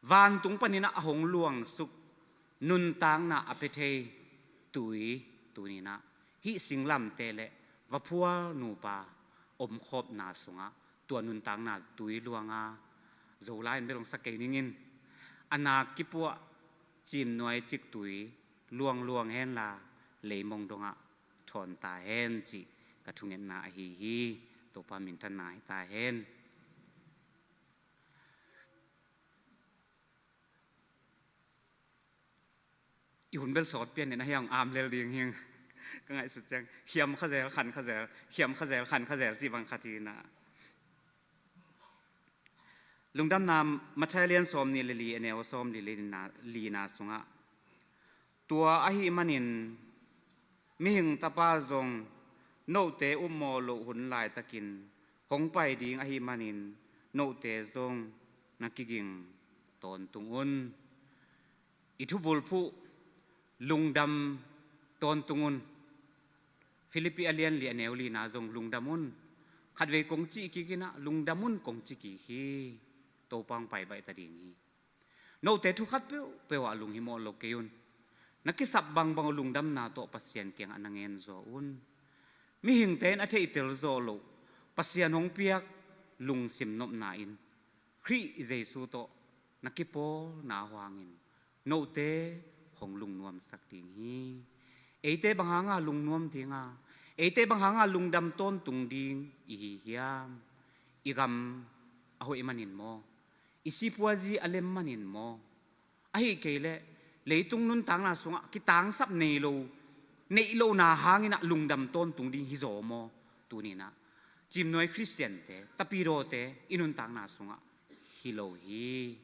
vantung paninah a hong luangsuk nuntakna a pia thei tui, tuninah hih singlamteh le vaphual nupa omkhopna sungah tua nuntakna tui luanga, Zolai in bel hong sa kei ningin, a nak kipuah ciimnuai ciktui luangluang henla leimong dongah thawn ta hen cih ka thungetna ahi hi. Topa minthanna hi ta hen. I hun bel sawt pian in a hiang am lel ding hing. Ka ngaihsut ciang hiam kha zel, khan kha zel, hiam kha zel, khan kha zel cih bang khat hi na. Lungdamna Matthai lian sawm nih le li, a neu sawm li le lina, lina sungah, tua ahih manin mihing tapa zong note upmawh loh hun laitakin hong pai ding ahih manin note zong na kiging tawntung un. I thubulphuh, lungdam tawntung un. Philippi a lian li, a neu lina zong lungdam un. Khatvei kong cih kik in ah lungdam un kong ci kik hi. Topa hong pai baih ta ding hi. Note thu khat peuhpeuh ah lunghimawh lo kei un. Na kisap bangbang uh lungdamna tawh Pasian kiangah na ngen zaw un. Mihingte in a theihtel zawh loh Pasian hong piak lungsim nopna in Khrih Jesu tawh na kipawlna uh hangin note hong lungnuamsak ding hi. Eite bang hanga lungnuam dinga, eite bang hanga lungdam tawntung ding i hi hiam? I gam a hoih manin maw? I sipuazi a lem manin maw? Ahi kei leh leitung nuntakna sungah kitangsap nei lo, neih lohna hangin ah lungdam tawntung ding hi zaw maw? Tuni in ah cimnuai Khristiante, tapidawte i nuntakna sungah hi lo hi.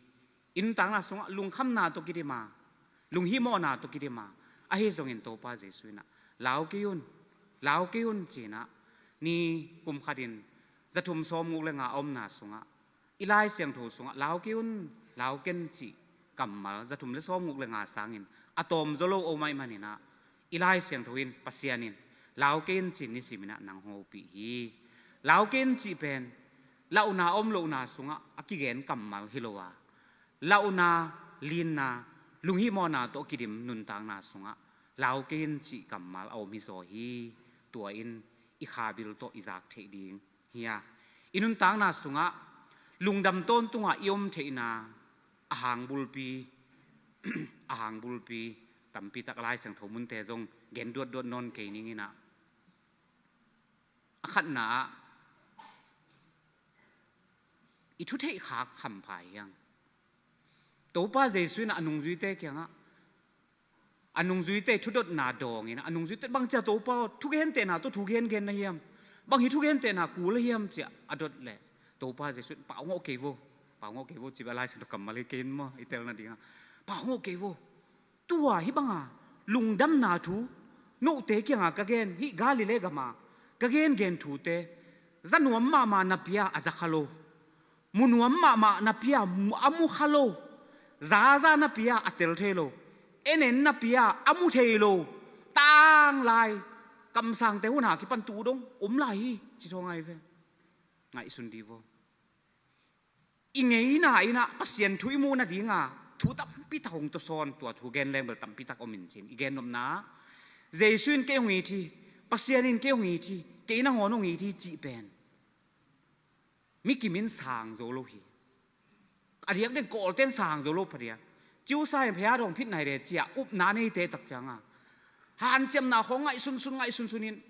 I nuntakna sungah lungkhamna tawh kidim a, lunghimawhna tawh kidim a, ahi zongin Topa Jesu in ah lau kei un, lau kei un ci-in ah, ni kum khatin zathum sawmguk le nga a omna sungah, i Lai Siangtho sungah lau kei un, lau ken cih kammal zathum le sawmguk le nga sangin a tawm zaw lo om ahih manin ah, i Lai Siangtho in, Pasian in lau kei in ci-in nisimin ah nang hong hopih hi. Lau kei in cih pen lauhna om lohna sungah a kigen kammal hi lo a, lauhna, linna, lunghimawhna tawh kidim nuntakna sungah lau kei in cih kammal a om hi zaw hi. Tua in i khabil tawh i zak theih ding hi a, i nuntakna sungah lungdam tawntunga i om theihna a hang bulpi, a hang bulpi tampi tak Lai Siangtho munte zong gen duatduat nawn kei ning in ah, a khatna ah i thutheih khak hampha hi hang. Topa Jesu in a nungzuite kiangah, a nungzuite thudotna dawngin, a nungzuite bangcia Topa aw, thugentehna tawh thu gengen na hiam? Bang hi thugentehna kul a hiam ci-a a dot leh Topa Jesu in, pau ngawh kei vo, pau ngawh kei vo ci beh a Lai Siangtho kammal hi kei in maw, i tel nadingah, pau ngawh kei vo. Tua hih banga lungdamna thu note kianga ka gen, hih Galilee gama ka gengen thute, za nuam mahmah napi-a a za kha lo, mu nuam mahmah napi-a mu, a mu kha lo, zaza napi-a a tel thei lo, en en napi-a a mu thei lo, tanglai kamsangte hun a kipan tu dong om lai hi ci thawng ahi ve. Ngaihsun dih vo. I ngeina in ah Pasian thu i muh nadinga thu tampi tak hong tawsawn, tua thu gen leng bel tampi tak om in cin, i gennopna, Jesu in kei hong it hi, Pasian in kei hong it hi, kei nangawn hong it hi cih pen mi kim in sang zo lo hi. A diak den kawlten sang zo lo phadiak. Ciusa in phaya dong phit nai de cia upna neite tak cianga hanciamna khawng ngaihsunsun, ngaihsunsun in,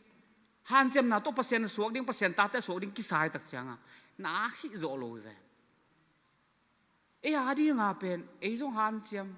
hanciamna tawh Pasian a suak ding, Pasian tate a suak ding kisai tak cianga na khih zawh lo hi ve. Ei a dinga pen ei zong hanciam.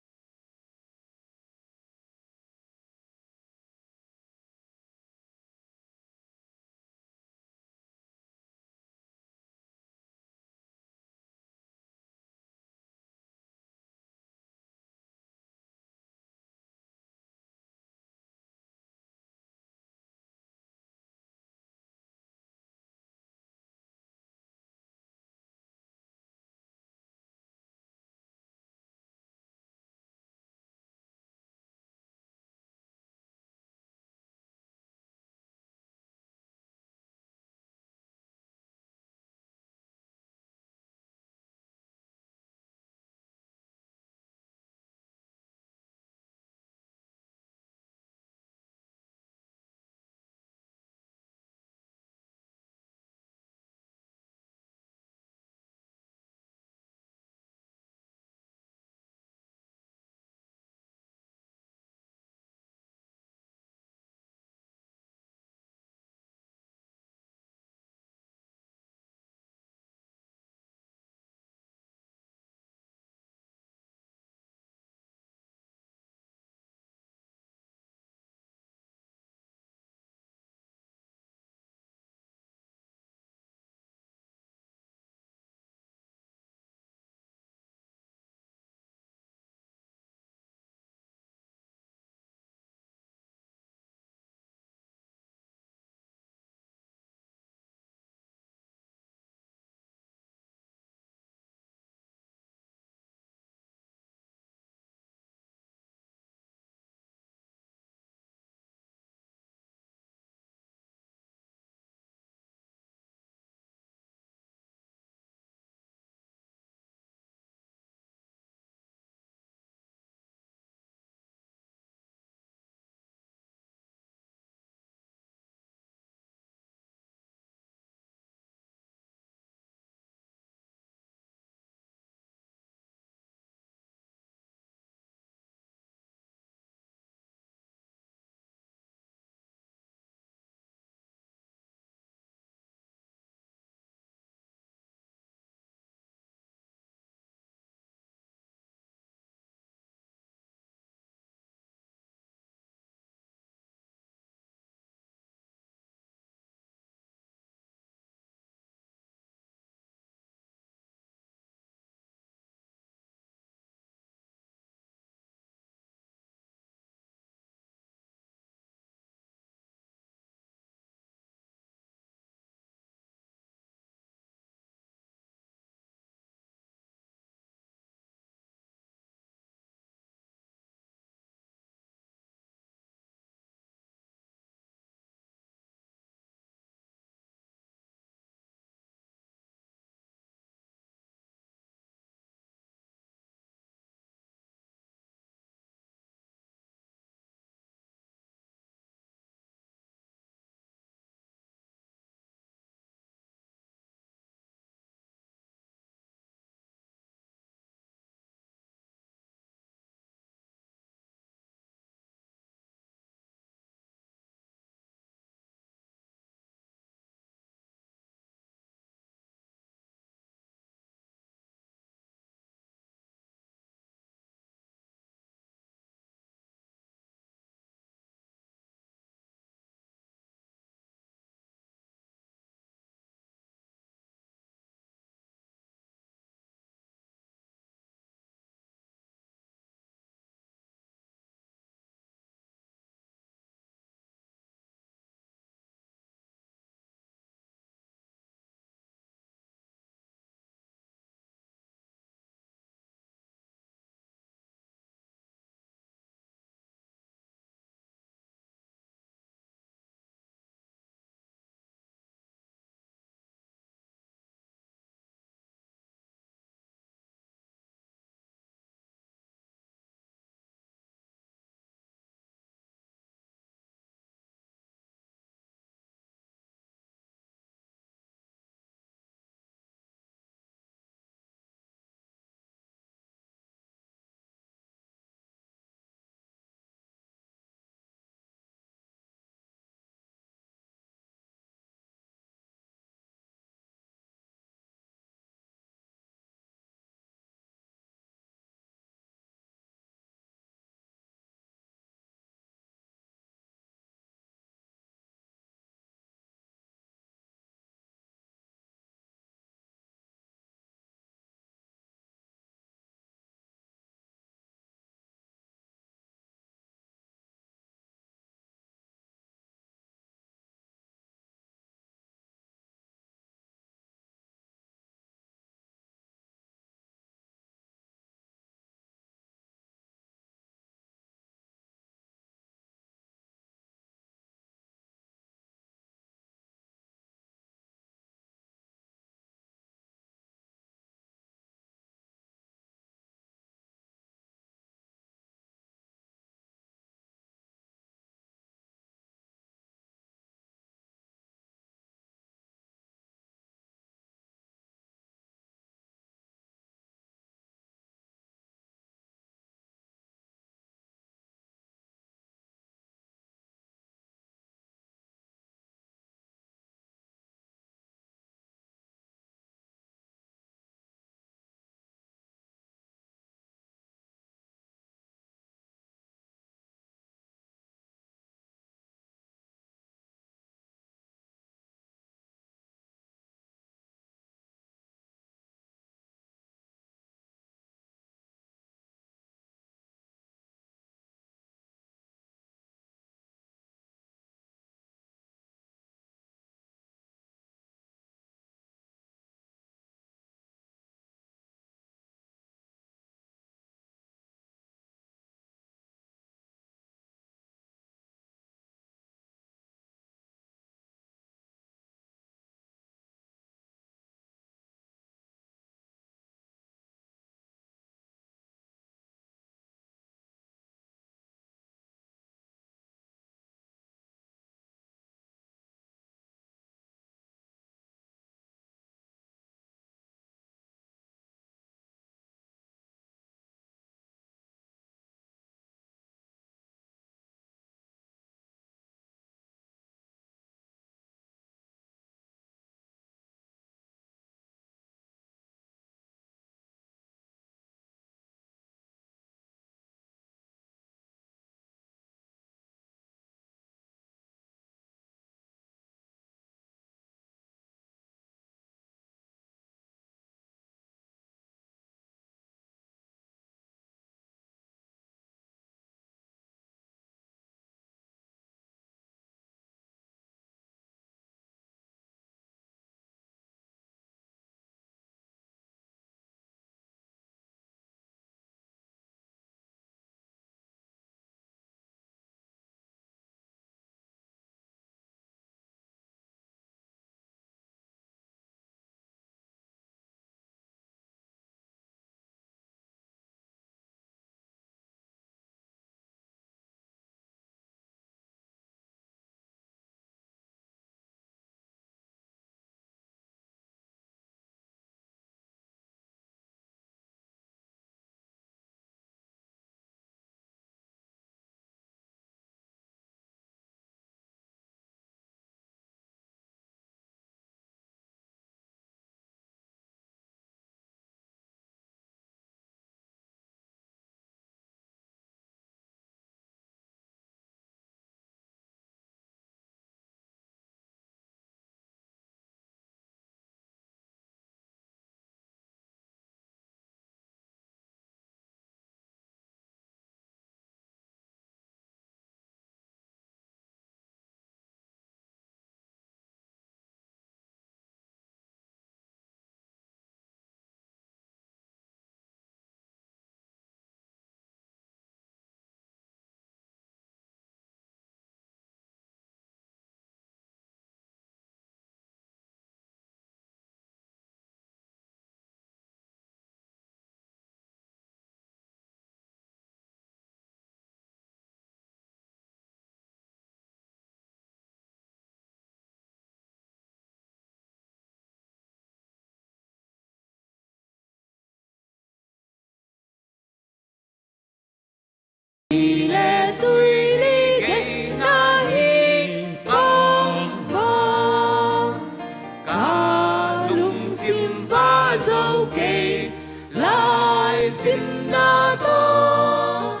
Simna tawh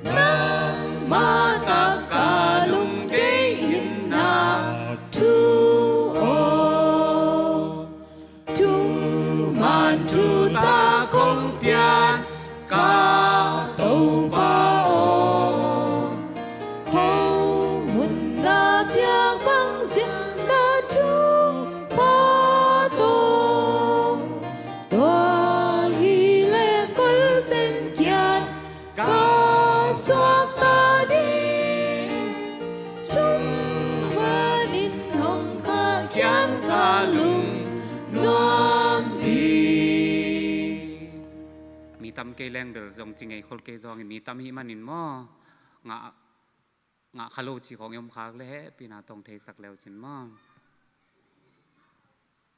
nangmah tak ka lungdei in na thu aw. Thuman thutak hong piak ka Topa aw, khomun na piak bang zia na thupha tawh, tua hileh kol teng kiang ka suakta ding, thumman in hong khah khian ka lungnuam ding. Mi tam kei leng bel zong ci ngei khol kei zongin, mi tam hih manin maw, ngah, ngah kha lo ci khawng i om khak leh hehpihna tawh theisak le uh cin maw.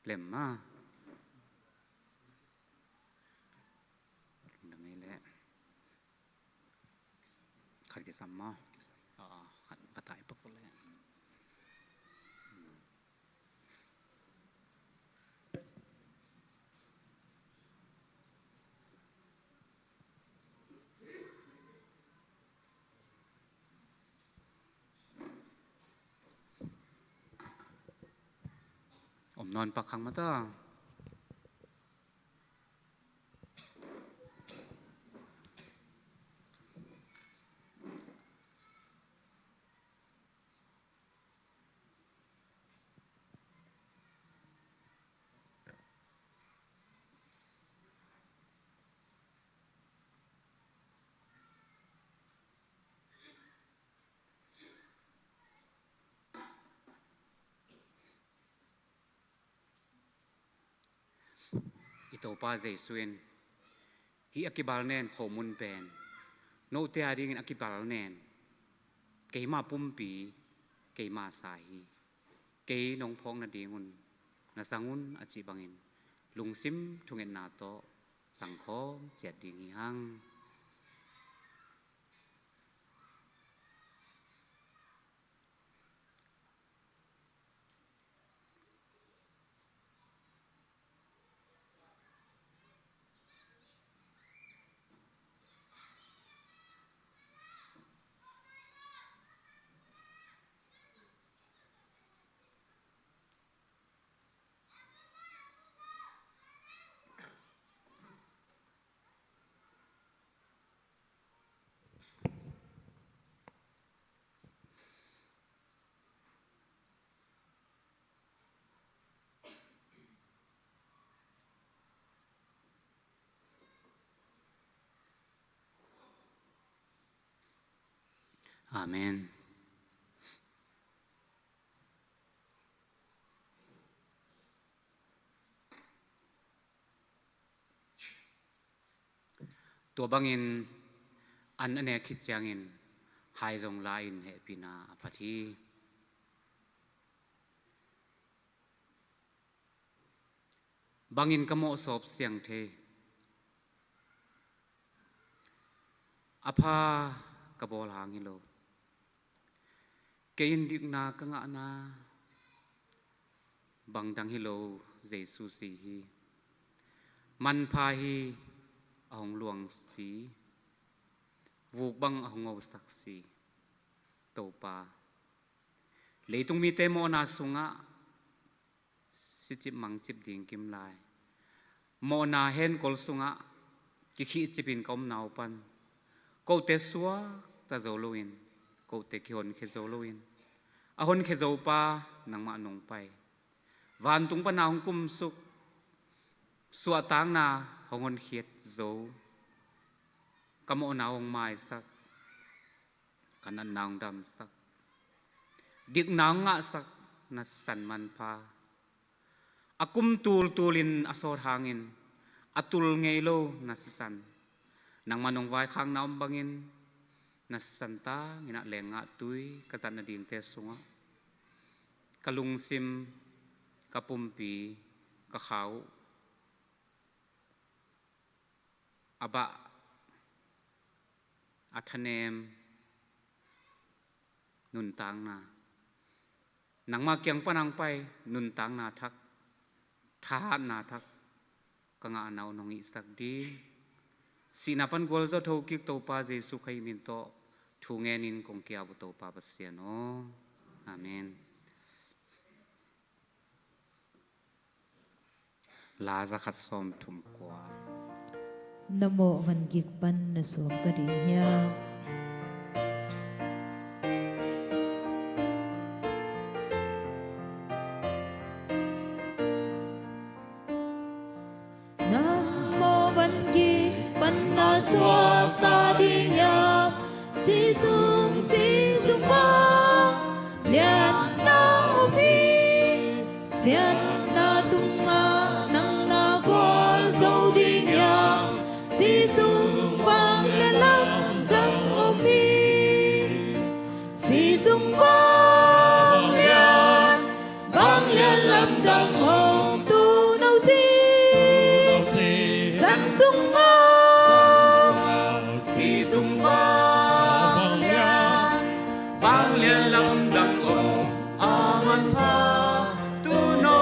Lem maw. Lungdam ei leh. Khat kisam maw? Aw, khat va tai pak leh. Om nawn pak khang mah ta. I Topa Jesu in, hih a kibal nen khomun pen note a dingin a kibal nen, keima pumpi, keima sa hi. Kei nong phawk nadingun na zang un a cih bangin, lungsim thungetna tawh zang khawm ciat ding hi hang. Amen. Tua bangin an a nek khit ciangin hai zong la-in hehpihna a phat hi. Bangin ka mawhsawp siang thei, a pha ka bawl hang hi lo. Kei in dikna ka ngahna bang dang hi lo, Jesu si hi. Manpha hi a hong luang si, vuk bang a hong ngosak si. Topa, leitung mite mawhna sungah sicip mangcip ding kim lai. Mawhna henkol sungah kikhihcipin ka om naupan, kote suakta zo loin, kote kihonkhia zo loin, a honkhia zo pa nangmah nong pai. Vantung pana hong kumsuk, suahtakna hong honkhiat zo, ka mawhna hong maisak, ka natna hong damsak, dikna hong ngahsak na sisan manpha. A kum tultulin a sawt hangin a tul ngei lo na sisan, nangmah nong vaikhakna om bangin na sisan tangin a leenggah tui ka zat nadingte sungah ka lungsim, ka pumpi, ka kha uh a bah, a thanem nuntakna, nangmah kiang pan hong pai nuntakna thak, thahatna thak ka ngahna uh nong hihsak ding, sihna pan gualzo thokik Topa Jesu Khazih min tawh thu ngenin kong kiap uh Topa Pasian aw. Amen. La zakhat sawmthum kua. Na mawh van gik pan na suakta ding hiam? Na mawh van gik pan na suakta ding hiam? Sih sung, sih sung bang liatna om hi. Siatna tungah nang na gualzo ding hiam? Sih sung bang liat lamdang om hi. Sih sung bang liat, bang liat lamdang om, tu no sih. San sung bang, sih sung bang liat, bang liat lamdang om, a manpha, tu no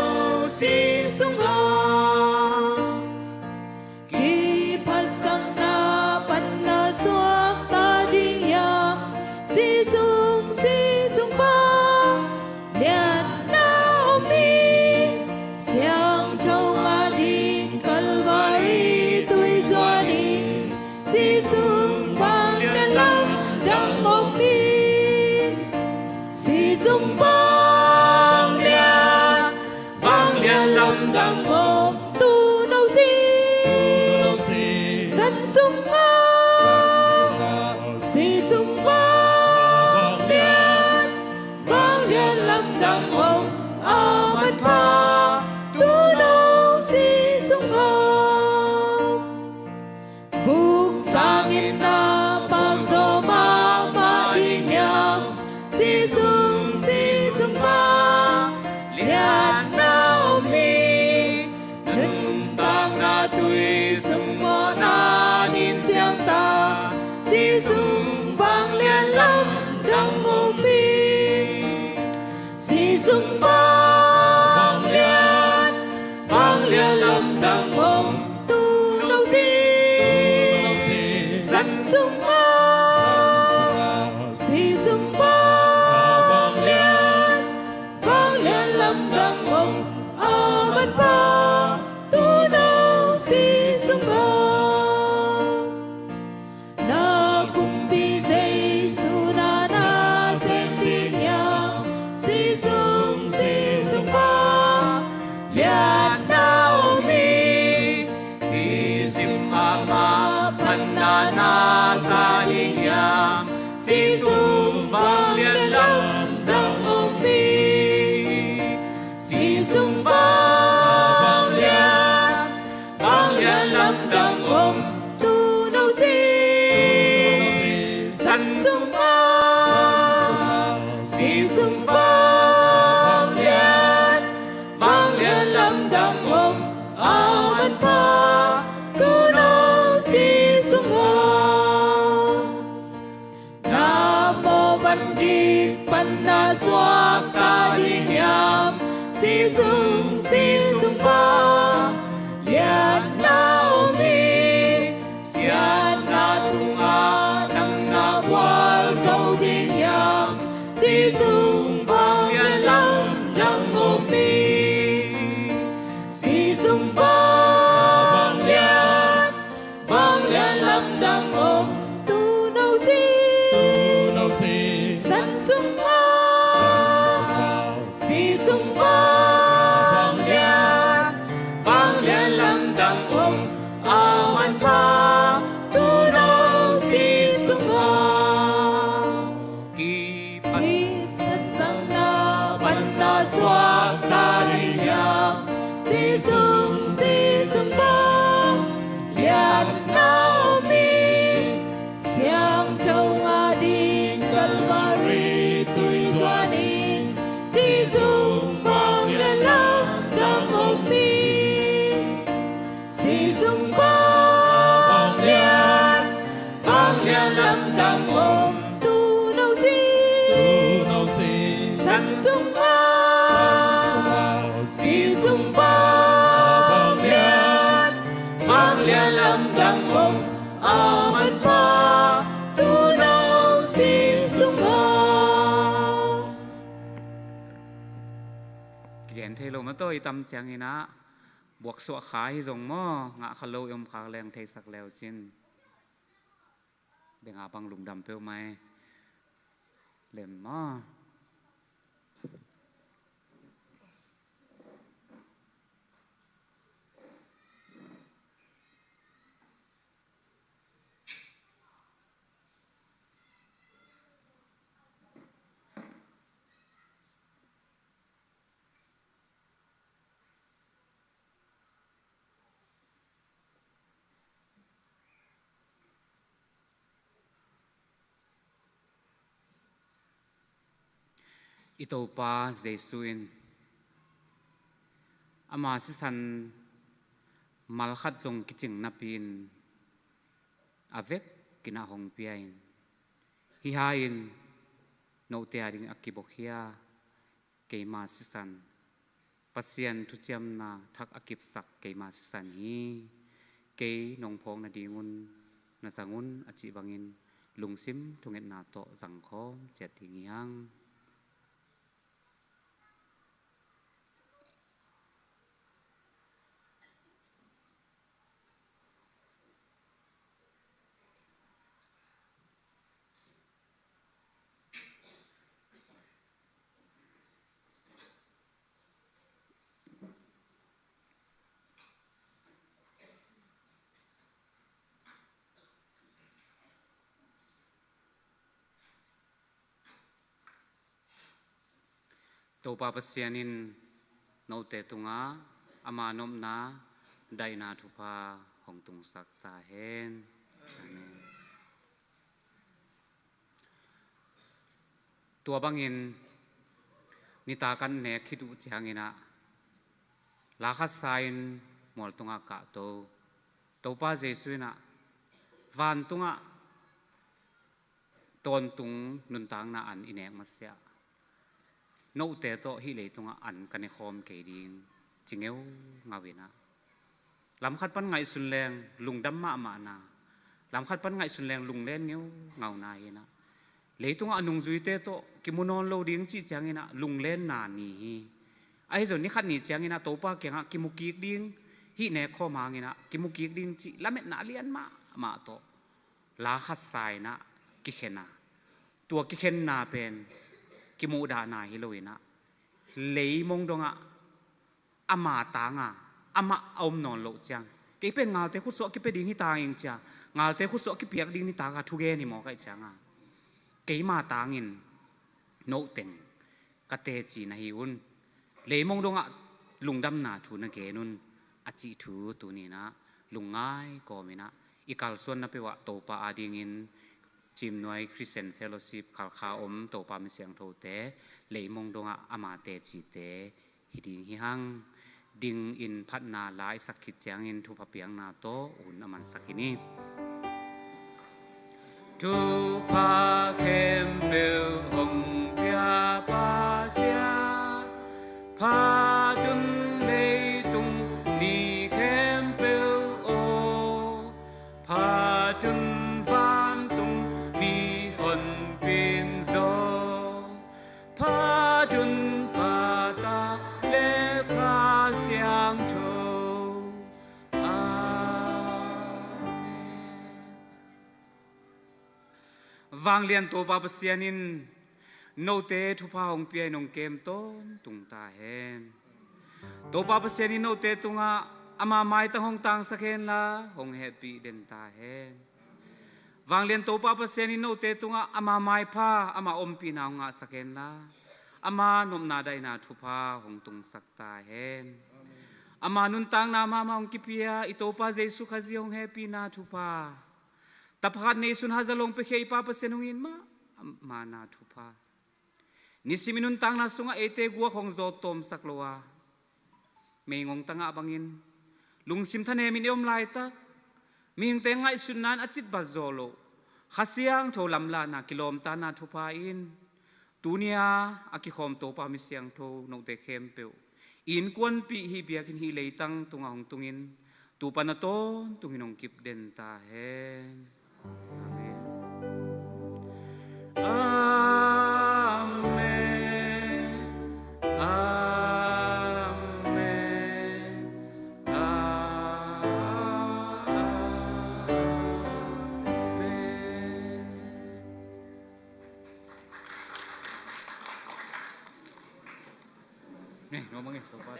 sih sung bang. Kiphatsakna pan na suakta ding hiam? Sih sung, sih sung bang liatna om hi. Siangtho ngah ding Calvary tui zuan in, sih sung bang liat lamdang om hi. Sih sung bang liat, bang liat lamdang om, tu no sih. San sung bang, sih sung bang liat, bang liat lamdang om, a manpha, tu no sih sung bang. Vuk sangin na pakzaw mahmah ding hiam? Sih sung, sih sung bang liatna om hi. Nuntakna tui sung mawhna din siangtho, sih sung bang liat lamdang om hi. Sih sung bang liat, bang liat lamdang om, tu no sih. San sung bang, sih sung bang liat, bang liat lamdang om, a manpha, tu no sih sung bang. Na kumpi Jesu na na sem ding hiam? Sih sung, sih sung bang liatna om hi. Nisim mahmah phatna na sa ding hiam? Sih sung bang liat lamdang om hi. Sih sung bang liat, bang liat lamdang om, tu no sih. San sung bang, sih sung bang liat, bang liat lamdang om, a manpha, tu no sih sung bang. Na mawh van gik pan na suakta ding hiam? Sih sung, sih sung bang liatna om hi. Siatna tungah nang na gualzo ding hiam? Sih sung bang liat lamdang om hi. Sih sung bang liat, bang liat lamdang om, tu no sih. San sung bang, sih sung bang liat, bang liat lamdang om, a manpha, tu no sih sung bang. Kiphatsakna pan na suakta ding hiam? Sih sung, sih sung bang liatna om hi. A manpha tunau si sungah. Kigen thei lo mataw i tam ciangin ah buaksuah kha hi zong maw, ngah kha lo i om khak leng theisak leu cin. Benga bang lungdam peuhmah e. Lem maw. I Topa Jesuh in ama sisan malkhat zong kicing napi-in a vekin ah hong pia-in, hih hai-in note a ding a kibawkhia keima sisan, Pasian thuciamna thak a kipsak keima sisan hi. Kei nong phawk nadingun na zang un a cih bangin lungsim thungetna tawh zangkhawm ciat ding hi hang. Topa Pasian in note tungah ama nopna daihna thupha hong tungsak ta hen. Amen. Tua bangin nitak an nek khit uh ciangin ah la khat sa-in mual tungah kahto, Topa Jesuh in ah vantungah tawntung nuntakna an i nek masiah note tawh hih leitungah an ka nekhawm kei ding ci ngeungau in ah, lamkhat pan ngaihsun leng lungdam mahmahna, lamkhat pan ngaihsun leng lunglen ngeungauna hi in ah, leitungah a nungzuite tawh kimu nawn lo ding cih ciangin ah lunglenna ni hi. Ahi zong ni khat ni ciangin ah Topa kiangah kimu kik ding, hih nekkhawm hangin ah kimu kik ding cih lametna a lian mahmah tawh la khat sa-in ah kikhen a, tua kikhenna pen kimuhdahna hi lo in ah, leimong dongah ama tanga amah a om nawn loh ciang, kei pen ngalte khutsuah kipia ding hi ta ing cia, ngalte khutsuah kipiak ding ni taka thugen hi maw kaih cianga, keima tangin note teng ka teci na hi un. Leimong dongah lungdamna thu na gen un, a cih thu tuni-in ah lungngai kawmin ah i kalsuanna peuh ah Topa adingin Cimnuai Christian Fellowship Khalkha om Topa mi siangthote leimong dongah ama tecite hi ding hi hang. Dingin phatna la i sak khit ciangin thupha piakna tawh hun a mansak hi ni. Thupha khempeuh hong pia Pasian, phat un leitung mi khempeuh aw, phat un vantung mihonpi in zong, phat un Pa, Ta le Kha Siangtho. Amen. Vanglian Topa Pasian in note thupha hong pia in hong kem tawntung ta hen. Topa Pasian in note tungah ama maitang hong tangsak henla hong hehpih den ta hen. Vanglian Topa Pasian in note tungah ama maipha, ama ompihna hong ngahsak henla, ama nopna daihna thupha hong tungsak ta hen. Ama nuntakna mahmah hong kipia i Topa Jesuh Khazih hong hehpihna thupha, tapa khat neisun hazat lo hong piakhia i Pa Pasian hong it mahmahna thupha, nisim i nuntakna sungah eite guak hong zawt tawmsak lo a, meigong tangah bangin lungsim thanemin i om laitak, mihingte ngaihsutna in a citbat zawh loh Kha Siangtho lamlahna kilawmtatna thupha in tuni-a a kikhawm Topa mi siangtho note khempeuh i innkuanpih hih biakinn hih leitang tungah hong tungin Topa na tawntung in hong kip den ta hen. Amen. Amen. Amen. Amen. Ni, ngomong ni, Topa.